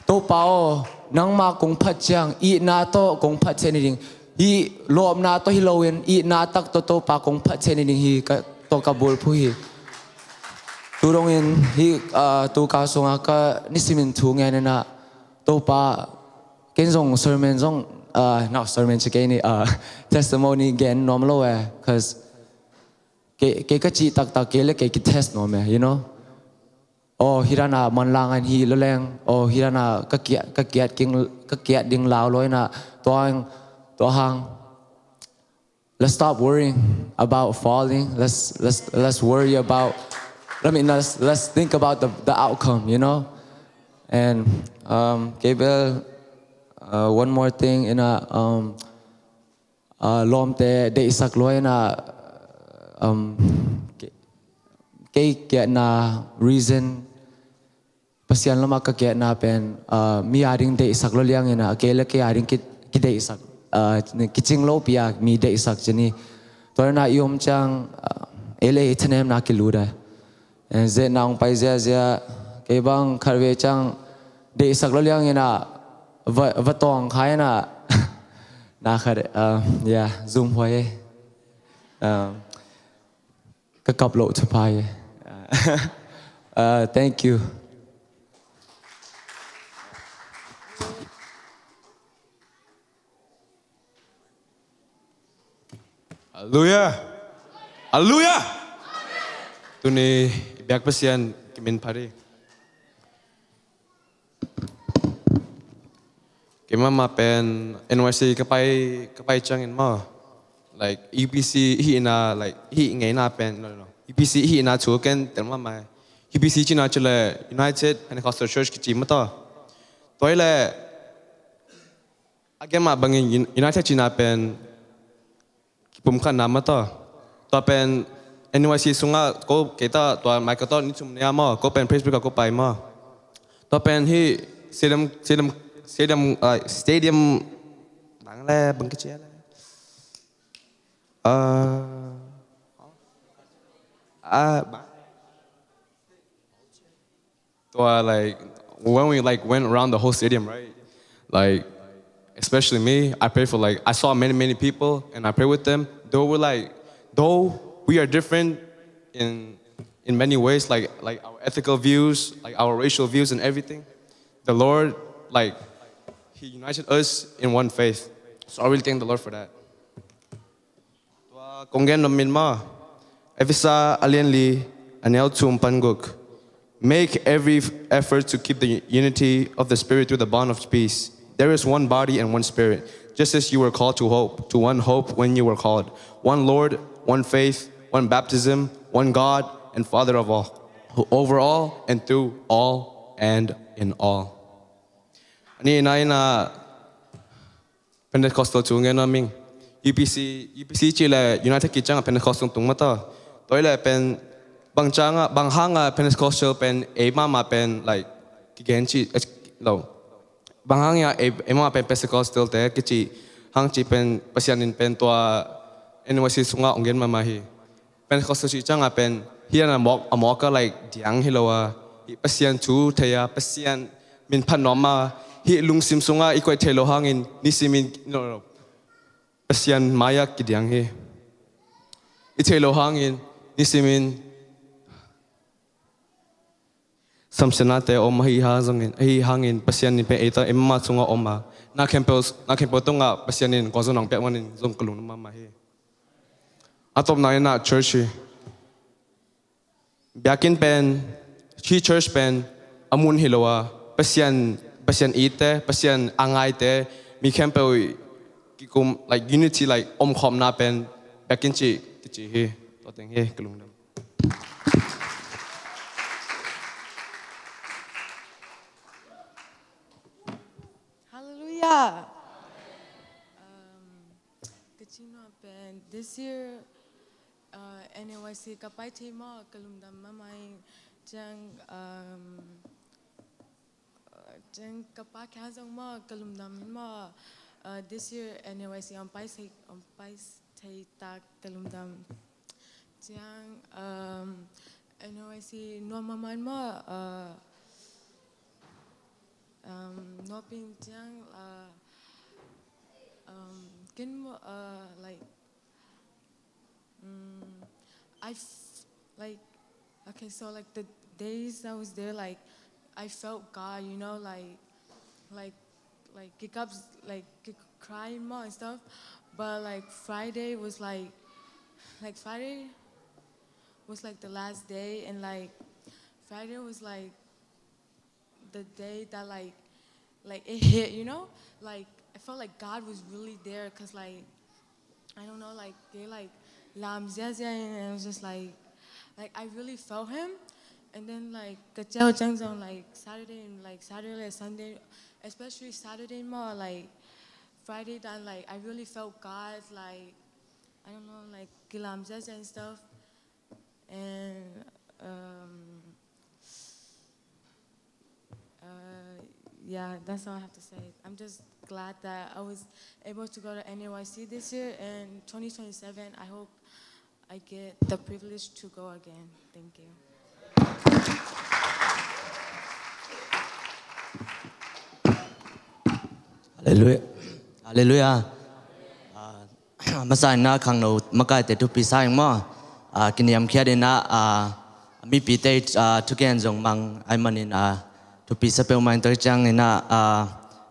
Topa aw, nangmah kong phat ciang itna tawh kong phat ciang ni ding. Hih lawpna tawh hi loin itna tak tawh Topa kong phat ciang ni ding hi, ka, tawh ka bulphuh hi. Tu dongin hih, tu ka sungah ka nisimin thu ngen inah, Topa, ken zong sermon zong, no, sermon ci kei ni, testimony gen nuam lo e, 'cause kei, kei ka cih taktak kei le kei ki test nuam e, you know. Aw, hih dan a manlang an hi lo leng, aw, hih dan a ka kiat, ka kiat king, ka kiat ding lau lo inah, tua hang, tua hang. Let's stop worrying about falling. Let's, let's, let's worry about, I mean, let's, let's think about the, the outcome, you know? And, um, kei bel, uh, one more thing, inah, um, uh, lawmte deihsak lua inah, um, kei, kei kiatna reason, Pasian lamah ka kiatna pen, mi a ding deihsak lo liang inah, kei le kei a ding ki, kideihsak, kicing lopi a mi deihsak ci ni. Tua inah i om ciang, ei le ei thanemna kilut a. Zehna hong pai ziazia, kei bang khatvei ciang deihsak lo liang inah, va, va tawng kha inah, na khat, yeah, zum huai e. Ka kap loh thapai e. Uh, thank you. Halleluiah. Halleluiah. Tuni i biak Pasian kimin phat hi. Keimah mah pen N Y C ka pai, ka pai ciangin maw, like, U B C i hihna, like, i hih ngeina pen, no, no, no. U B C i hihna thu ken tel mahmah. U B C cihna cih leh United Pentecostal Church kici mah tawh. Tua hi leh a gen mah bangin Un-, United cihna pen kipumkhatna mah tawh. Tua pen N Y C sungah ko kei ta tua Michael tawh ni thum ni a maw, ko pen Presbyterian ko pai maw. Tua pen hih stadium, stadium, stadium, uh, stadium, bang le, bang kici le. Uh, uh, bang. Tua, like, when we, like, went around the whole stadium, right? Like, especially me, I pray for, like, I saw many, many people, and I pray with them. Though we're, like, though we are different in, in many ways, like, like, our ethical views, like, our racial views and everything, the Lord, like, He united us in one faith. So I really thank the Lord for that. Tua kong gen nop min maw, Efesa a lian li, a neu thum pan guk. Make every effort to keep the unity of the Spirit through the bond of peace. There is one body and one Spirit, just as you were called to hope, to one hope when you were called. One Lord, one faith, one baptism, one God and Father of all, who over all and through all and in all. Ani na ina Pentecostal thu ngen nuam ing. U B C, U B C cih leh United kiciang a Pentecostal tung mah tawh. Tua hi leh pen bang ciang a, bang hang a Pentecostal pen ei mahmah pen, like, kigen cih, eh, lo. Bang hang a ei, ei mahmah pen Pentecostal te kici hang cih pen Pasian in pen tua N Y C sungah ong gen mahmah hi. Pentecostal cih ciang a pen, hih a mawk, a mawk a, like, diang hi lo a, hih Pasian thu thei a, Pasian min phat nuam a, hih lungsim sungah i koih thei lo hangin, nisimin, no, no, Pasian mai-ah kidiang hi. I thei lo hangin, nisimin samsiatnate om ahi hang zongin, ahi hangin Pasian in pen ei tawh ei mahmah sungah om a, na khempeuh, na khempeuh tungah Pasian in gualzawhna ong piak manin zong ka lungdam mahmah hi. A tawpna in ah church hi. Biakinn pen, hih church pen a mun hi lo a, Pasian, Pasian itte, Pasian a ngaite, mi khempeuh kikum, like, unity, like, omkhawmna pen biakinn cih kici hi. Tua teng hi, ka lungdam. Hallelujah. Um, ka cihna pen, this year, uh, N A Y C ka pai thei maw, ka lungdam mahmah ing. Ciang, um, uh, ciang ka pa khia zong maw, ka lungdam hi maw. Uh, this year N A Y C ong pai thei, ong pai thei tak, ka lungdam. Ciang, um, N A Y C nuam mahmah maw, uh, um, nuam ing ciang, uh, um, ken maw, uh, like, mm, I f-, like, okay, so, like, the days I was there, like, I felt God, you know, like, like, like, kick up, like, kick, crying more and stuff. But, like, Friday was, like, like, Friday was, like, the last day, and, like, Friday was, like, the day that, like, like, it hit, you know? Like, I felt like God was really there, 'cause, like, I don't know, like, they, like, lam ziazia, and it was just, like, like, I really felt him. And then, like, ka ciau ciang zong, like, Saturday and, like, Saturday, Sunday, especially Saturday maw, like, Friday dan, like, I really felt God, like, I don't know, like, kilam ziazia and stuff. And, um, uh, yeah, that's all I have to say. I'm just glad that I was able to go to N A Y C this year, and twenty twenty-seven, I hope I get the privilege to go again. Thank you. Halleluiah. Halleluiah. Ah, masa in ah khangno makaite thupi sa ing maw. Ah, kiniamkhiat in ah, ah, mipite, ah, thugen zong mang ahih manin, ah, thupi sa peuhmah in, tua ciangin ah, ah,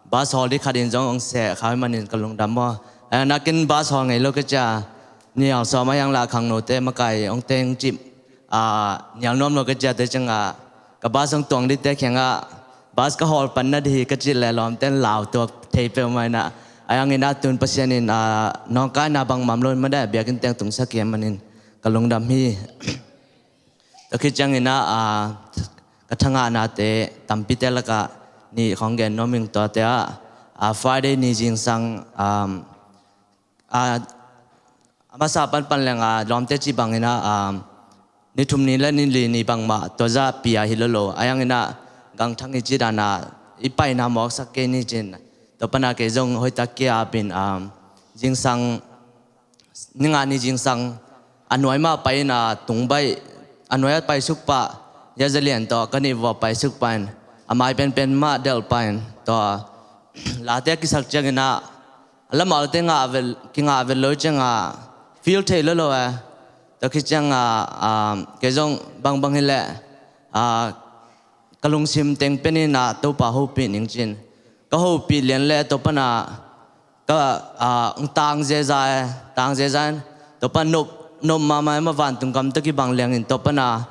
bus hawl ding khat in zong hong seh kha ahih manin ka lungdam maw. Ah, nakin bus hawl ngei lo ka ci a, ni hong sawm a hiang lah khangnote makai hong teng cip, ah, nial nuam lo ka ci a, tua ciang ah, ka bus hong tuang dingte kiangah, bus ka hawl pan na ding hi ka cih leh lawmten lau tuak thei peuhmah in ah. Ahih hangin ah tun Pasian in, ah, nawngkaina bangmah om lo in mah deh, biakinn teng tungsak hi ahih manin ka lungdam hi. Tua khit ciangin ah, ah, ka thangahnate tampite lakah nih khawng gen nuam ing. Tuate ah, ah, Friday ni zingsang, um, ah, a masa panpan leng, ah, lawmte cih bangin ah, um, ni thum ni le ni li ni bangmah tua zah pia hi lo lo. Ahih hangin ah gangthang i cih dan ah i paina mawksak kei ni cin, tua pan ah kei zong hoihtak kei a ap in, um, zingsang, ni nga ni zingsang a nuai mah pai in ah, tung baih, a nuai a paisuk pah, Zia Za Lian tawh ka nih vua paisuk pah in, a mai penpen mah delh pah in, tua late a kisak ciangin ah, a lamalte ngah vet, kingah vet lo ciang ah, feel thei lo lo e. Tua khit ciang ah, ah, kei zong bangbang hi leh, ah, ka lungsim teng pen in ah Topa hopih ning cin, ka hopih lian leh tua pan ah ka, ah, tang zeza e, tang zeza in, tua pan nop, nop mahmah in, mah vantung gam tawh kibang liangin tua pan ah,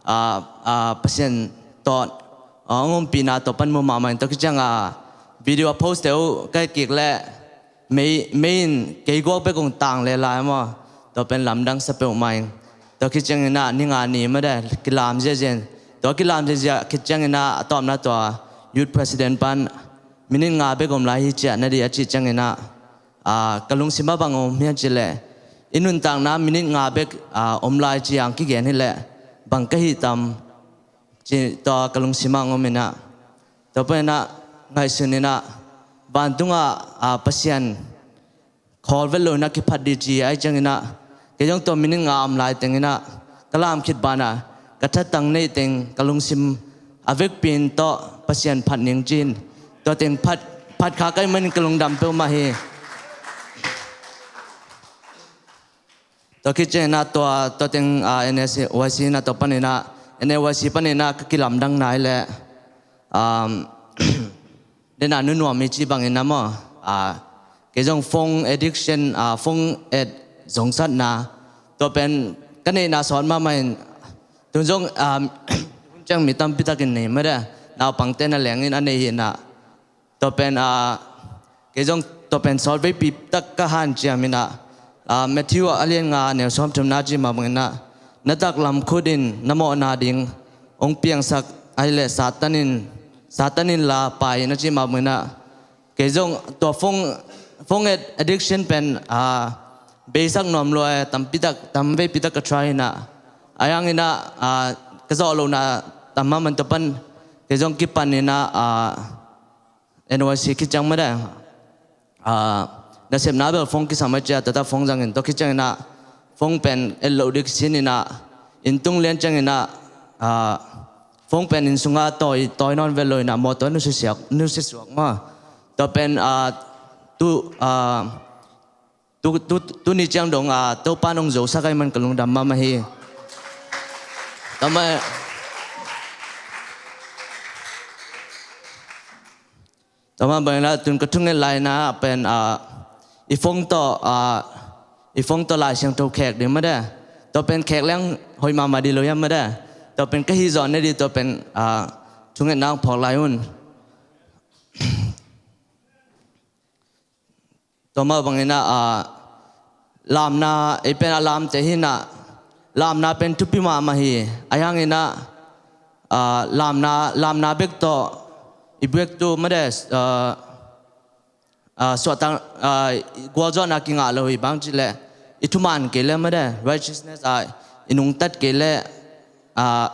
ah, ah, Pasian tawh, ah, hong ompihna tua pan mu mahmah in, tua khit ciang ah video a post te uh ka et kik leh, mei, mei in kei guak bek hong tang le lai maw. Tua pen lamdang sa peuhmah ing. Tua khit ciangin ah ni nga ni mah deh kilam ziazia in. Tua kilam ziazia khit ciangin ah a tawpna tua youth president pan, minute nga bek om lai hi ciah na dih a cih ciangin ah, ah, ka lungsim ah bang om hiam cih leh, i nuntakna minute nga bek, ah, om lai ci-in kigen hi leh bang ka hih tam, ci tua ka lungsim ah hong om in ah, tua pen ah ngaihsun in ah, vantungah, ah, Pasian khawl vet lo in ah kiphat ding ci ahih ciangin ah, kei zong tua minute nga om lai teng in ah, ka lam khit banah ka thatang neih teng ka lungsim a vekpi in tawh Pasian phat ning ci-in, tua teng phat, phat kha ka hih manin ka lungdam peuhmah hi. Tua khit ciangin ah tua, tua teng, ah, N S Y C in ah tua panin ah, N S Y C panin ah ka kilamdang nai leh, um, den ah nu nuam i cih bangin ah maw, ah, kei zong phone addiction, ah, phone ad zongsatna, tua pen ka neihna sawt mahmah in, tun zong, um, hun ciang mi tampi takin nei mah deh, naupangte na lengin a nei hi in ah, tua pen, ah, kei zong tua pen sawtveipi tak ka hanciam in ah, ah, Matthew a lian nga neu sawmthumna cih mah bangin ah, na taklam khut in na mawhna ding hong piangsak ahih leh Satan in, Satan in la pai in a cih mah bangin ah, kei zong tua phone, phone ad-, addiction pen, ah, beisak nuam lua e, tampi tak, tamveipi tak ka try in ah, ahih hangin ah, ah, ka zawh lohna tam mahmah in tua pan kei zong kipan in ah, ah, N Y C khit ciang mah deh, ah, nasepna bel phone kisam a ci a, tua ta phone zangin, tua khit ciangin ah phone pen et loh ding kisin in ah, inn tung lian ciangin ah, ah, phone pen inn sungah tawi, tawi nawn vet lo in ah, mawtaw nusia suak, nusia suak maw. Tua pen, ah, tu, ah, tu, tu, tuni ciang dong, ah, Topa in hong zosak ahih man ka lungdam mahmah hi. Tua mah, tua mah bangin ah tun ka thunget laina pen, ah, i phone tawh, ah, i phone tawh Lai Siangtho khek ding mah deh. Tua pen khek leng hoih mahmah ding lo hiam mah deh. Tua pen ka hih zawh na ding, tua pen, ah, thungetna hong phawk lai un. Tua mah bangin ah, ah, lamna, ei pen a lamte hi in ah, lamna pen thupi mahmah hi. Ahih hangin ah, ah, lamna, lamna bek tawh i buektu mah deh, ah, ah, suahtak, ah, gualzawhna kingah lo hi, bang cih leh i thuman kei leh mah deh, righteousness ah i nungtat kei leh, ah,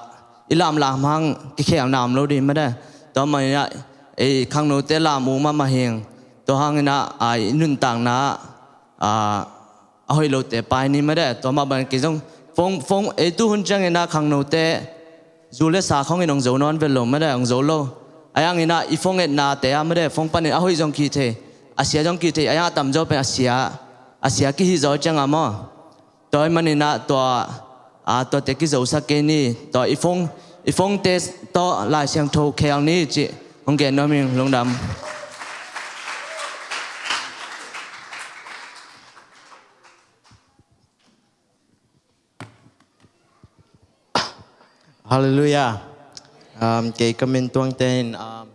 i lamlam hang kikhelna om lo ding mah deh. Tua mah in ah, ei khangnote lam uh mahmah hi ing. Tua hangin ah, ah, i nuntakna, ah, a hoih lote pai ni mah deh. Tua mah bangin kei zong phone, phone, ei tu hun ciangin ah khangnote zu le sa khawngin hong zo nawn vet lo mah deh, hong zo lo. Ahih hangin ah i phone etnate ah mah deh, phone panin a hoih zong kihih thei, a sia zong kihih thei, ahih hang a tamzaw pen a sia, a sia kihih zaw ciang ah maw. Tua ahih manin ah tua, A, tuate kizosak kei ni. Tua i phone, i phone te tawh Lai Siangtho khel ni cih hong gen nuam ing. Lungdam. Halleluiah. Um, kei ka min Tuang Tein, um,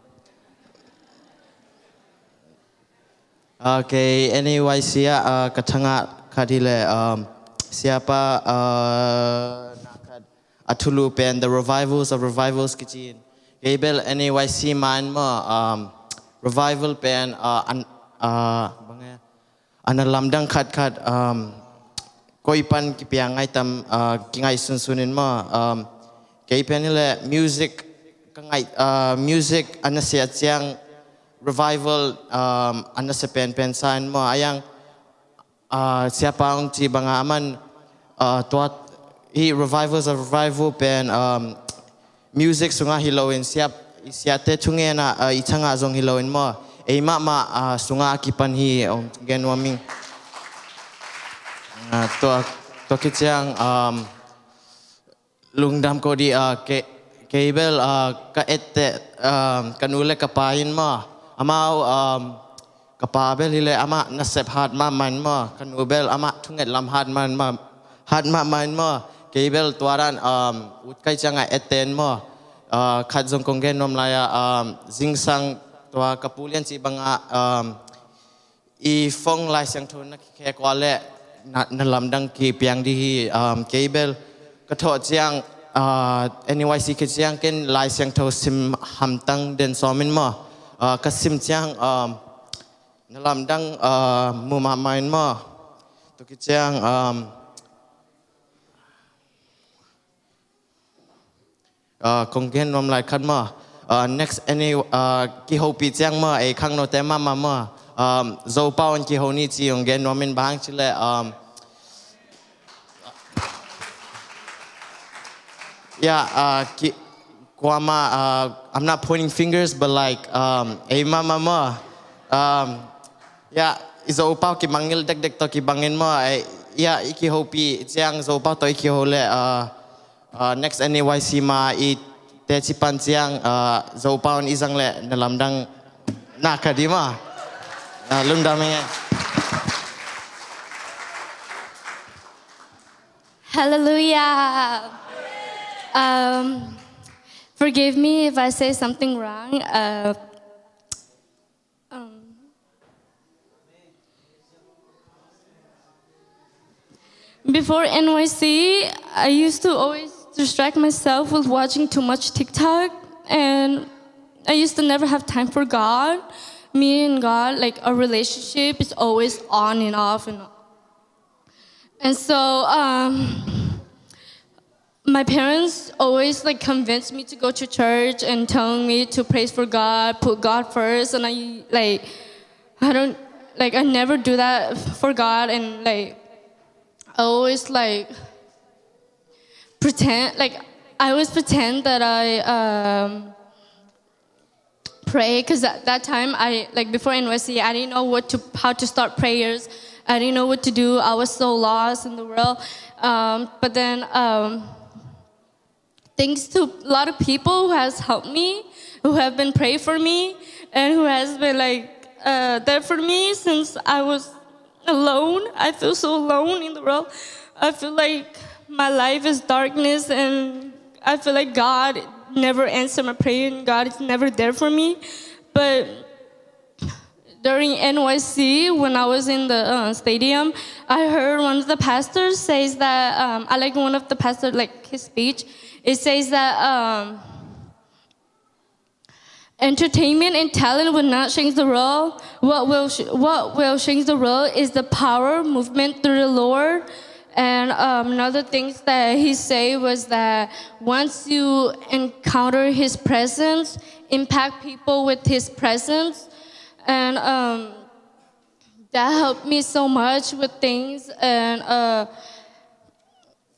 uh, kei N A Y C ah, uh, ka thangah khat hi leh, um, siapa, uh, na khat a thulu pen The Revivals of Revivals kici in. Kei bel N A Y C mah in maw, um, revival pen, uh, an, uh, bang e, a na lamdang khatkhat, um, koi pan kipiang ngai tam, uh, kingaih sunsun in maw. Um, kei pen hi leh music ka ngaih, uh, music a nasia ciang revival, um, a nasia penpen sa in maw. A yang, uh, siapa hong ci banga aman, uh, tua hi Revivals of Revival pen, um, music sungah hi loin siap, i siate thungenah, uh, i thangah zong hi loin maw, ei mahmah, uh, sungah a kipan hi. Hong gen nuam ing. Uh, tua, tua khit ciang, um, lungdam ko dih, uh, ke, kei bel, uh, ka etteh, um, ka nu le ka pa in maw, amau, um, ka pa bel hi leh amah nasep hat mahmah in maw, ka nu bel amah thunget lam hat mahmah, hat mahmah in maw. Kei bel tua dan, um, ut kai ciangah etteh in maw. Uh, khat zong kong gen nuam lai ah, um, zingsang tua ka pu lian cih bangah, um, i phone Lai Siangtho na kikhek uh leh na, na lamdang kipiang dih hi. Um, kei bel ka thawh ciang, uh, N A Y C khit ciang ken Lai Siangtho sim hamtang den sawm in maw. Uh, ka sim ciang, um, na lamdang, uh, mu mahmah in maw. Tua khit ciang, um, uh, kong gen nuam lai khat maw. Uh, next N A, uh, kihopih ciang maw, ei khangnote mahmah maw. Um, Zopau in kiho ni ci hong gen nuam in, bang hang cih leh, um, yeah, uh, ki, kuamah, uh, I'm not pointing fingers, but like, um, ei mahmah maw. Um, yeah, i Zopau kimangngilh dekdek tawh kibang in maw. Ei, yeah, i kihopih ciang Zopau tawh i kiho leh, uh, uh, next N A Y C ma i teci pan ciang, uh, Zopau in i zang leh na lamdang na ka dih maw. Uh, lungdam ing e. Hallelujah. Um, forgive me if I say something wrong. Uh, um, before N Y C, I used to always distract myself with watching too much TikTok, and I used to never have time for God. Me and God, like, our relationship is always on and off and on. And so, um, my parents always, like, convinced me to go to church and telling me to praise for God, put God first, and I, like, I don't, like, I never do that for God, and, like, I always, like, pretend, like, I always pretend that I, um, pray, 'cause at that time, I, like, before N Y C, I didn't know what to, how to start prayers. I didn't know what to do. I was so lost in the world. Um, but then, um, thanks to a lot of people who has helped me, who have been praying for me, and who has been, like, uh, there for me since I was alone. I feel so alone in the world. I feel like my life is darkness, and I feel like God never answered my prayer, and God is never there for me. But during N Y C, when I was in the, uh, stadium, I heard one of the pastors says that, um, I like one of the pastor, like, his speech. It says that, um, entertainment and talent will not change the world. What will sh-, what will change the world is the power movement through the Lord. And, um, another things that he said was that once you encounter his presence, impact people with his presence, and, um, that helped me so much with things. And, uh,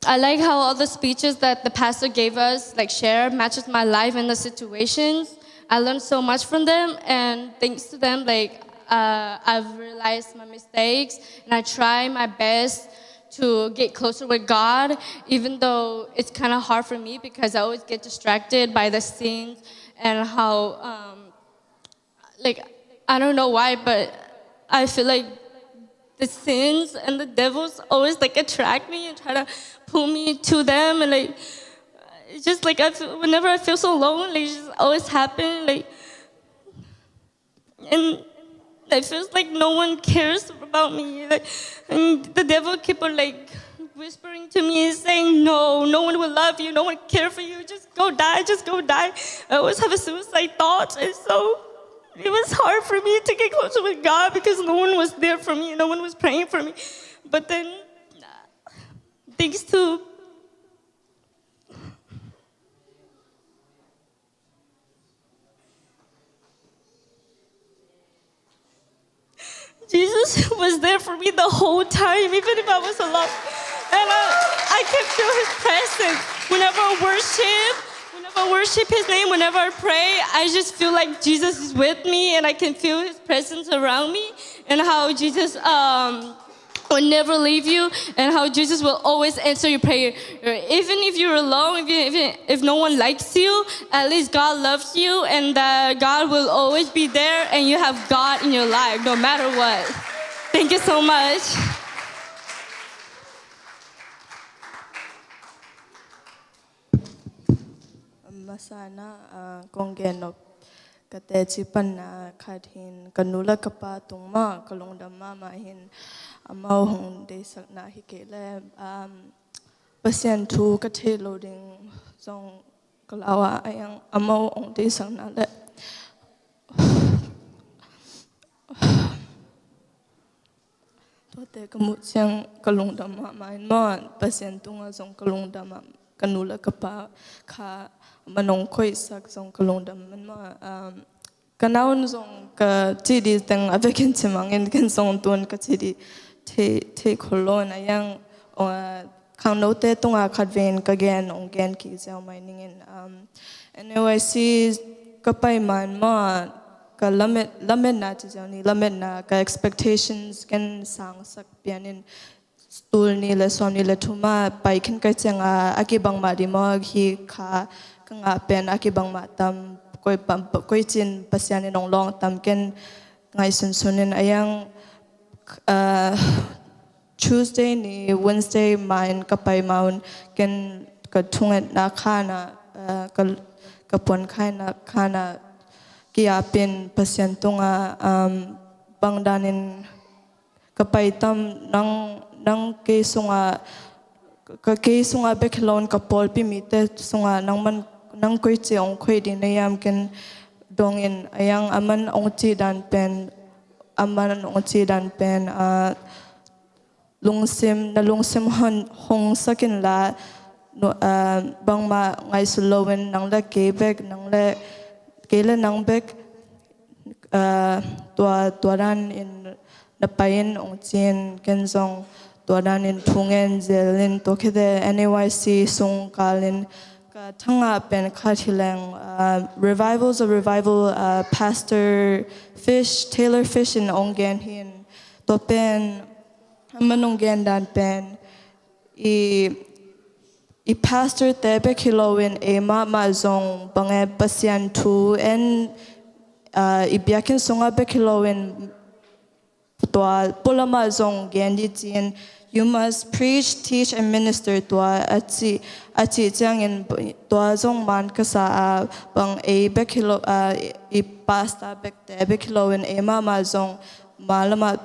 I like how all the speeches that the pastor gave us, like, share, matches my life and the situations. I learned so much from them, and thanks to them, like, uh, I've realized my mistakes, and I try my best to get closer with God, even though it's kind of hard for me because I always get distracted by the scenes and how, um, like, I don't know why, but I feel like the sins and the devils always, like, attract me and try to pull me to them, and, like, it's just like I feel, whenever I feel so lonely, it just always happen, like, and it feels like no one cares about me. Like, and the devil keep on, like, whispering to me, saying, "No, no one will love you. No one care for you. Just go die. Just go die." I always have a suicide thought, and so it was hard for me to get closer with God because no one was there for me. No one was praying for me. But then, thanks to Jesus was there for me the whole time, even if I was alone. And I, I can feel his presence. Whenever I worship, whenever I worship his name, whenever I pray, I just feel like Jesus is with me, and I can feel his presence around me, and how Jesus, um, will never leave you, and how Jesus will always answer your prayer. Even if you're alone, if, you, if, if no one likes you, at least God loves you, and that God will always be there, and you have God in your life no matter what. Thank you so much. Masana, ah, kong gen nop ka teci panna khat hin ka nu le ka pa tung mah ka lungdam mahmah hin, amau hong deihsakna hi kei le, um, Pasian thu ka thei lo ding zong ka lau a, a yang amau hong deihsakna le tuate ka muh ciang ka lungdam mahmah in maw, Pasian tungah zong ka lungdam ah, ka nu le ka pa kha man hong koihsak zong ka lungdam man maw. Um, ka naun zong ka cih dih teng a vekin cimangin ken zong tun ka cih dih thei, thei khol lo in a yang, uh, khangnote tungah khat vein ka gen, hong gen kik ziau mai ningin. Um, N Y C ka pai man maw, ka lamet, lametna ci ziau ni, lametna ka expectations ken sangsak pianin tul ni le sawm ni le thum ah pai khin kai ciang a, a kibang mah dih maw, hi kha ka ngah pen a kibang mah tam, koi pam, koi cin Pasian in hong lawng tam ken ngaihsunsun in a yang, ah, Tuesday ni Wednesday ma in ka pai ma un ken ka thungetna khan ah, ah, ka, ka puan khaina khan ah ki-apin Pasian tungah, um, bang danin ka pai tam, nang, nang kei sungah, ka kei sungah bek hi lo in ka pawlpi mite sungah nang man, nang koici hong khoih ding na hiam ken dongin a yang a man hong cih dan pen, a man hong cih dan pen, ah, lungsim, na lungsim hong, hong sak inla, nu-, ah, bangmah ngaihsun loin nang le kei bek, nang le kei le nang bek, ah, tua, tua danin na pai in hong ci-in ken zong tua danin thu ngen zelin tua khete N A Y C sung kalin ka thangah pen khat hi leng, ah, Revivals of Revival, ah, Pastor Fish, Taylor Fish in hong gen hi in tua pen a man hong gen dan pen i, i pastor te bek hi loin ei mahmah zong bang e Pasian thu en, ah, i biakinn sungah bek hi loin tua pualamah zong gen dih ci-in, "You must preach, teach and minister," tua a cih, a cih ciangin tua zong man ka sa a, bang ei bek hi lo, ah, i pastor bek te bek hi loin ei mahmah zong ma lamah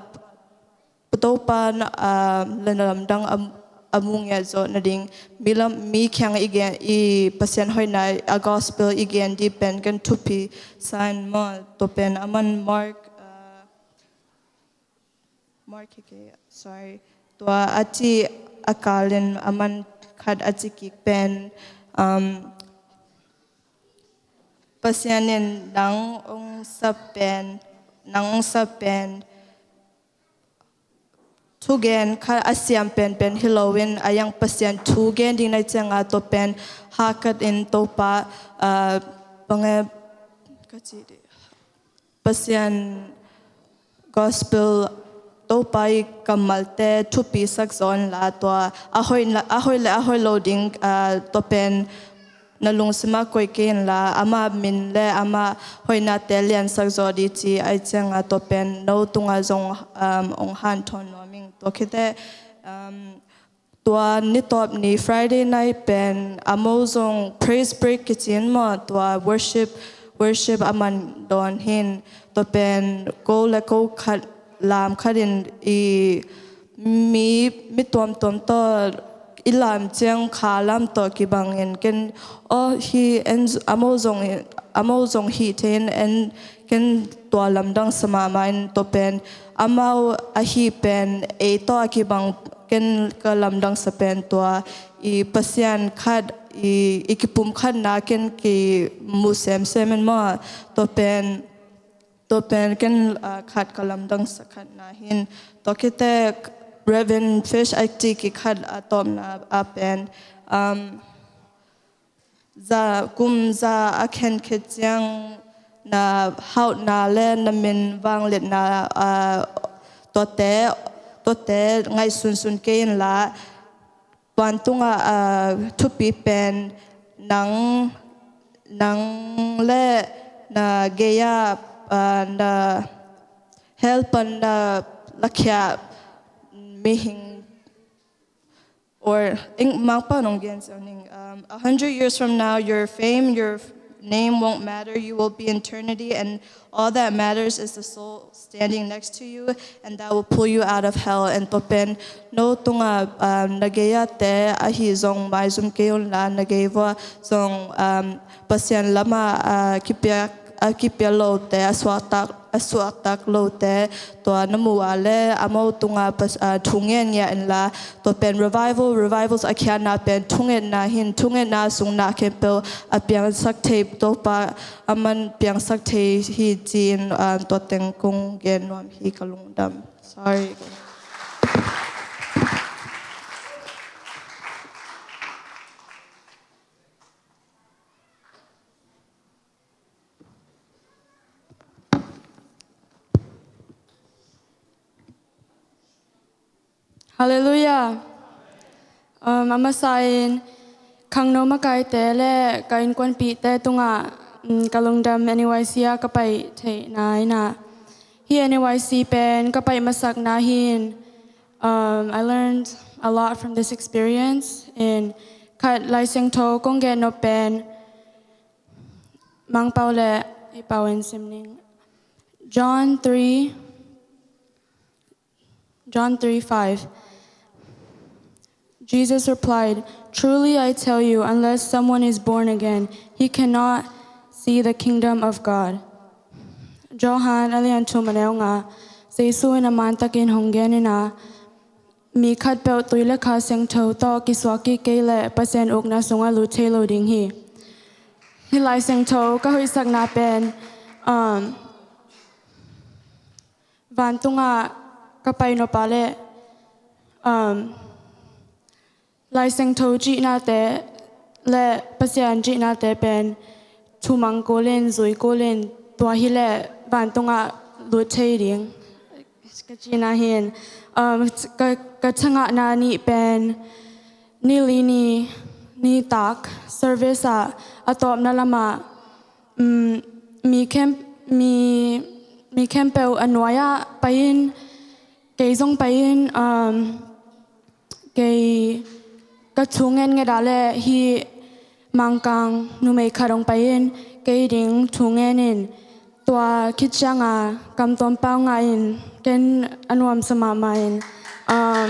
Topa na, ah, le na lamdang a, a mu ngiat zawh nading mi lam, mi kiang i gen, i Pasian hoihna a gospel i gen dih pen ken thupi sa in maw, tua pen a man Mark, ah, Mark hi kei, sorry, tua a cih a kalin a man khat a ci kik pen, um, Pasian in nang hong sap pen, nang hong sap pen thugen kha a siam penpen hi loin a yang Pasian thu gen ding na hih cianga tua pen hahkat in Topa, ah, bang e ka cih dih, Pasian gospel Topa i kammalte thupi sak zaw inla, tua a hoih na, a hoih le a hoih lo ding, ah, tua pen na lungsimah koih kei inla, ama min le ama hoihnate liansak zaw dih ci ahih ciangin, tua pen no tungah zong, um, ong hanthawn nuam ing. Tua khit teh, um, tua ni tawp ni Friday night pen a mo zong praise break kici in maw, tua worship, worship a man dawn hi in, tua pen ko le ko khat lam khat in i mi, mi tuamtuam tawh i lam ciang kha lam tawh kibang in ken, aw, hi en, a mo zong, a mo zong hi thei in en, ken tua lamdang sa mahmah in, tua pen amau ahi pen ei tawh a kibang ken ka lamdang sa pen tua i Pasian khat i, i kipumkhatna ken kimu semsem in maw, tua pen, tua pen ken, ah, khat ka lamdang sa khatna hi in. Tua khit teh Reverend Fish a cih khat a tawpna ah pen, um, za, kum za a khen khit ciang na hauhna le na min vangliatna, ah, tuate, tuate ngaihsunsun kei inla, vantungah, ah, thupi pen nang, nang le na gei-ah, ah, na hell pan na lakhia mihing, or, eng, Mangpau nong gen siang ning, um, a hundred years from now, your fame, your name won't matter. You will be eternity, and all that matters is the soul standing next to you, and that will pull you out of hell. And tua pen no tungah, um, na gei-ate ahi zong maizum kei unla, na gei vua zong, um, Pasian lamah, ah, kipiak, a kipia lote, a suaktak, a suaktak lote, tua na muh ah le a mo tungah pas-, ah, thungen ngiat inla, tua pen revival, revivals a khiatna pen thungetna hi in, thungetna sung na khempeuh a piangsak thei, Topa a man piangsak thei hi ci-in, ah, tua teng kong gen nuam hi, ka lungdam. Sorry. Halleluiah. Um, a masa in khangno makaite le ka innkuanpihte tungah, um, ka lungdam N A Y C ah ka pai theihna in ah. Hih N A Y C pen ka pai masakna hi in, um, I learned a lot from this experience in. Khat Lai Siangtho kong gen nop pen Mangpau le ei pau in sim ning. John three, John three five. Jesus replied, "Truly I tell you, unless someone is born again, he cannot see the kingdom of God." Johan a lian thum a neu nga. Jesu in a mantakin hong gen in ah, mi khatpeuh tui le Kha Siangtho tawh kisuak kik kei leh Pasian ukna sungah lut thei lo ding hi. Hih Lai Siangtho ka hoihsakna pen, um, vantungah ka pai nop ah le, um, Lai Siangtho cihnate le Pasian cihnate pen thumang kul in, zui kul in, tua hi leh vantungah lut thei ding ka cihna hi in, um, ka, ka thangahna nih pen ni li ni, nitak service ah a tawpna lamah, um, mi khem, mi, mi khempeuh a nuai-ah pai in, kei zong pai in, um, kei ka thu ngetnget ah le hih Mangkang numei khat hong pai in kei ding thu ngen in, tua khit ciangin kam tuam pau ngah in ken a nuamsa mahmah in, um,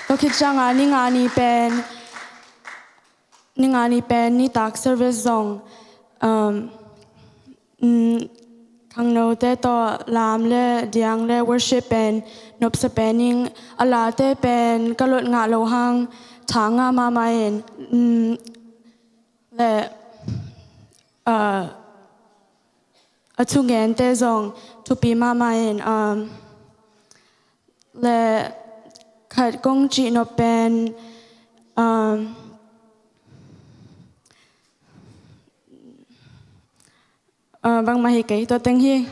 tua khit ciangin ni nga ni pen, ni nga ni pen nitak service zong, um, um, khangnote tawh lam le diang le worship pen nopsa pen ing, a late pen ka lot ngah lo hang tha ngah mahmah in, um, le, uh, a thungente zong thupi mahmah in, um, le khat kong cih nop pen, um, uh, bangmah hi kei, tua teng hi.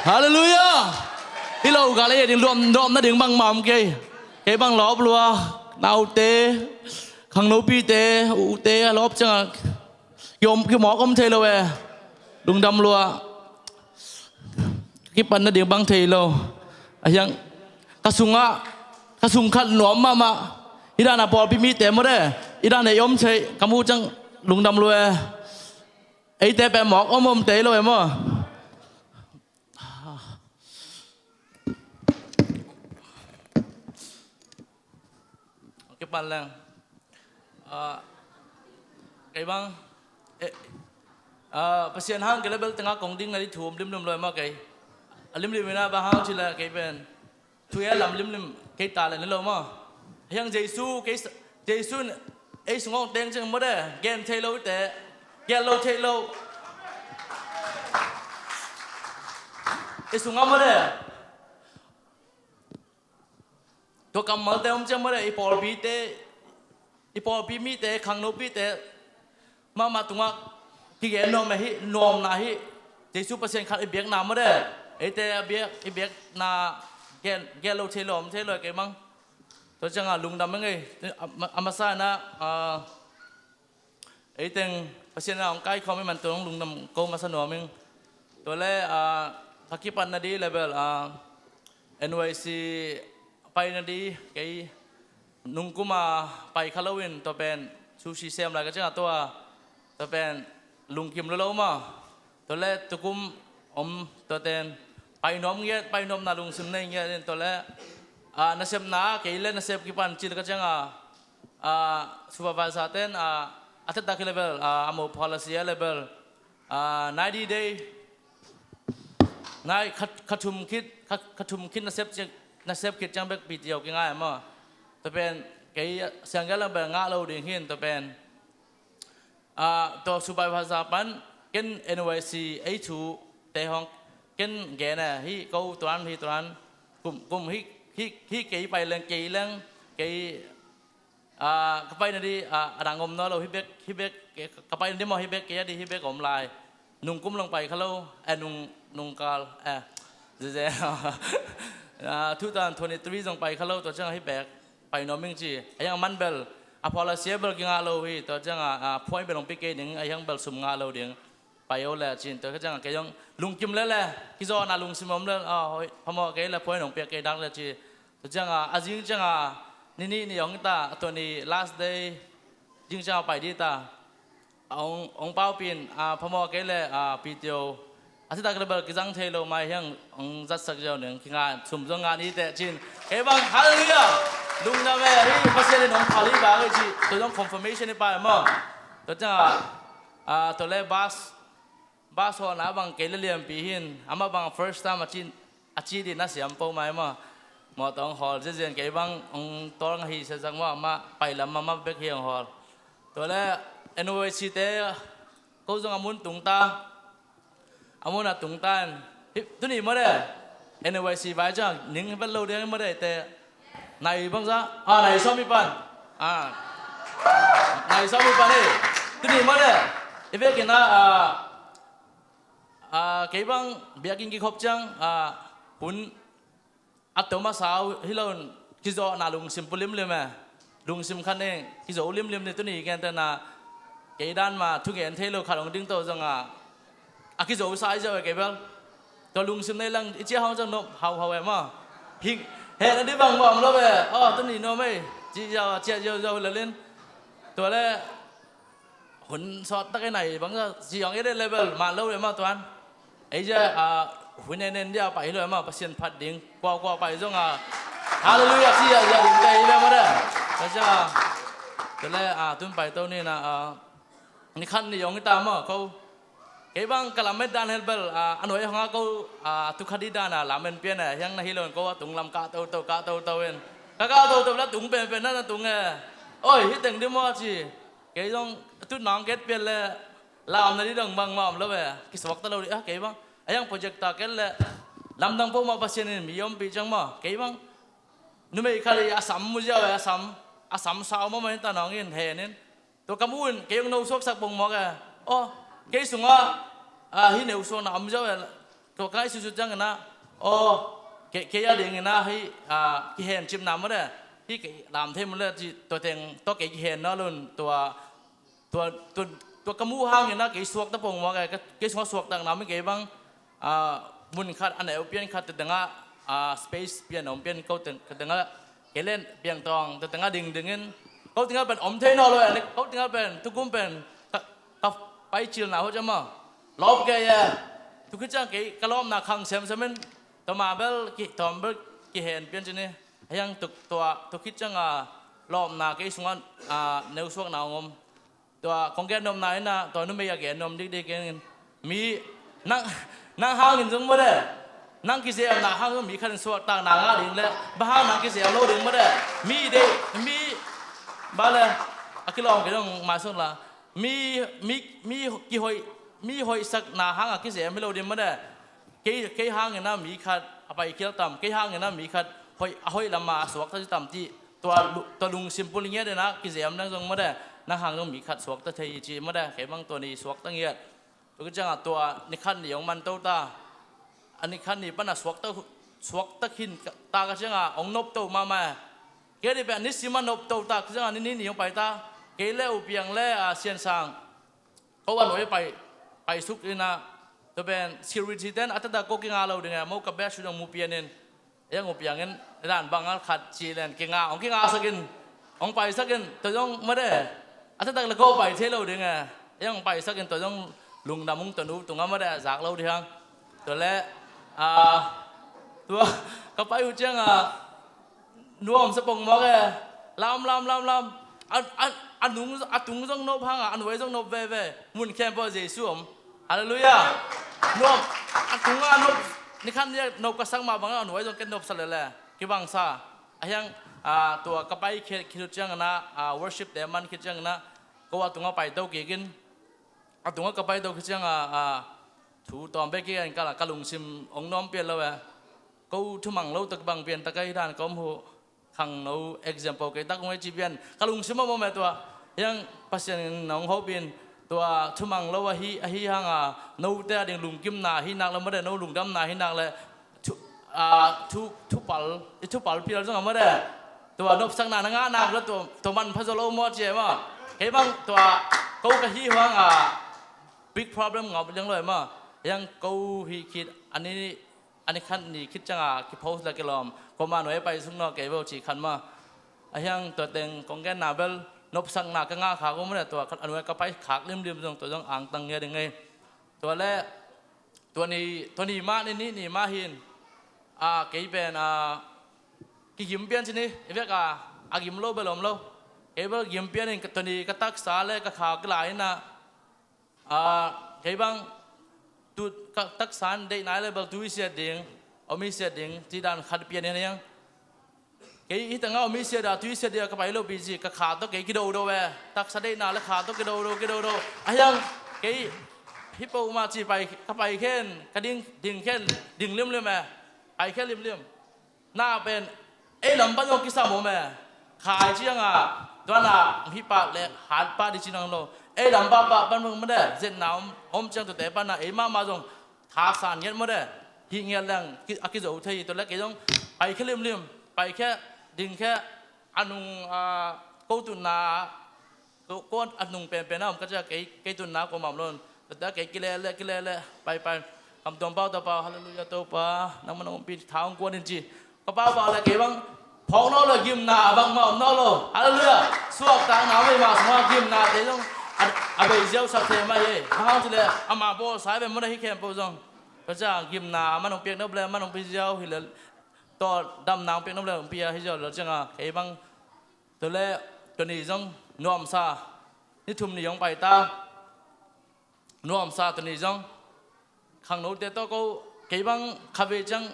Halleluiah. Hi lo gal ei ding luam, luam nading bangmah om kei. Kei bang lawp lua, naute, khangnopite, ute a lawp ciangah kiom, kimawk om thei lo e. Lungdam lua. Kipan nading bang thei lo. A hiang ka sungah, ka sung khat nuam mahmah. I dan a pawlpi mite maw de, i dan ei om thei ka mu ciang lungdam lua e. Eite pen mawk om om thei lo e maw? Kipan leng. Ah, kei bang, eh, ah, Pasian hang kei le bel tengah kong ding na di thu om limlim lo e maw kei. A limlim ina bang hang ci le kei pen thu e lam limlim kei ta le ni lo maw. Hiang Jesu kei sa-, Jesu in ei sungah teng ciang maw de, gen thei lo te, gen lo thei lo. Ei sungah maw de. Tua kammalte om ciang maw de, i pawlpite, i pawlpi mite, khangnopite mahmah tungah kigen nuam ahi, nuamna hi. Jesu Pasian khat i biakna maw de, eite a biak, i biakna gen, gen lo thei lo om thei lo kei mang. Tua ciangah lungdam eng ei, a, a masa na, ah, Ei teng Pasian a hong kaikhawm i man tua hong lungdam ko masa nuam ing. Tua le, ah, ka kipan na di level, ah, N Y C pai na di kei nungkum a pai kha lo in tua pen sushi sem lai ka ciang a tua, tua pen lungkim lo lo ma. Tua le tukum om tua ten pai nuam ngiat, pai nuam na lungsim nei ngiat in tua le, ah, nasepna kei le nasep kipan cil ka ciang a, ah, supervisor ten, ah, a thetak hi level, ah, a mo policy a level, ah, ninety day, nai khat, khat thum khit, khat, khat thum khit nasep cik, nasep khit ciang bek P T O kingai maw. Tua pen kei sianggal lang bel ngah lo ding hin tua pen. Ah, tua supervisor pan ken N Y C ei thu te hong ken gen a hi ko tuan hi tuan kum, kum hi, hi, hi kei pai leng kei leng kei, ah, ka pai na di, ah, a dang om nawn lo hi bek, hi bek, ka pai na di maw hi bek kei a di hi bek om lai. Nung kum long pai kha lo, eh, nung, nung kal, eh, zeze. Ah, two thousand twenty-three zong pai kha lo, tua ciang hi bek. Pai nuam ing ci. A hiang man bel a policy bel kingah lo hi. Tua ciang a, a phuai bel hong pi kei ding, a hiang bel sum ngah lo ding. Pai o le cin. Tua ciang a kei hong lungkim le le kizawhna lungsim om le, a, hoi, phamawh kei le phuai hong piak kei dak le ci. Tua ciang a, a zing ciang a ni nih ni hong ta, a tua ni last day zing ciang a pai di ta. A hong, hong paupin, a, phamawh kei le, a, P T O a sitak le bel kizang thei lo mai hiang hong zatsak ziau ning kinga sum zong nga ni teh cin. Kei bang, halleluiah. Lungdam e, hi Pasian in hong phal hi bang hi ci. Tua zong confirmation hi pai maw. Tua ciang a, a, tua le bus, bus hawhna bang kei le lianpi hin amah bang first time a cin, a ci di na siam po mai maw. Mawtaw hong hawl ziazian kei bang hong tawl nga hi siasak maw, amah pai lam amah bek hi hong hawl. Tua le N Y C te ko zong a mun tung ta. A mun a tung ta in. Hi, tuni maw de. N Y C vai ciang ning vet lo ding maw de te. Nai bang za. Ah, nai sawm i pan. Ah. Nai sawm i pan e. Tuni maw de. I vekin a, ah, ah, kei bang biakinn kikhop ciang, ah, hun a tom a sau hi lo in kizawhna lungsim pu limlim e. Lungsim khat ne kizo limlim ni tuni kentena kei dan ma thugen thei lo khat hong ding to zong a, a kizo sa i zo e kei bel. Tua lungsim nei lang i cia hong zong nop hau hau e ma. Hing he na di bang bawm lo e. Oh, tuni no mei ci ziau a cia ziau ziau lalin. Tua le hun sawt tak e nai bang za ziang e de level ma lo e ma tuan. Ei zia, ah, hun en en dia pai hi lo e ma Pasian phat ding. Kua kua pai zong a. Halleluiah ci a zia ding te hi le ma de. Ka zia. Tua le, ah, tun pai to ni na, ah, ni khan ni yong i ta ma ko. Kei bang ka lamet dan hel bel, ah, a nuai hong a ko, ah, tu kha di dan a lamen pian e hiang na hi lo ko a tung lam ka to to ka to to en. Ka ka to to la tung pen pen na na tung e. Oi, hi teng di maw ci. Kei zong tu nang ket pian le lam na di dong bang ma om lo e. Kisuak ta lo di, ah, kei bang. A hiang project ta ket le lamdang po ma Pasian in mi om pi ciang ma. Kei bang. Numei khat i a sam mu ziau e, a sam, a sam sau ma ma hin ta nang in he nin. Tua ka mu in kei hong no suaksak bongmawk e. Aw, kei sungah, ah, hi neu suakna om ziau e. Tua ka ngaihsut ciangin ah, aw, kei, kei a dingin ah hih, ah, kihen cipna maw de, hih kei lam thei maw de, ci, tua teng tawh kei kihen nawn lo in, tua, tua, tua, tua ka muh hangin ah kei suakta pongmawk e, ka, kei sungah suaktakna om in kei bang, ah, mun khat a neu pian khat, tua tengah, ah, space pian a om pian, ko teng, ka tengah, kei len piangtawng, tua tengah dingdingin, ko tengah pen om thei nawn lo e, ko tengah pen, tukum pen, ka, ka paicilna hot ciang maw, lawp kei e. Tua khit ciang kei ka lawpna khang semsem in, tua mah bel ki, tua mah bel kihen pian ci ni. Ahi hang tua, tua, tua khit ciang a lawpna kei sungah, ah, neusuakna hong om. Tua kong gen nopna in ah, tua numei a gen nop dikdik in, mi, nang, nang hangin zong maw de, nang kizemna hang zong mi khat in suaktakna ngah ding le, bang hang nang kizem lo ding maw de, mi deih, mi, bang le, a kilawm kei dong mai sung la, mi, mi, mi kihoih, mi hoihsakna hang a kizem hi lo ding maw de. Kei, kei hangin ah mi khat a paikhial tam, kei hangin ah mi khat hoih, a hoih lamah a suakta ci tam cih, tua lu-, tua lungsim pul ngiat in ah kizem dang zong maw de, nang hang zong mi khat suakta thei hi ci maw de, kei bang tua ni suakta ngiat. Tua khit ciangah tua ni khat ni hong man to ta, a ni khat ni pan a suakta, suakta khin ta ka ciangah hong nopto mahmah e. Kei dih pen a nisim a nopto ta ka ciangah ni nih ni hong pai ta, kei le U Piang le, ah, Sian Sang, ko a nuai pai, paisuk in ah, tua pen security ten a taktak ko kinga lo ding e, mo ka bag sut hong mu pian in, ahi hang U Piang in, dan bang a khat ci len kinga, hong kingasak in, hong paisak in, tua zong maw de, a taktak le ko pai thei lo ding e, ahi hang hong paisak in, tua zong lungdam ung, tua nu tungah maw de, zak lo ding hang. Tua le, ah, tua ka pai uh ciangah, nuam sa pongmawk e. Lam, lam, lam, lam. A, a, a nung, a tung zong nop hang a, a nuai zong nop veve. Mun khempeuh ah Jesu om. Halleluiah. Nuam, a tung a nop, ni khat ni a nop ka sak mah bang a, a nuai zong ken nop sa lele. Kibang sa. Ahi hang, ah, tua ka pai khit, khit uh ciangin ah, ah, worship te man khit ciangin ah, ko a tungah pai to kik in. A tungah ka pai to khit ciangah, ah, thu tawm bek kik in ka la, ka lungsim hong nuam pian lo e. Ko thumang lo tak bang pian tak a hi dan ka om uh. Khangno example kei tak hong ei ci pian, ka lungsim a mawh meh tua. Hiang Pasian in nong hopih in, tua thumang lo ahi, ahi hang a, note a ding lungkimna ahi nak le maw de, no lungdamna ahi nak le, thu, a, thu, thupal, i thupal phial zong a maw de, tua nopsakna na ngah nak le tua, tua manpha zaw lo maw ci e maw. Kei bang tua ko ka hi hang a, big problem ngawp liang lo e maw. Hiang ko hi khit a ni, a ni khat ni khit ciang a kipost le kilawm, ko mah nuai pai sung naw kei vo ci khan maw. A hiang tua teng kong genna bel nopsakna ka ngah khak uh maw le, tua khat a nuai ka pai khak limlim zong, tua zong angtang ngia ding ei. Tua le tua ni, tua ni mah ni, ni, ni mah hin, a, kei pen, a, kigim pian ci ni, i vek a, a gim lo bel om lo. Kei bel gim pian in tua ni ka taksa le ka kha kila in a, a, kei bang tu ka taksa in deih nai le bel tu i siat ding, om i siat ding, ci dan khat pian in a hiang. Kei hi tangah om i siat a, tu i siat ding a ka pai lo pi ci, ka kha tawh kei kidodo e. Taksa deihna le kha tawh kidodo, kidodo. A hiang kei hi po mah ci pai, ka pai khen, ka ding, ding khen, ding limlim e. Pai khen limlim. Na pen, ei lam pan zong kisam om e. Khai ciang a, tuan a, hih pah le, hat pah di ci nang lo. Ei lam pah pah pan zong maw de, zetna om, om ciang tuate pan a, ei mahmah zong, thaksan ngiat maw de, hih ngiat leng, ki, a kizo thei hi, tua le kei zong, pai khe limlim, pai khe, ding khe, a nung, a, ko tutna, ko, ko a nung penpen a om ka cia, kei, kei tutna ko mam lo in, tua kei kile le, kile le, pai, pai, kam tuam pau Topa, halleluiah Topa, nangmah nong pi tha hong kuan in ci, ka pau pau le kei bang, phawk naw lo, gimna a bangmah om naw lo. Halleluiah. Suaktakna mei mah sungah gimnate zong a, a bei ziau sak thei mah hi. Bang hang cih leh ama bawlsa hi ve maw na, hih khempeuh zong. Tua ciang gimna a man hong piak nop le, man hong pi ziau hi le, tawh damna hong piak nop le hong pia hi ziau lo ciangin kei bang. Tua le tua ni zong nuamsa ni thum ni hong pai ta. Nuamsa tua ni zong khangnote tawh ko, kei bang kha vei ciang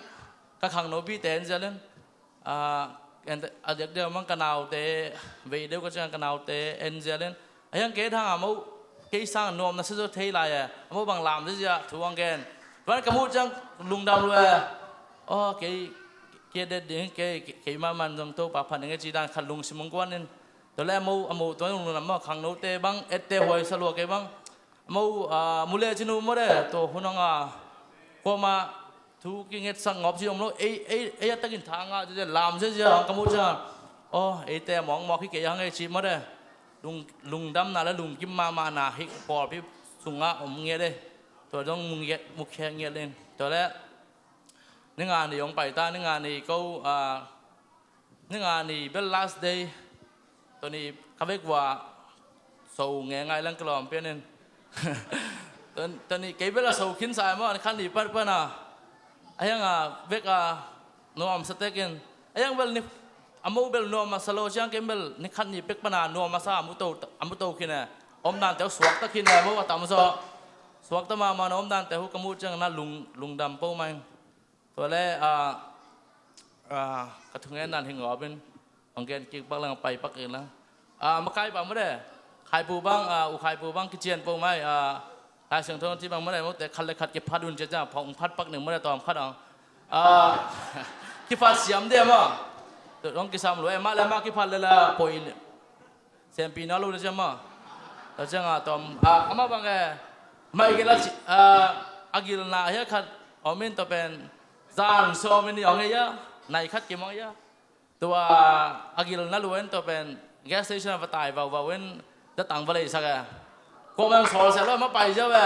ka khangnopite en zial in, a, en, a diakdiak bang ka naute vei deuh ka ciang ka naute en zial in, a hiang kei thang a mo, kei sang nuam na sa zaw thei lai e, a mo bang lam zia thu ang gen. Tuan ka muh ciang lungdam lua e. Aw, kei, kei det ding, kei, kei, kei ma man zong Topa phat ding e ci dan khat lungsim hong kuan in. Tua le a mo, a mo tuan lungdam maw, khangnote bang, ette huai sa lua kei bang. Mo, a, mu le cinu maw de, tua hun hong a, Kuamah thu kingetsak ngawp ci om lo, ei, ei, ei a takin tha ngah ci lam sia sia hong ka muh ciang. Aw, eite a mawkmawk hi kei hang ei ci mawk de. Lung, lungdamna le lungkim mahmahna hi pawlpi sungah om ngiat de. Tua dong mu ngiat, mu khek ngiat in. Tua le, ni nga ni hong pai ta, ni nga ni ko, ah, ni nga ni bel last day. Tua ni ka vek vua so nge ngai lang ka lawm pian in. Tua, tua ni kei bel a so khin sa maw, ni khan ni pan pan a. A hiang a vek a nuam sa tek in. A hiang bel ni a mo bel nuam a sa lo ciang kei bel ni khan ni pek pan a nuam a sa a mu to, a mu to khin e. Om dan teu suak ta khin e, mo a tam so. Suak ta mahmah na om dan teu ka muh ciang na lung, lungdam po mai. Tua le, ah, ah, ka thungetna hing ngawp in, hong gen kik pak lang, pai pak in lang. Ah, makai bang mah de, Khaipu bang, ah, u Khaipu bang kician po mai, ah, Lai Siangtho ci bang mah de, mawte khat le khat kiphat un cia cia, phawng phat pak ning mah de tawm khat ang. Ah, kiphat siam de maw. Tua dong kisam lua, eh, mah le mah kiphat le la poi. Sempi na lo na cia maw. Tua ciang a tom, a, amah bang e, mai gila ci, a, a gilna hia khat om in tua pen, zan sawm in i ong e ia, nai khat kim ong ia. Tua a gilna lua in tua pen, gas station a va tai vauvau in, zatang va leisak e. Kuamah sawl sia lo, ma pai cia ve.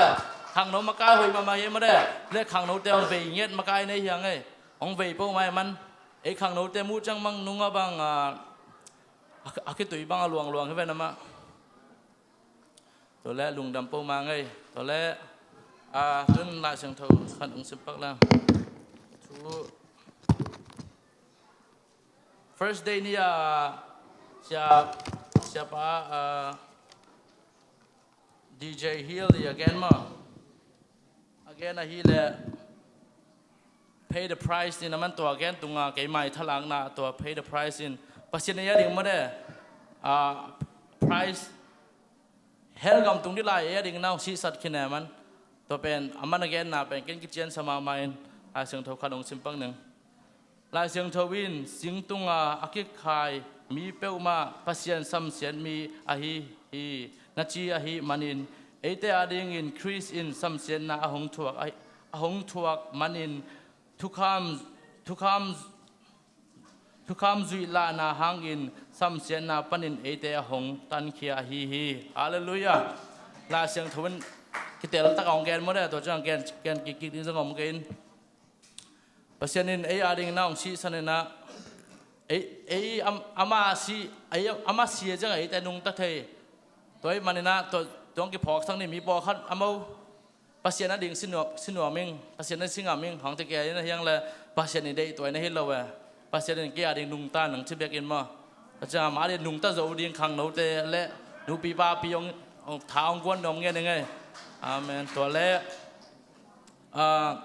Khangno makai hoih mahmah hi mah de. Le khangnote hong vei ngiat makai nei hiang e. Hong vei po mai man. Ei khangnote muh ciang mang nung a bang, a, a, a khitui bang a luangluang hi ven amah. Tua le lungdam po ma ngei. Tua le, a, tun Lai Siangtho khat hong sim pak lang. Thu first day ni a, sia, siapa, a, D J Hill i a gen maw. A gen ahi le, pay the price in a man tua gen tunga keimai thalakna tua pay the price in. Pasian ei a ding mah de, a, price hell gam tung dih lai ei a ding nau sihsat khin e man. Tua pen, a man a genna pen, ken kician sa mahmah in, Lai Siangtho khat hong sim pak ning. Lai Siangtho in, sing tunga a kikhai mi peuhmah Pasian samsiat mi ahi hi, na ci ahi manin, eite a dingin Khrist in samsiatna a hong thuak, a, a hong thuak manin, thukham, thukham, thukham zuih lahna hangin samsiatna panin eite a hong tankhia ahi hi. Halleluiah. Lai Siangtho in kitel tak a hong gen mawk de, tua ciang gen, gen kik kik ding zong om kei in. Pasian in ei a ding na hong sihsan in ah, ei, ei am-, ama si, ei ama si a ciang eite nungta thei. Tua ahih manin ah, tua, tua hong kiphawksak ni mi pawlkhat a mo. Pasian a ding si nuam, si nuam ing, Pasian a si ngam ing, hong ti kei in a hiang le, Pasian in deih tua in a hi lo e. Pasian in kei a ding nungta nang ci bek in maw. Tua ciang ama ding nungta zo ding khangnote le, nupi papi hong, hong tha hong guan nuam ngen ing ei. Amen. Tua le, ah,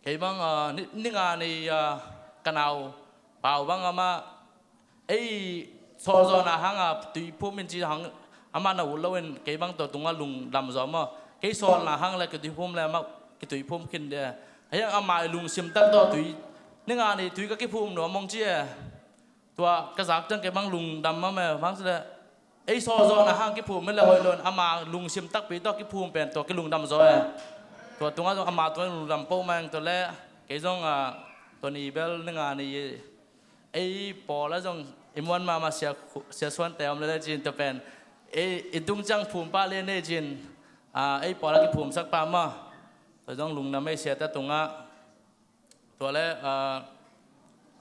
kei bang, ah, ni, ni nga ni, ah, ka nau pau bang amah, ei sawlzawhna hang a tuiphum in ci hang, amah na ut lo in kei bang tua tungah lungdam zaw maw. Kei sawlna hang le kituiphum le amah kituiphum khin de. Hei amah i lungsim tak tawh tui, ni nga ni tui ka kiphum nuam mong ci e. Tua ka zak ciang kei bang lungdam mah me, bang ci le. Ei sawlzawhna hang kiphum in le hoih lo in ama lungsim takpi tawh kiphum pen tua kilungdam zaw e. Tua tungah zong ama tua lungdam po mah ing tua le. Kei zong, ah, tua ni bel ni nga ni ei pawl a zong i muan mahmah sia, sia suante om le le cin tua pen. Ei, i tung ciang phum pah le nei cin, ah, ei pawl a kiphumsak pah mah. Tua zong lungdam ei siate tungah. Tua le, ah,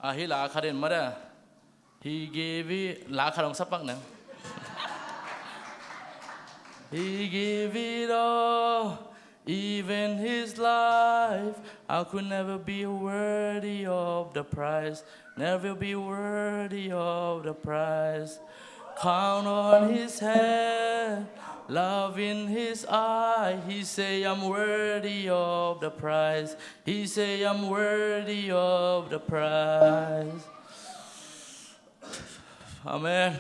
ah, hih la khat in mah de. He gave it, la khat hong sa pak nang. He gave it all, even his life. I could never be worthy of the price, never be worthy of the price. Count on his hand, love in his eye. He say I'm worthy of the price. He say I'm worthy of the price. Amen.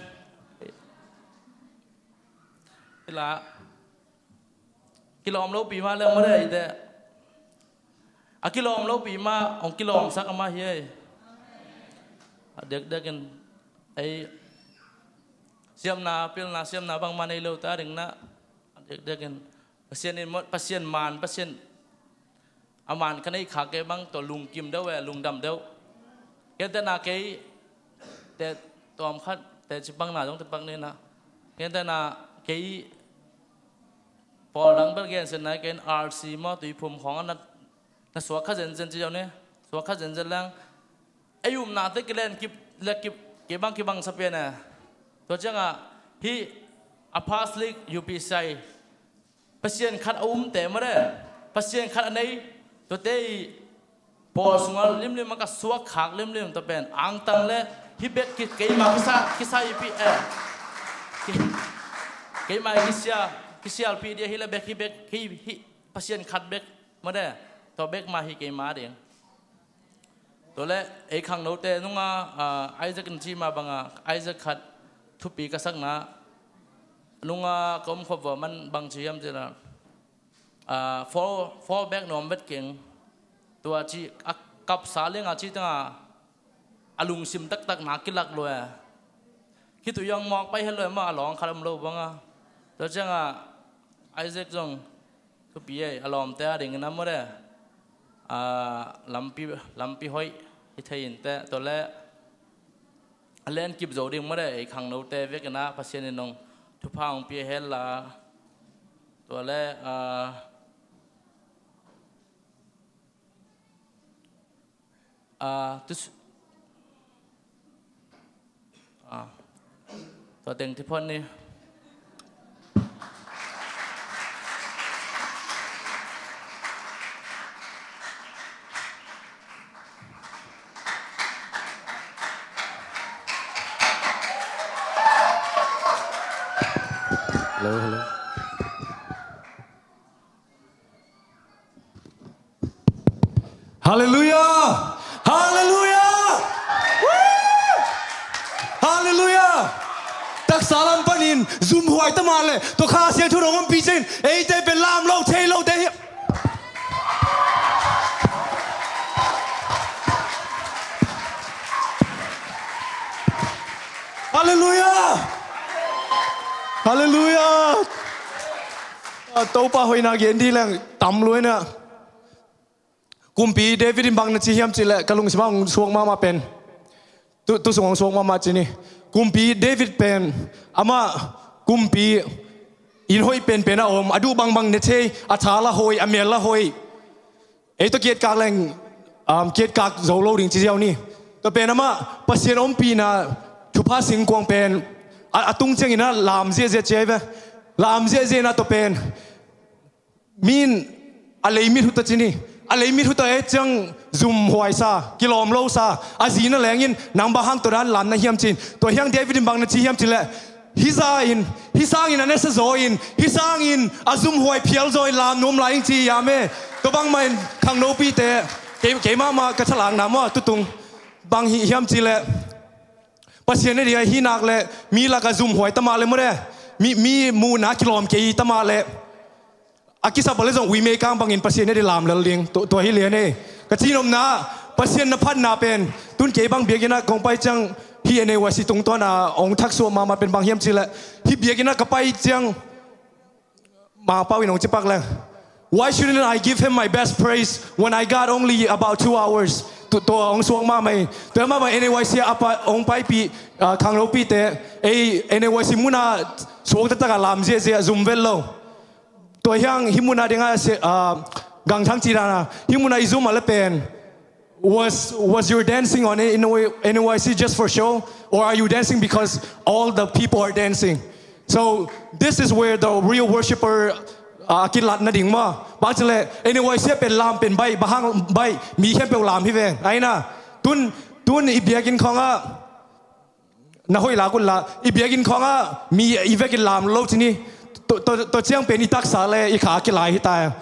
Ila. Kilawm lopi mah leng mah dei te. A kilawm lopi mah hong kilawmsak amah hi ei. A dekdek in ei siamna, pilna, siamna bangmah nei lo ta ding na. A dekdek in Pasian in mawh, Pasian man, Pasian a man ka nei khak kei bang tua lungkim deuh e, lungdam deuh. Kei tena kei te tuam khat te cipang na zong te pak ni na. Kei tena kei pawl dang bel gen sen na kei R C maw, Tuiphum khawng a na, na suak kha zenzen ci zau ni. Suak kha zenzen lang ei upna te kilen kip le kip kei bang kibang sa pian e. Tua ciangah hih a past league U P C I Pasian khat a umte mare, Pasian khat a nei tuate i pawl sungah limlim a ka suak khak limlim tua pen angtang le hih bek ki, keima kisa, kisa i pi e. Ki, keima i kisia, kisialpi dia hih le bek hih bek hih, hih Pasian khat bek mare, tua bek ma hih keima ding. Tua le ei khangnote nunga, ah, Isaac in ci ma banga Isaac khat thupi ka sakna nunga ka om khop vua man bang ci hiam cila, ah, four, four bek nuam vet keng. Tua ci a kapsa lenga ci tanga a lungsim taktak na kilak lua. Khitui ang mawk pai hel lua ma a lawng khat om lo banga. Tua cianga Isaac zong thupi ei, a lawmte a dingin a mure, a, lampi, lampi hoih hi thei in teh, tua le a len kip zo ding mure, ei khangnote vekin a Pasian in nong thupha hong pia hel la, tua le, a, Ah, tus, ah, tua teng ti phot ni. Hello, hello. Halleluiah! Halleluiah! Woo! Halleluiah! Taksa lam panin zumhuai ta mah leh tua Kha Siangtho nong ompih ciangin eite pen lam lo thei lote hi. Halleluiah! Halleluiah! Ah, Topa hoihna gen ding leng tam lua ina. Kumpi David in bang na ci hiam cih leh ka lungsim ah hong suak mahmah pen. Tu, tu sung hong suak mahmah ci ni. Kumpi David pen amah kumpi inn hoih penpen a om, a duh bangbang ne thei, a tha la hoih, a mel la hoih. Ei tawh kietkak leng, um, kietkak zo lo ding ci ziau ni. Tua pen amah Pasian ompihna thupha singkuang pen a, a tung ciangin a lam ziahziah ci ai ve. Lam ziahziah na tua pen mi in a leimit hut a ci ni. A leimit hut a et ciang zumhuaisa, kilawm losa, a zi na lengin nang bang hang tua dan lam na hiam ci-in. Tua hiang David in bang na ci hiam cih leh, hih za in, hih sangin a nesa zaw in, hih sangin a zumhuai phial zaw in lam nuam lai ing ci hiam e. Tua bangmah in khangnopite, kei, kei mahmah ka thalakna maw tutung. Bang hi hiam cih leh, Pasian ne ding a hih nak leh, mi lak a zumhuai ta mah leh maw de. Mi, mi muhna kilawm kei ta mah leh. A kisap a le zong uimei kang bangin Pasian ne ding lam lel ding. Tua, tua hi lian e. Ka cihnopna, Pasian na phatna pen. Tun kei bang biakinn ah kong pai ciang hih N A Y C tungtawn a hong thaksuah mahmah pen bang hiam cih leh. Hih biakinn ah ka pai ciang Mangpau in hong cipak leng. Why shouldn't I give him my best praise when I got only about two hours? Tu, tua hong suak mahmah hi. Tua mahmah N A Y C ah a pa, hong paipih, ah, khangnopite. Ei, N A Y C mun ah suak taktak a lam ziahziah zum vel lo. Tua hiang hih mun a ding a se, ah, gangthang ci dan a. Hih mun a i zum a le pen. Was, was your dancing on N Y C just for show? Or are you dancing because all the people are dancing? So this is where the real worshipper, uh, a kilat nading maw. Bang ci leh N Y C pen lam pen baih, bang hang baih, mi khempeuh lam hi veng. Aina, tun, tun i biakinn khawng ah, na hoih lak un la, i biakinn khawng ah mi i vekin lam lo ci ni. Tua, tua, tua ciang pen i taksa le i kha a kilai hi ta.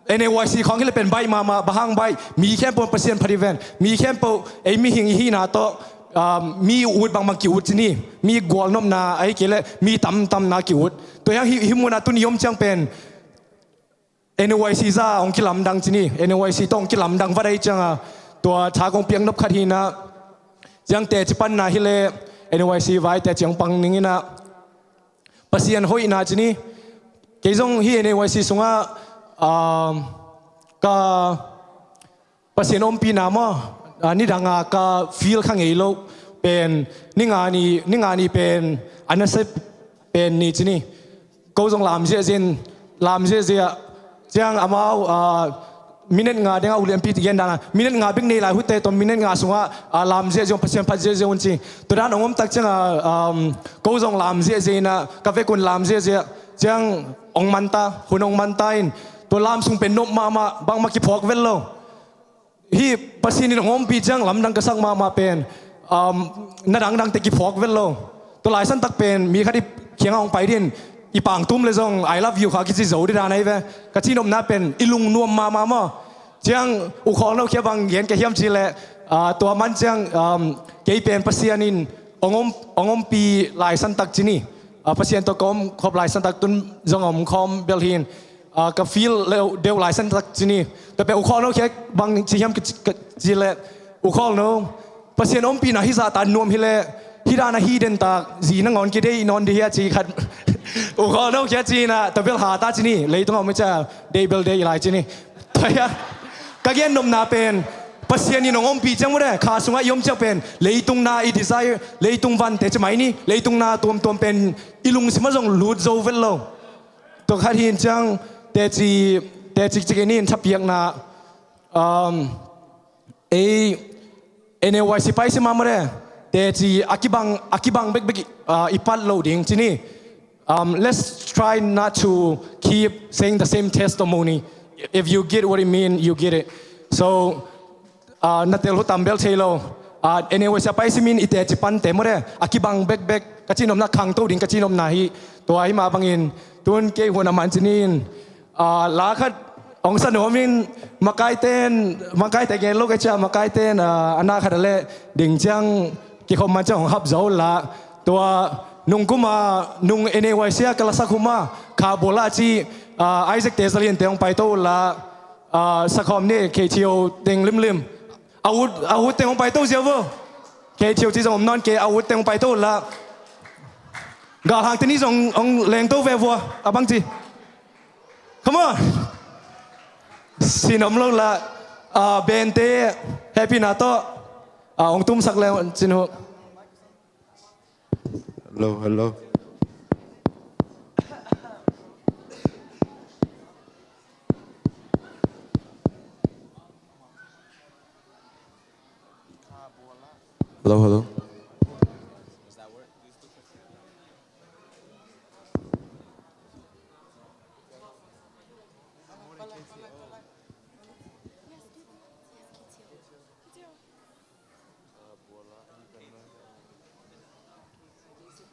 N A Y C khawng hi le pen baih mahmah, bang hang baih, mi khempeuh Pasian phat hi ven. Mi khempeuh ei mihing i hihna tawh, um, mi ut bangbang ki ut ci ni. Mi gualnopna ahi kei le mi tamtamna ki ut. Tua hiang hih, hih mun ah tun i om ciang pen N Y C za hong kilamdang ci ni, N Y C tawh hong kilamdang vat ahi cianga, tua tha kong piak nop khat hi na, ciangte ci panna hi le, N Y C vai teci hong pang ning ina, Pasian hoihna ci ni, kei zong hi N Y C sungah, um, ka, Pasian ompihna maw, ah, nidanga ka feel kha ngei lo pen, ninga ni, ninga ni pen, a nasa pen ni ci ni. Ko zong lam ziahziah in, lam ziahziah, ciang amau, ah, minute nga dengah ulianpi gen dana, minute nga bek nei lai hutte tawh minute nga sungah, ah, lam ziahziah un, Pasian phat ziahziah un ci. Tua dan hong om tak ciangah, um, ko zong lam ziahziah inah, ka vekun lam ziahziah, ciang hong manta, hun hong manta in, tua lam sung pen nop mahmah, bangmah kiphawk vet lo. Hih Pasian in hong ompih ciang lamdang ka sak mahmah pen, um, na dangdangte kiphawk vet lo. Tua laisantak pen mi khat i kiangah hong pai din, i pangtum le zong "I love you" kha kici zo dih dan ahi ve. Ka cihnopna pen i lungnuam mahmah maw. Ciang U Khawlno khia bang gen ka hiam cih leh, ah, tua man ciang, um, kei pen Pasian in hong om, hong ompih laisantak ci ni. Ah, Pasian tawh ka om khop laisantak, tun zong om khawm bel hi in. Ah, ka feel leh deuh laisantak ci ni. Tua pen U Khawlno khia bang ci hiam ka ci, ka ci leh, U Khawlno, Pasian ompihna hih zahta nuam hi leh, hih dan a hih dentak zi nangawn kideih nawn dih hia ci khat. U Khawlno khia ci inah, tua bel ha ta ci ni, leitung a om i cia, deih bel deih lai ci ni. Tua hia, ka gen nopna pen, Pasian in hong ompih ciang mu de, kha sungah i om ciang pen, leitung na i desire, leitung vante ci mai ni, leitung na tuamtuam pen, i lungsim ah zong lut zo vet lo. Tua khat hi in ciang, teci, teci cik in thapiakna, um, ei, N A Y C paisi mahmah de, teci a kibang, a kibang bekbek, uh, i pat lo ding ci ni. Um, let's try not to keep saying the same testimony. If you get what I mean, you get it. So, ah, na tel hu tam bel thei lo. Ah, N A Y C a paisi min i teci pante maw de, a kibang bekbek, ka cihnopna khangto ding, ka cihnopna hi. Tua hi mah bangin, tun kei hun a man ci ni in, ah, la khat hong sa nuam in, makaite in, makaite gen lo ka cia, makaite in, ah, a na khat a leh ding ciang kikhop man ciang hong hap zo la. Tua nung kuma, nung N A Y C a ka lasak huma, kha bual a ci, ah, Isaac te Zalian te hong paito la. Ah, sakhawm ni, K T O teng limlim. A ut, a ut teng hong paito ziau vo. K T O ci zong om nawn kei, a ut teng hong paito la. Galhang teni zong hong lengto ve vua, a bang ci. Come on. Sin om lo la. Ah, bente, happy na tawh. Ah, hong tumsak leng cin hu. Hello, hello. Hello, hello.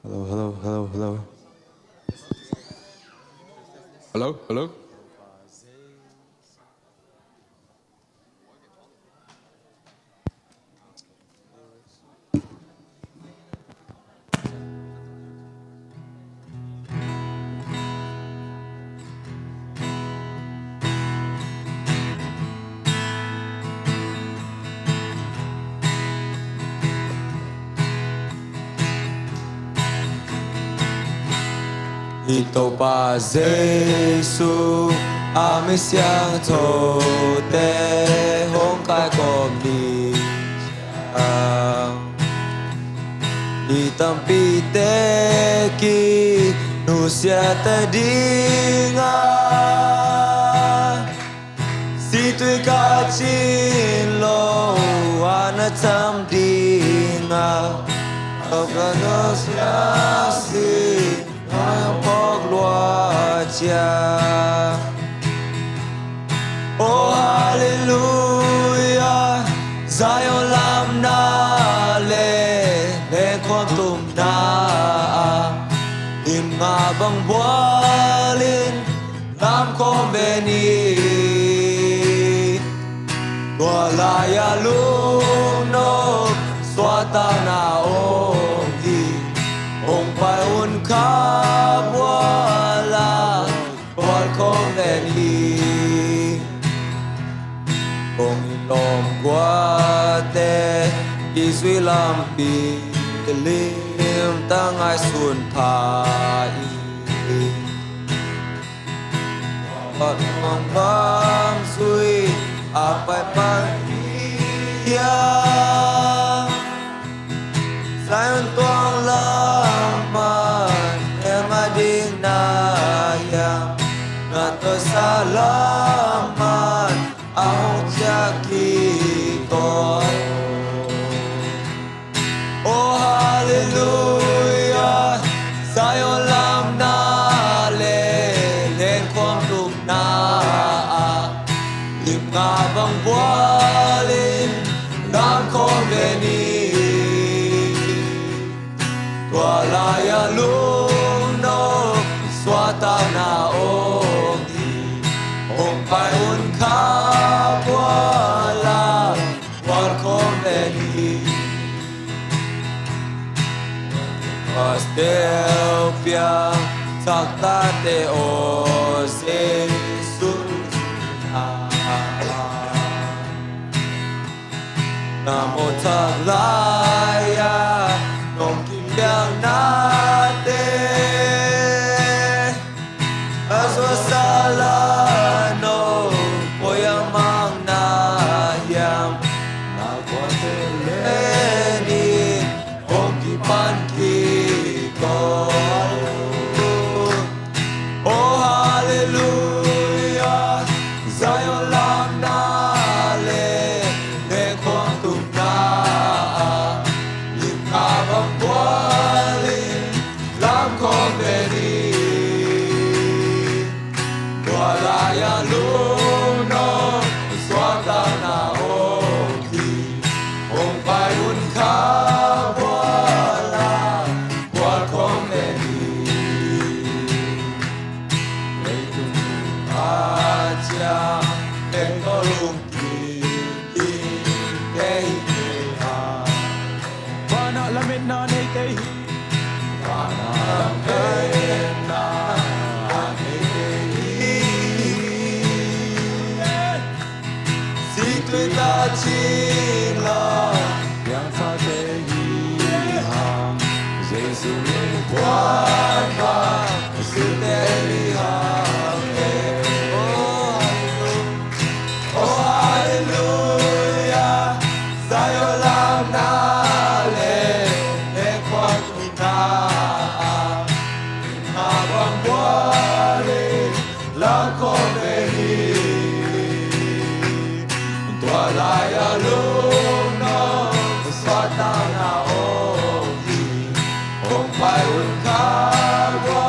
Hello, hello, hello, hello. Hello, hello. I Topa Jesu a mi siangthote hong kaikhawm ni ciang, i tampite kinusiate dinga, situi ka cin lo a na cam dinga, a ka nusia si a phawk lua cia. Oh, hallelujah, Zion lamna le lengkhawm tumna ah, lim nga bang bualin lam khawm ve ni. Tua lai-a lungnop suahtakna om hi. Hong pai un kha bual a bual khawm ven hi. Kong i lawm guate i zui lampi lim ta ngaihsun pha hi. Tua lawm lam zui a pai pan hi. hiam? Zion tuang lam ah hel mah ding na hiam? Na tuahsa lam ah a hong ciah kik aw. Oh halleluiah, Zion lam na leh lengkhuam tupna ah lim nga bang bual in lam khawm ve ni. Tua lai-ah lungno suahtakna om hi. Hong pai un kha bual a, bual khawm ve ni. Pastel piang thak tate aw, Jesu na na mawhthak lai-ah nong kipiaknate a zuasa la nong poi a mang na hiam? Na kuate len in hong kipan kik aw. Oh halleluiah, Zion lam na leh lengkhuam tupna ah lim nga bang bual in lam khawm ve ni. Tua lai-ah lungno suahtakna om hi. Hong pai un kha bual a, bual khawm ve ni. Leitung a ciang leng tawh lungkim ding te hi kei a, vanah lametna neite hi. Vanah lametna neite hi. Singtui ta cing lo piangthakte hi hang. Jesu min puan bang sute hi hang e. Oh, halleluiah, Zion lam na leh lengkhuam tupna ah lim nga bang bual in lam khawm ve ni. Tua lai-ah lungno suahtakna om hi. Hong pai un kha bual a,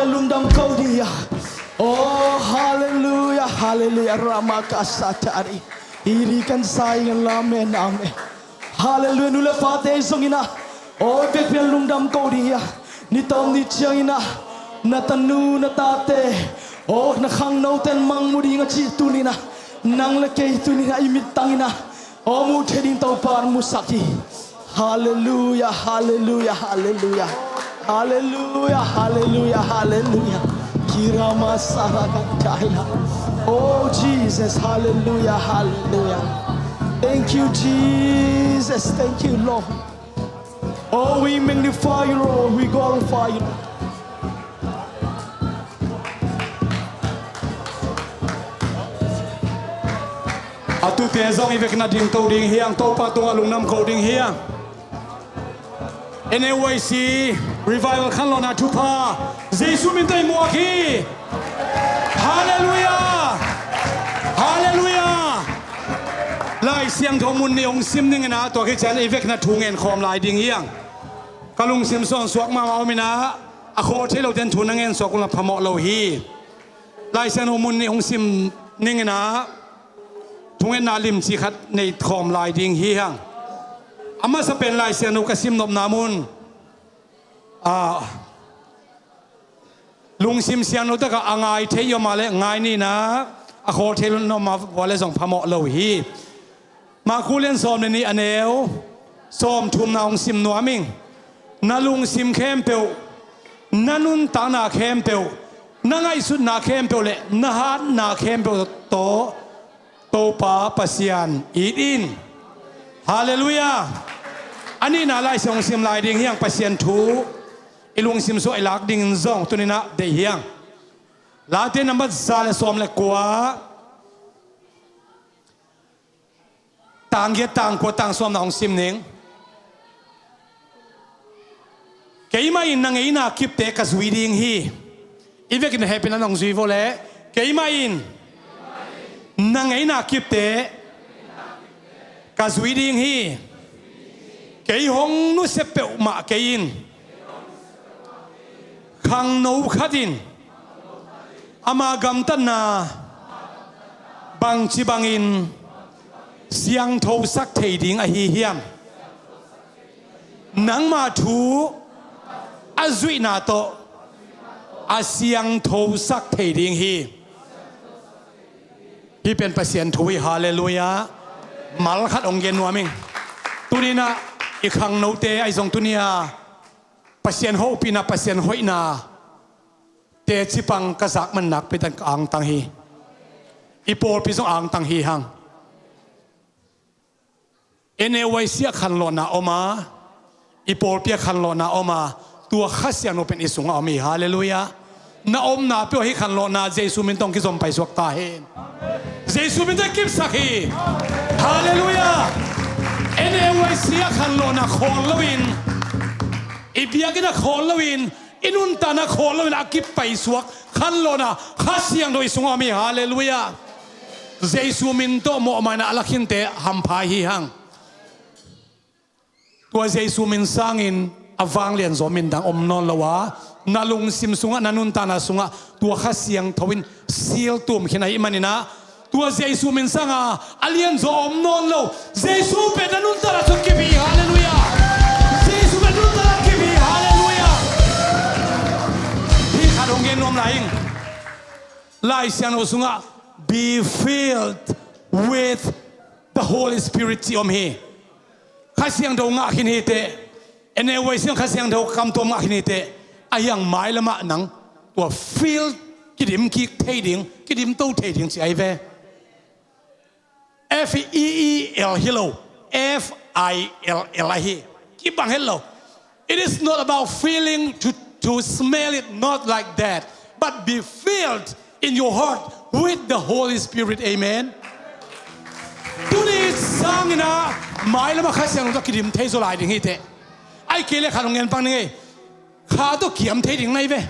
Lungdam ko ding hi a. Oh, halleluia, halleluia. Rama ka sa tari. Iri kan sa ing lamen, amen. Halleluia. Nu le pate zong in a, oh, i vekpi-in lungdam ko ding hi a. Ni tawm ni ciang in a, na tanu na tate, oh, na khangnote in mangmu ding a cih tuni in a, nang le kei tuni in a i mittang in a, oh, muh theih ding Topa in musak hi. Halleluia, halleluia, halleluia. Halleluia, halleluia, halleluia. Kirama saraga taila. Oh, Jesus, halleluia, halleluia. Thank you, Jesus. Thank you, Lord. Oh, we magnify you, Lord. We glorify you. A tute zong i vekpi-in a dingto ding hi hang, Topa tungah lungdam ko ding hi hang. N A Y C Revival khanlawhna thupha Jesu min tawh i muak hi. Halleluia. Halleluia. Lai Siangtho mun nih hong sim ning in a, tua khit ciang i vekpi-in a thu ngen khawm lai ding hi hang. Ka lungsim sung suak mahmah om in a, a khawl thei lote in thu na ngen suak un la phamawh lo hi. Lai Siangtho mun nih hong sim ning in a, thungetna limci khat nei khawm lai ding hi hang. A masa pen Lai Siangtho ka sim nopna mun, ah, lungsim siangtho takah a ngai thei i om a leh ngai ni in a, a khawl thei lo in om a, tua leh zong phamawh lo hi. Marka lian sawm le nih, a neu sawmthumna hong sim nuam ing. Na lungsim khempeuh, na nuntakna khempeuh, na ngaihsutna khempeuh le na hatna khempeuh tawh Topa Pasian it in. Halleluia. A nihna Lai Siangtho hong sim lai ding hi hang, Pasian thu i lungsim sungah i lak dingin zong tuni in a deih hi hang. Late nambat za le sawm le kua, tang giat, tang kua, tang sawmna hong sim ning. Keimah in na ngeina kipte ka zui ding hi. I vekin hehpihna in hong zui vo leh. Keimah in na ngeina kipte ka zui ding hi. Kei hong nusia peuhmah kei in khangno khat in ama gamtatna bangci bangin siangthosak thei ding ahi hiam? Nangma thu a zuihna tawh a siangthosak thei ding hi. Hih pen Pasian thu hi. Halleluia. Mal khat hong gen nuam ing. Tuni in a i khangnote ahi zong tuni a Pasian hopihna, Pasian hoihna teci pang ka zak man nakpi takin ka angtang hi. I pawlpi zong angtang hi hang. N A Y C ah khanlawhna om a, i pawlpi ah khanlawhna om a, tua Kha Siangtho pen i sungah om hi. Halleluia. Na omna peuh hih khanlawhna Jesu min tawh kizom paisuak ta hen. Jesu min tawh kipsak hi. Halleluia. N A Y C ah khanlawhna khawl loin, i biakinn ah khawl loin, i nuntakna khawl loin a kipaisuak khanlawhna Kha Siangtho i sungah om hi. Halleluia. Jesu min tawh mawhmaina a lakhinte hampha hi hang. Tua Jesu min sangin a vanglianzaw min dang om nawn lo a, na lungsim sungah, na nuntakna sungah tua Kha Siangtho in seal tum khin ahih manin ah, tua Jesu min sanga a lianzaw om nawn lo. Jesu pen na nuntakna sung kip hi. Halleluia. Jesu pen nuntakna kip hi. Halleluia. Hih khat hong gen nuam lai ing. Lai Siangtho sungah be filled with the Holy Spirit ci om hi. Kha Siangtho ngah khin hi teh, N A Y C Kha Siangtho kamtuam ngah khin hi teh, a hiang mailamah nang tua fill, kidim kik thei ding, kidim to thei ding ci ahi ve. F E E L hi lo, F I L L ahi. Kibang het lo. It is not about feeling to, to smell it, not like that. But be filled in your heart with the Holy Spirit. Amen. Tuni sangin ah mailamah Kha Siangtho tawh kidim thei zaw lai ding hi teh. Ai kei le khat hong ngen pang ning ei. Kha tawh kiam thei ding nai ve.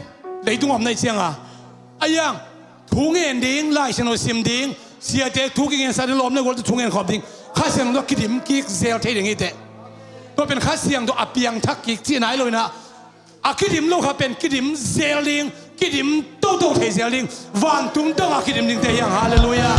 Leitung om nai cianga a hiang thu ngen ding, Lai Siangtho sim ding, siate thu kingen sa ding, lawm le gual thu ngen khawm ding, Kha Siangtho tawh kidim kik zel thei ding hi teh. Tua pen Kha Siangtho a piangthak kik cihna hi lo in ah, a kidim lo kha pen kidim zel ding, kidim toto thei zel ding, vantung dongah kidim dingte hi hang. Halleluiah.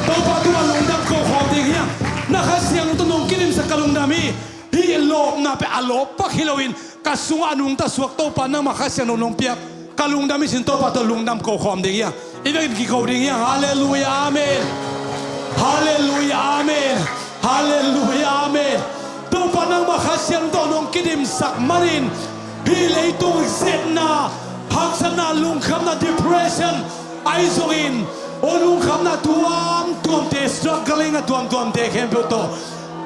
Topa tungah lungdam ko khawm ding hi hang. Na Kha Siangtho tawh nong kidimsak ka lungdam hi. Hih lawpna pen a lawp pak hi loin ka sungah a nungta suak Topa nangmah Kha Siangtho nong piak ka lungdam hi cin Topa tawh lungdam ko khawm ding hi hang. I vekin kiko ding hi hang. Halleluiah. Amen. Halleluiah. Amen. Halleluiah. Amen. Topa nangmah Kha Siangtho tawh nong kidimsak manin hih leitung zetna, haksatna, lungkhamna, depression ahi zongin, aw lungkhamna tuamtuamte, struggling a tuamtuamte khempeuh tawh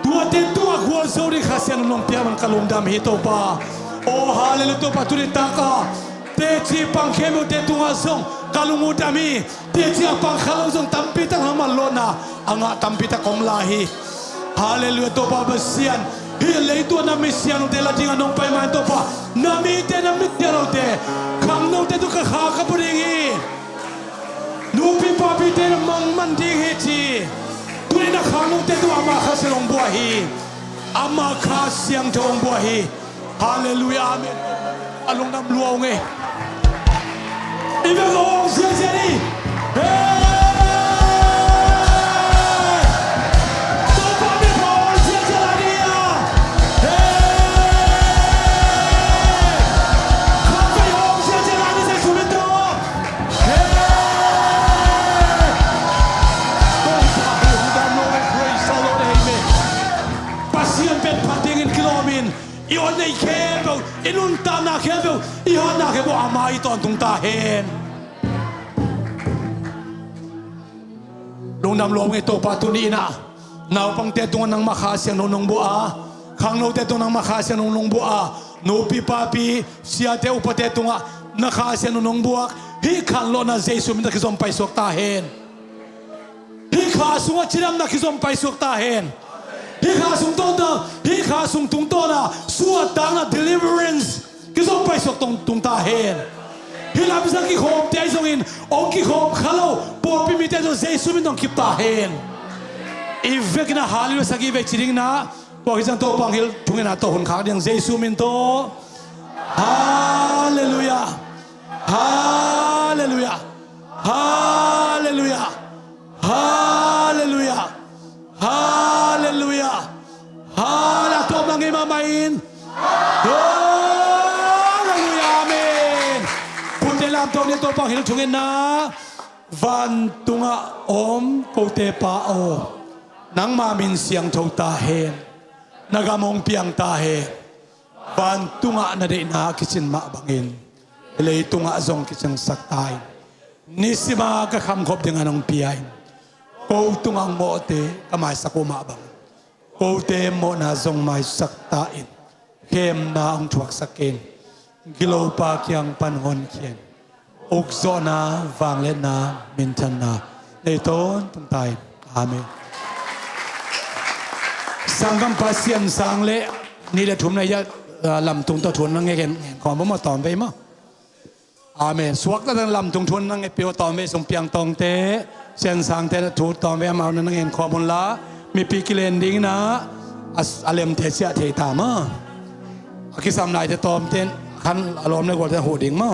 tuate tungah gual zo ding Kha Siangtho nong piak man ka lungdam hi Topa. Aw halleluiah Topa, tuni taka teci pang khempeuhte tungah zong ka lung uh dam hi. Teci a pang kha lo zong tampi tak nangmah lawhna a ngah tampi tak om lai hi. Halleluiah Topa Pasian. Hih leitung a na mi siangthote la dingah nong pai ma-in Topa, na mite, na mi siangthote, khangnote tungah ka kha ka pua ding hi. Nupi papite na mang man ding hi ci. Tuni na khangnote tungah ama Kha Siangtho hong buak hi. Ama Kha Siangtho hong buak hi. Halleluiah. Amen. A lungdam lua ung e. I bek hong ziahziah ni. Hey! Topa bek hong ziahziah lai ni a. Hey! Kha bek hong ziahziah lai ni, Jesu min tawh. Hey! Topa bek hong dam lua e. Praise the Lord. Amen. Pasian pen phat dingin kilawm in. I ot nei khempeuh, i nuntakna khempeuh, i hatna khempeuh ama i tawntung ta hen. Lungdam lua ung e Topa, tuni in ah naupangte tungah nangmah Kha Siangtho nong buak a, khangnote tungah nangmah Kha Siangtho nong buak a, nupi papi, siate upate tungah na Kha Siangtho nong buak. Hih khanlawhna Jesu min tawh kizom paisuak ta hen. Hih kha sungah cidamna kizom paisuak ta hen. Hih kha sung tawh, hih kha sung tungtawna suahtakna, deliverance kizom paisuak tung, tung ta hen. Hih lamzang kikhawmte ahi zongin hong kikhawm kha lo pawlpi mite zong Jesu min tawh hong kip ta hen. I vekin ah halleluiah sagih vei ci ding in ah, tua khit ciang Topa hong hilh thungen a tawh hun khak ding Jesu min tawh. Halleluiah. Halleluiah. Halleluiah. Halleluiah. Halleluiah. Halleluiah. A tawpna ngei mahmah in. Halleluiah. Amen. Putte lamto ni, Topa hong hilh thungen a. Vantungah om kote Pa aw, nangma min siangtho ta hen. Na gam hong piang ta hen. Vantungah na deihna a kicin mah bangin leitungah zong kiciangsak ta in. Nisima ka khamkhop dingah nong pia in. Ko tungah mawhte ka maisak uh mah bangin kote mawhna zong maisak ta in. Khemna hong thuaksak in. Gilopa kiang pan honkhia in. Ukzawhna, vangliatna, minthanna nei tawntung ta in. Amen. Sanggam Pasian sang le nih le thum na hia, ah, lamtung tawh thu na ngen, ngen khawm bawm a tawm vei maw. Amen. Suakta tang lamtung thu na ngen peuh a tawm vei sung piang tawngte, siansangte na thu tawm vei amau na ngen khawm un la, mipi kilen ding in ah, a, a lemte ciah thei ta maw. A kisam laite tawmte khan a lawm le gualte huh ding maw.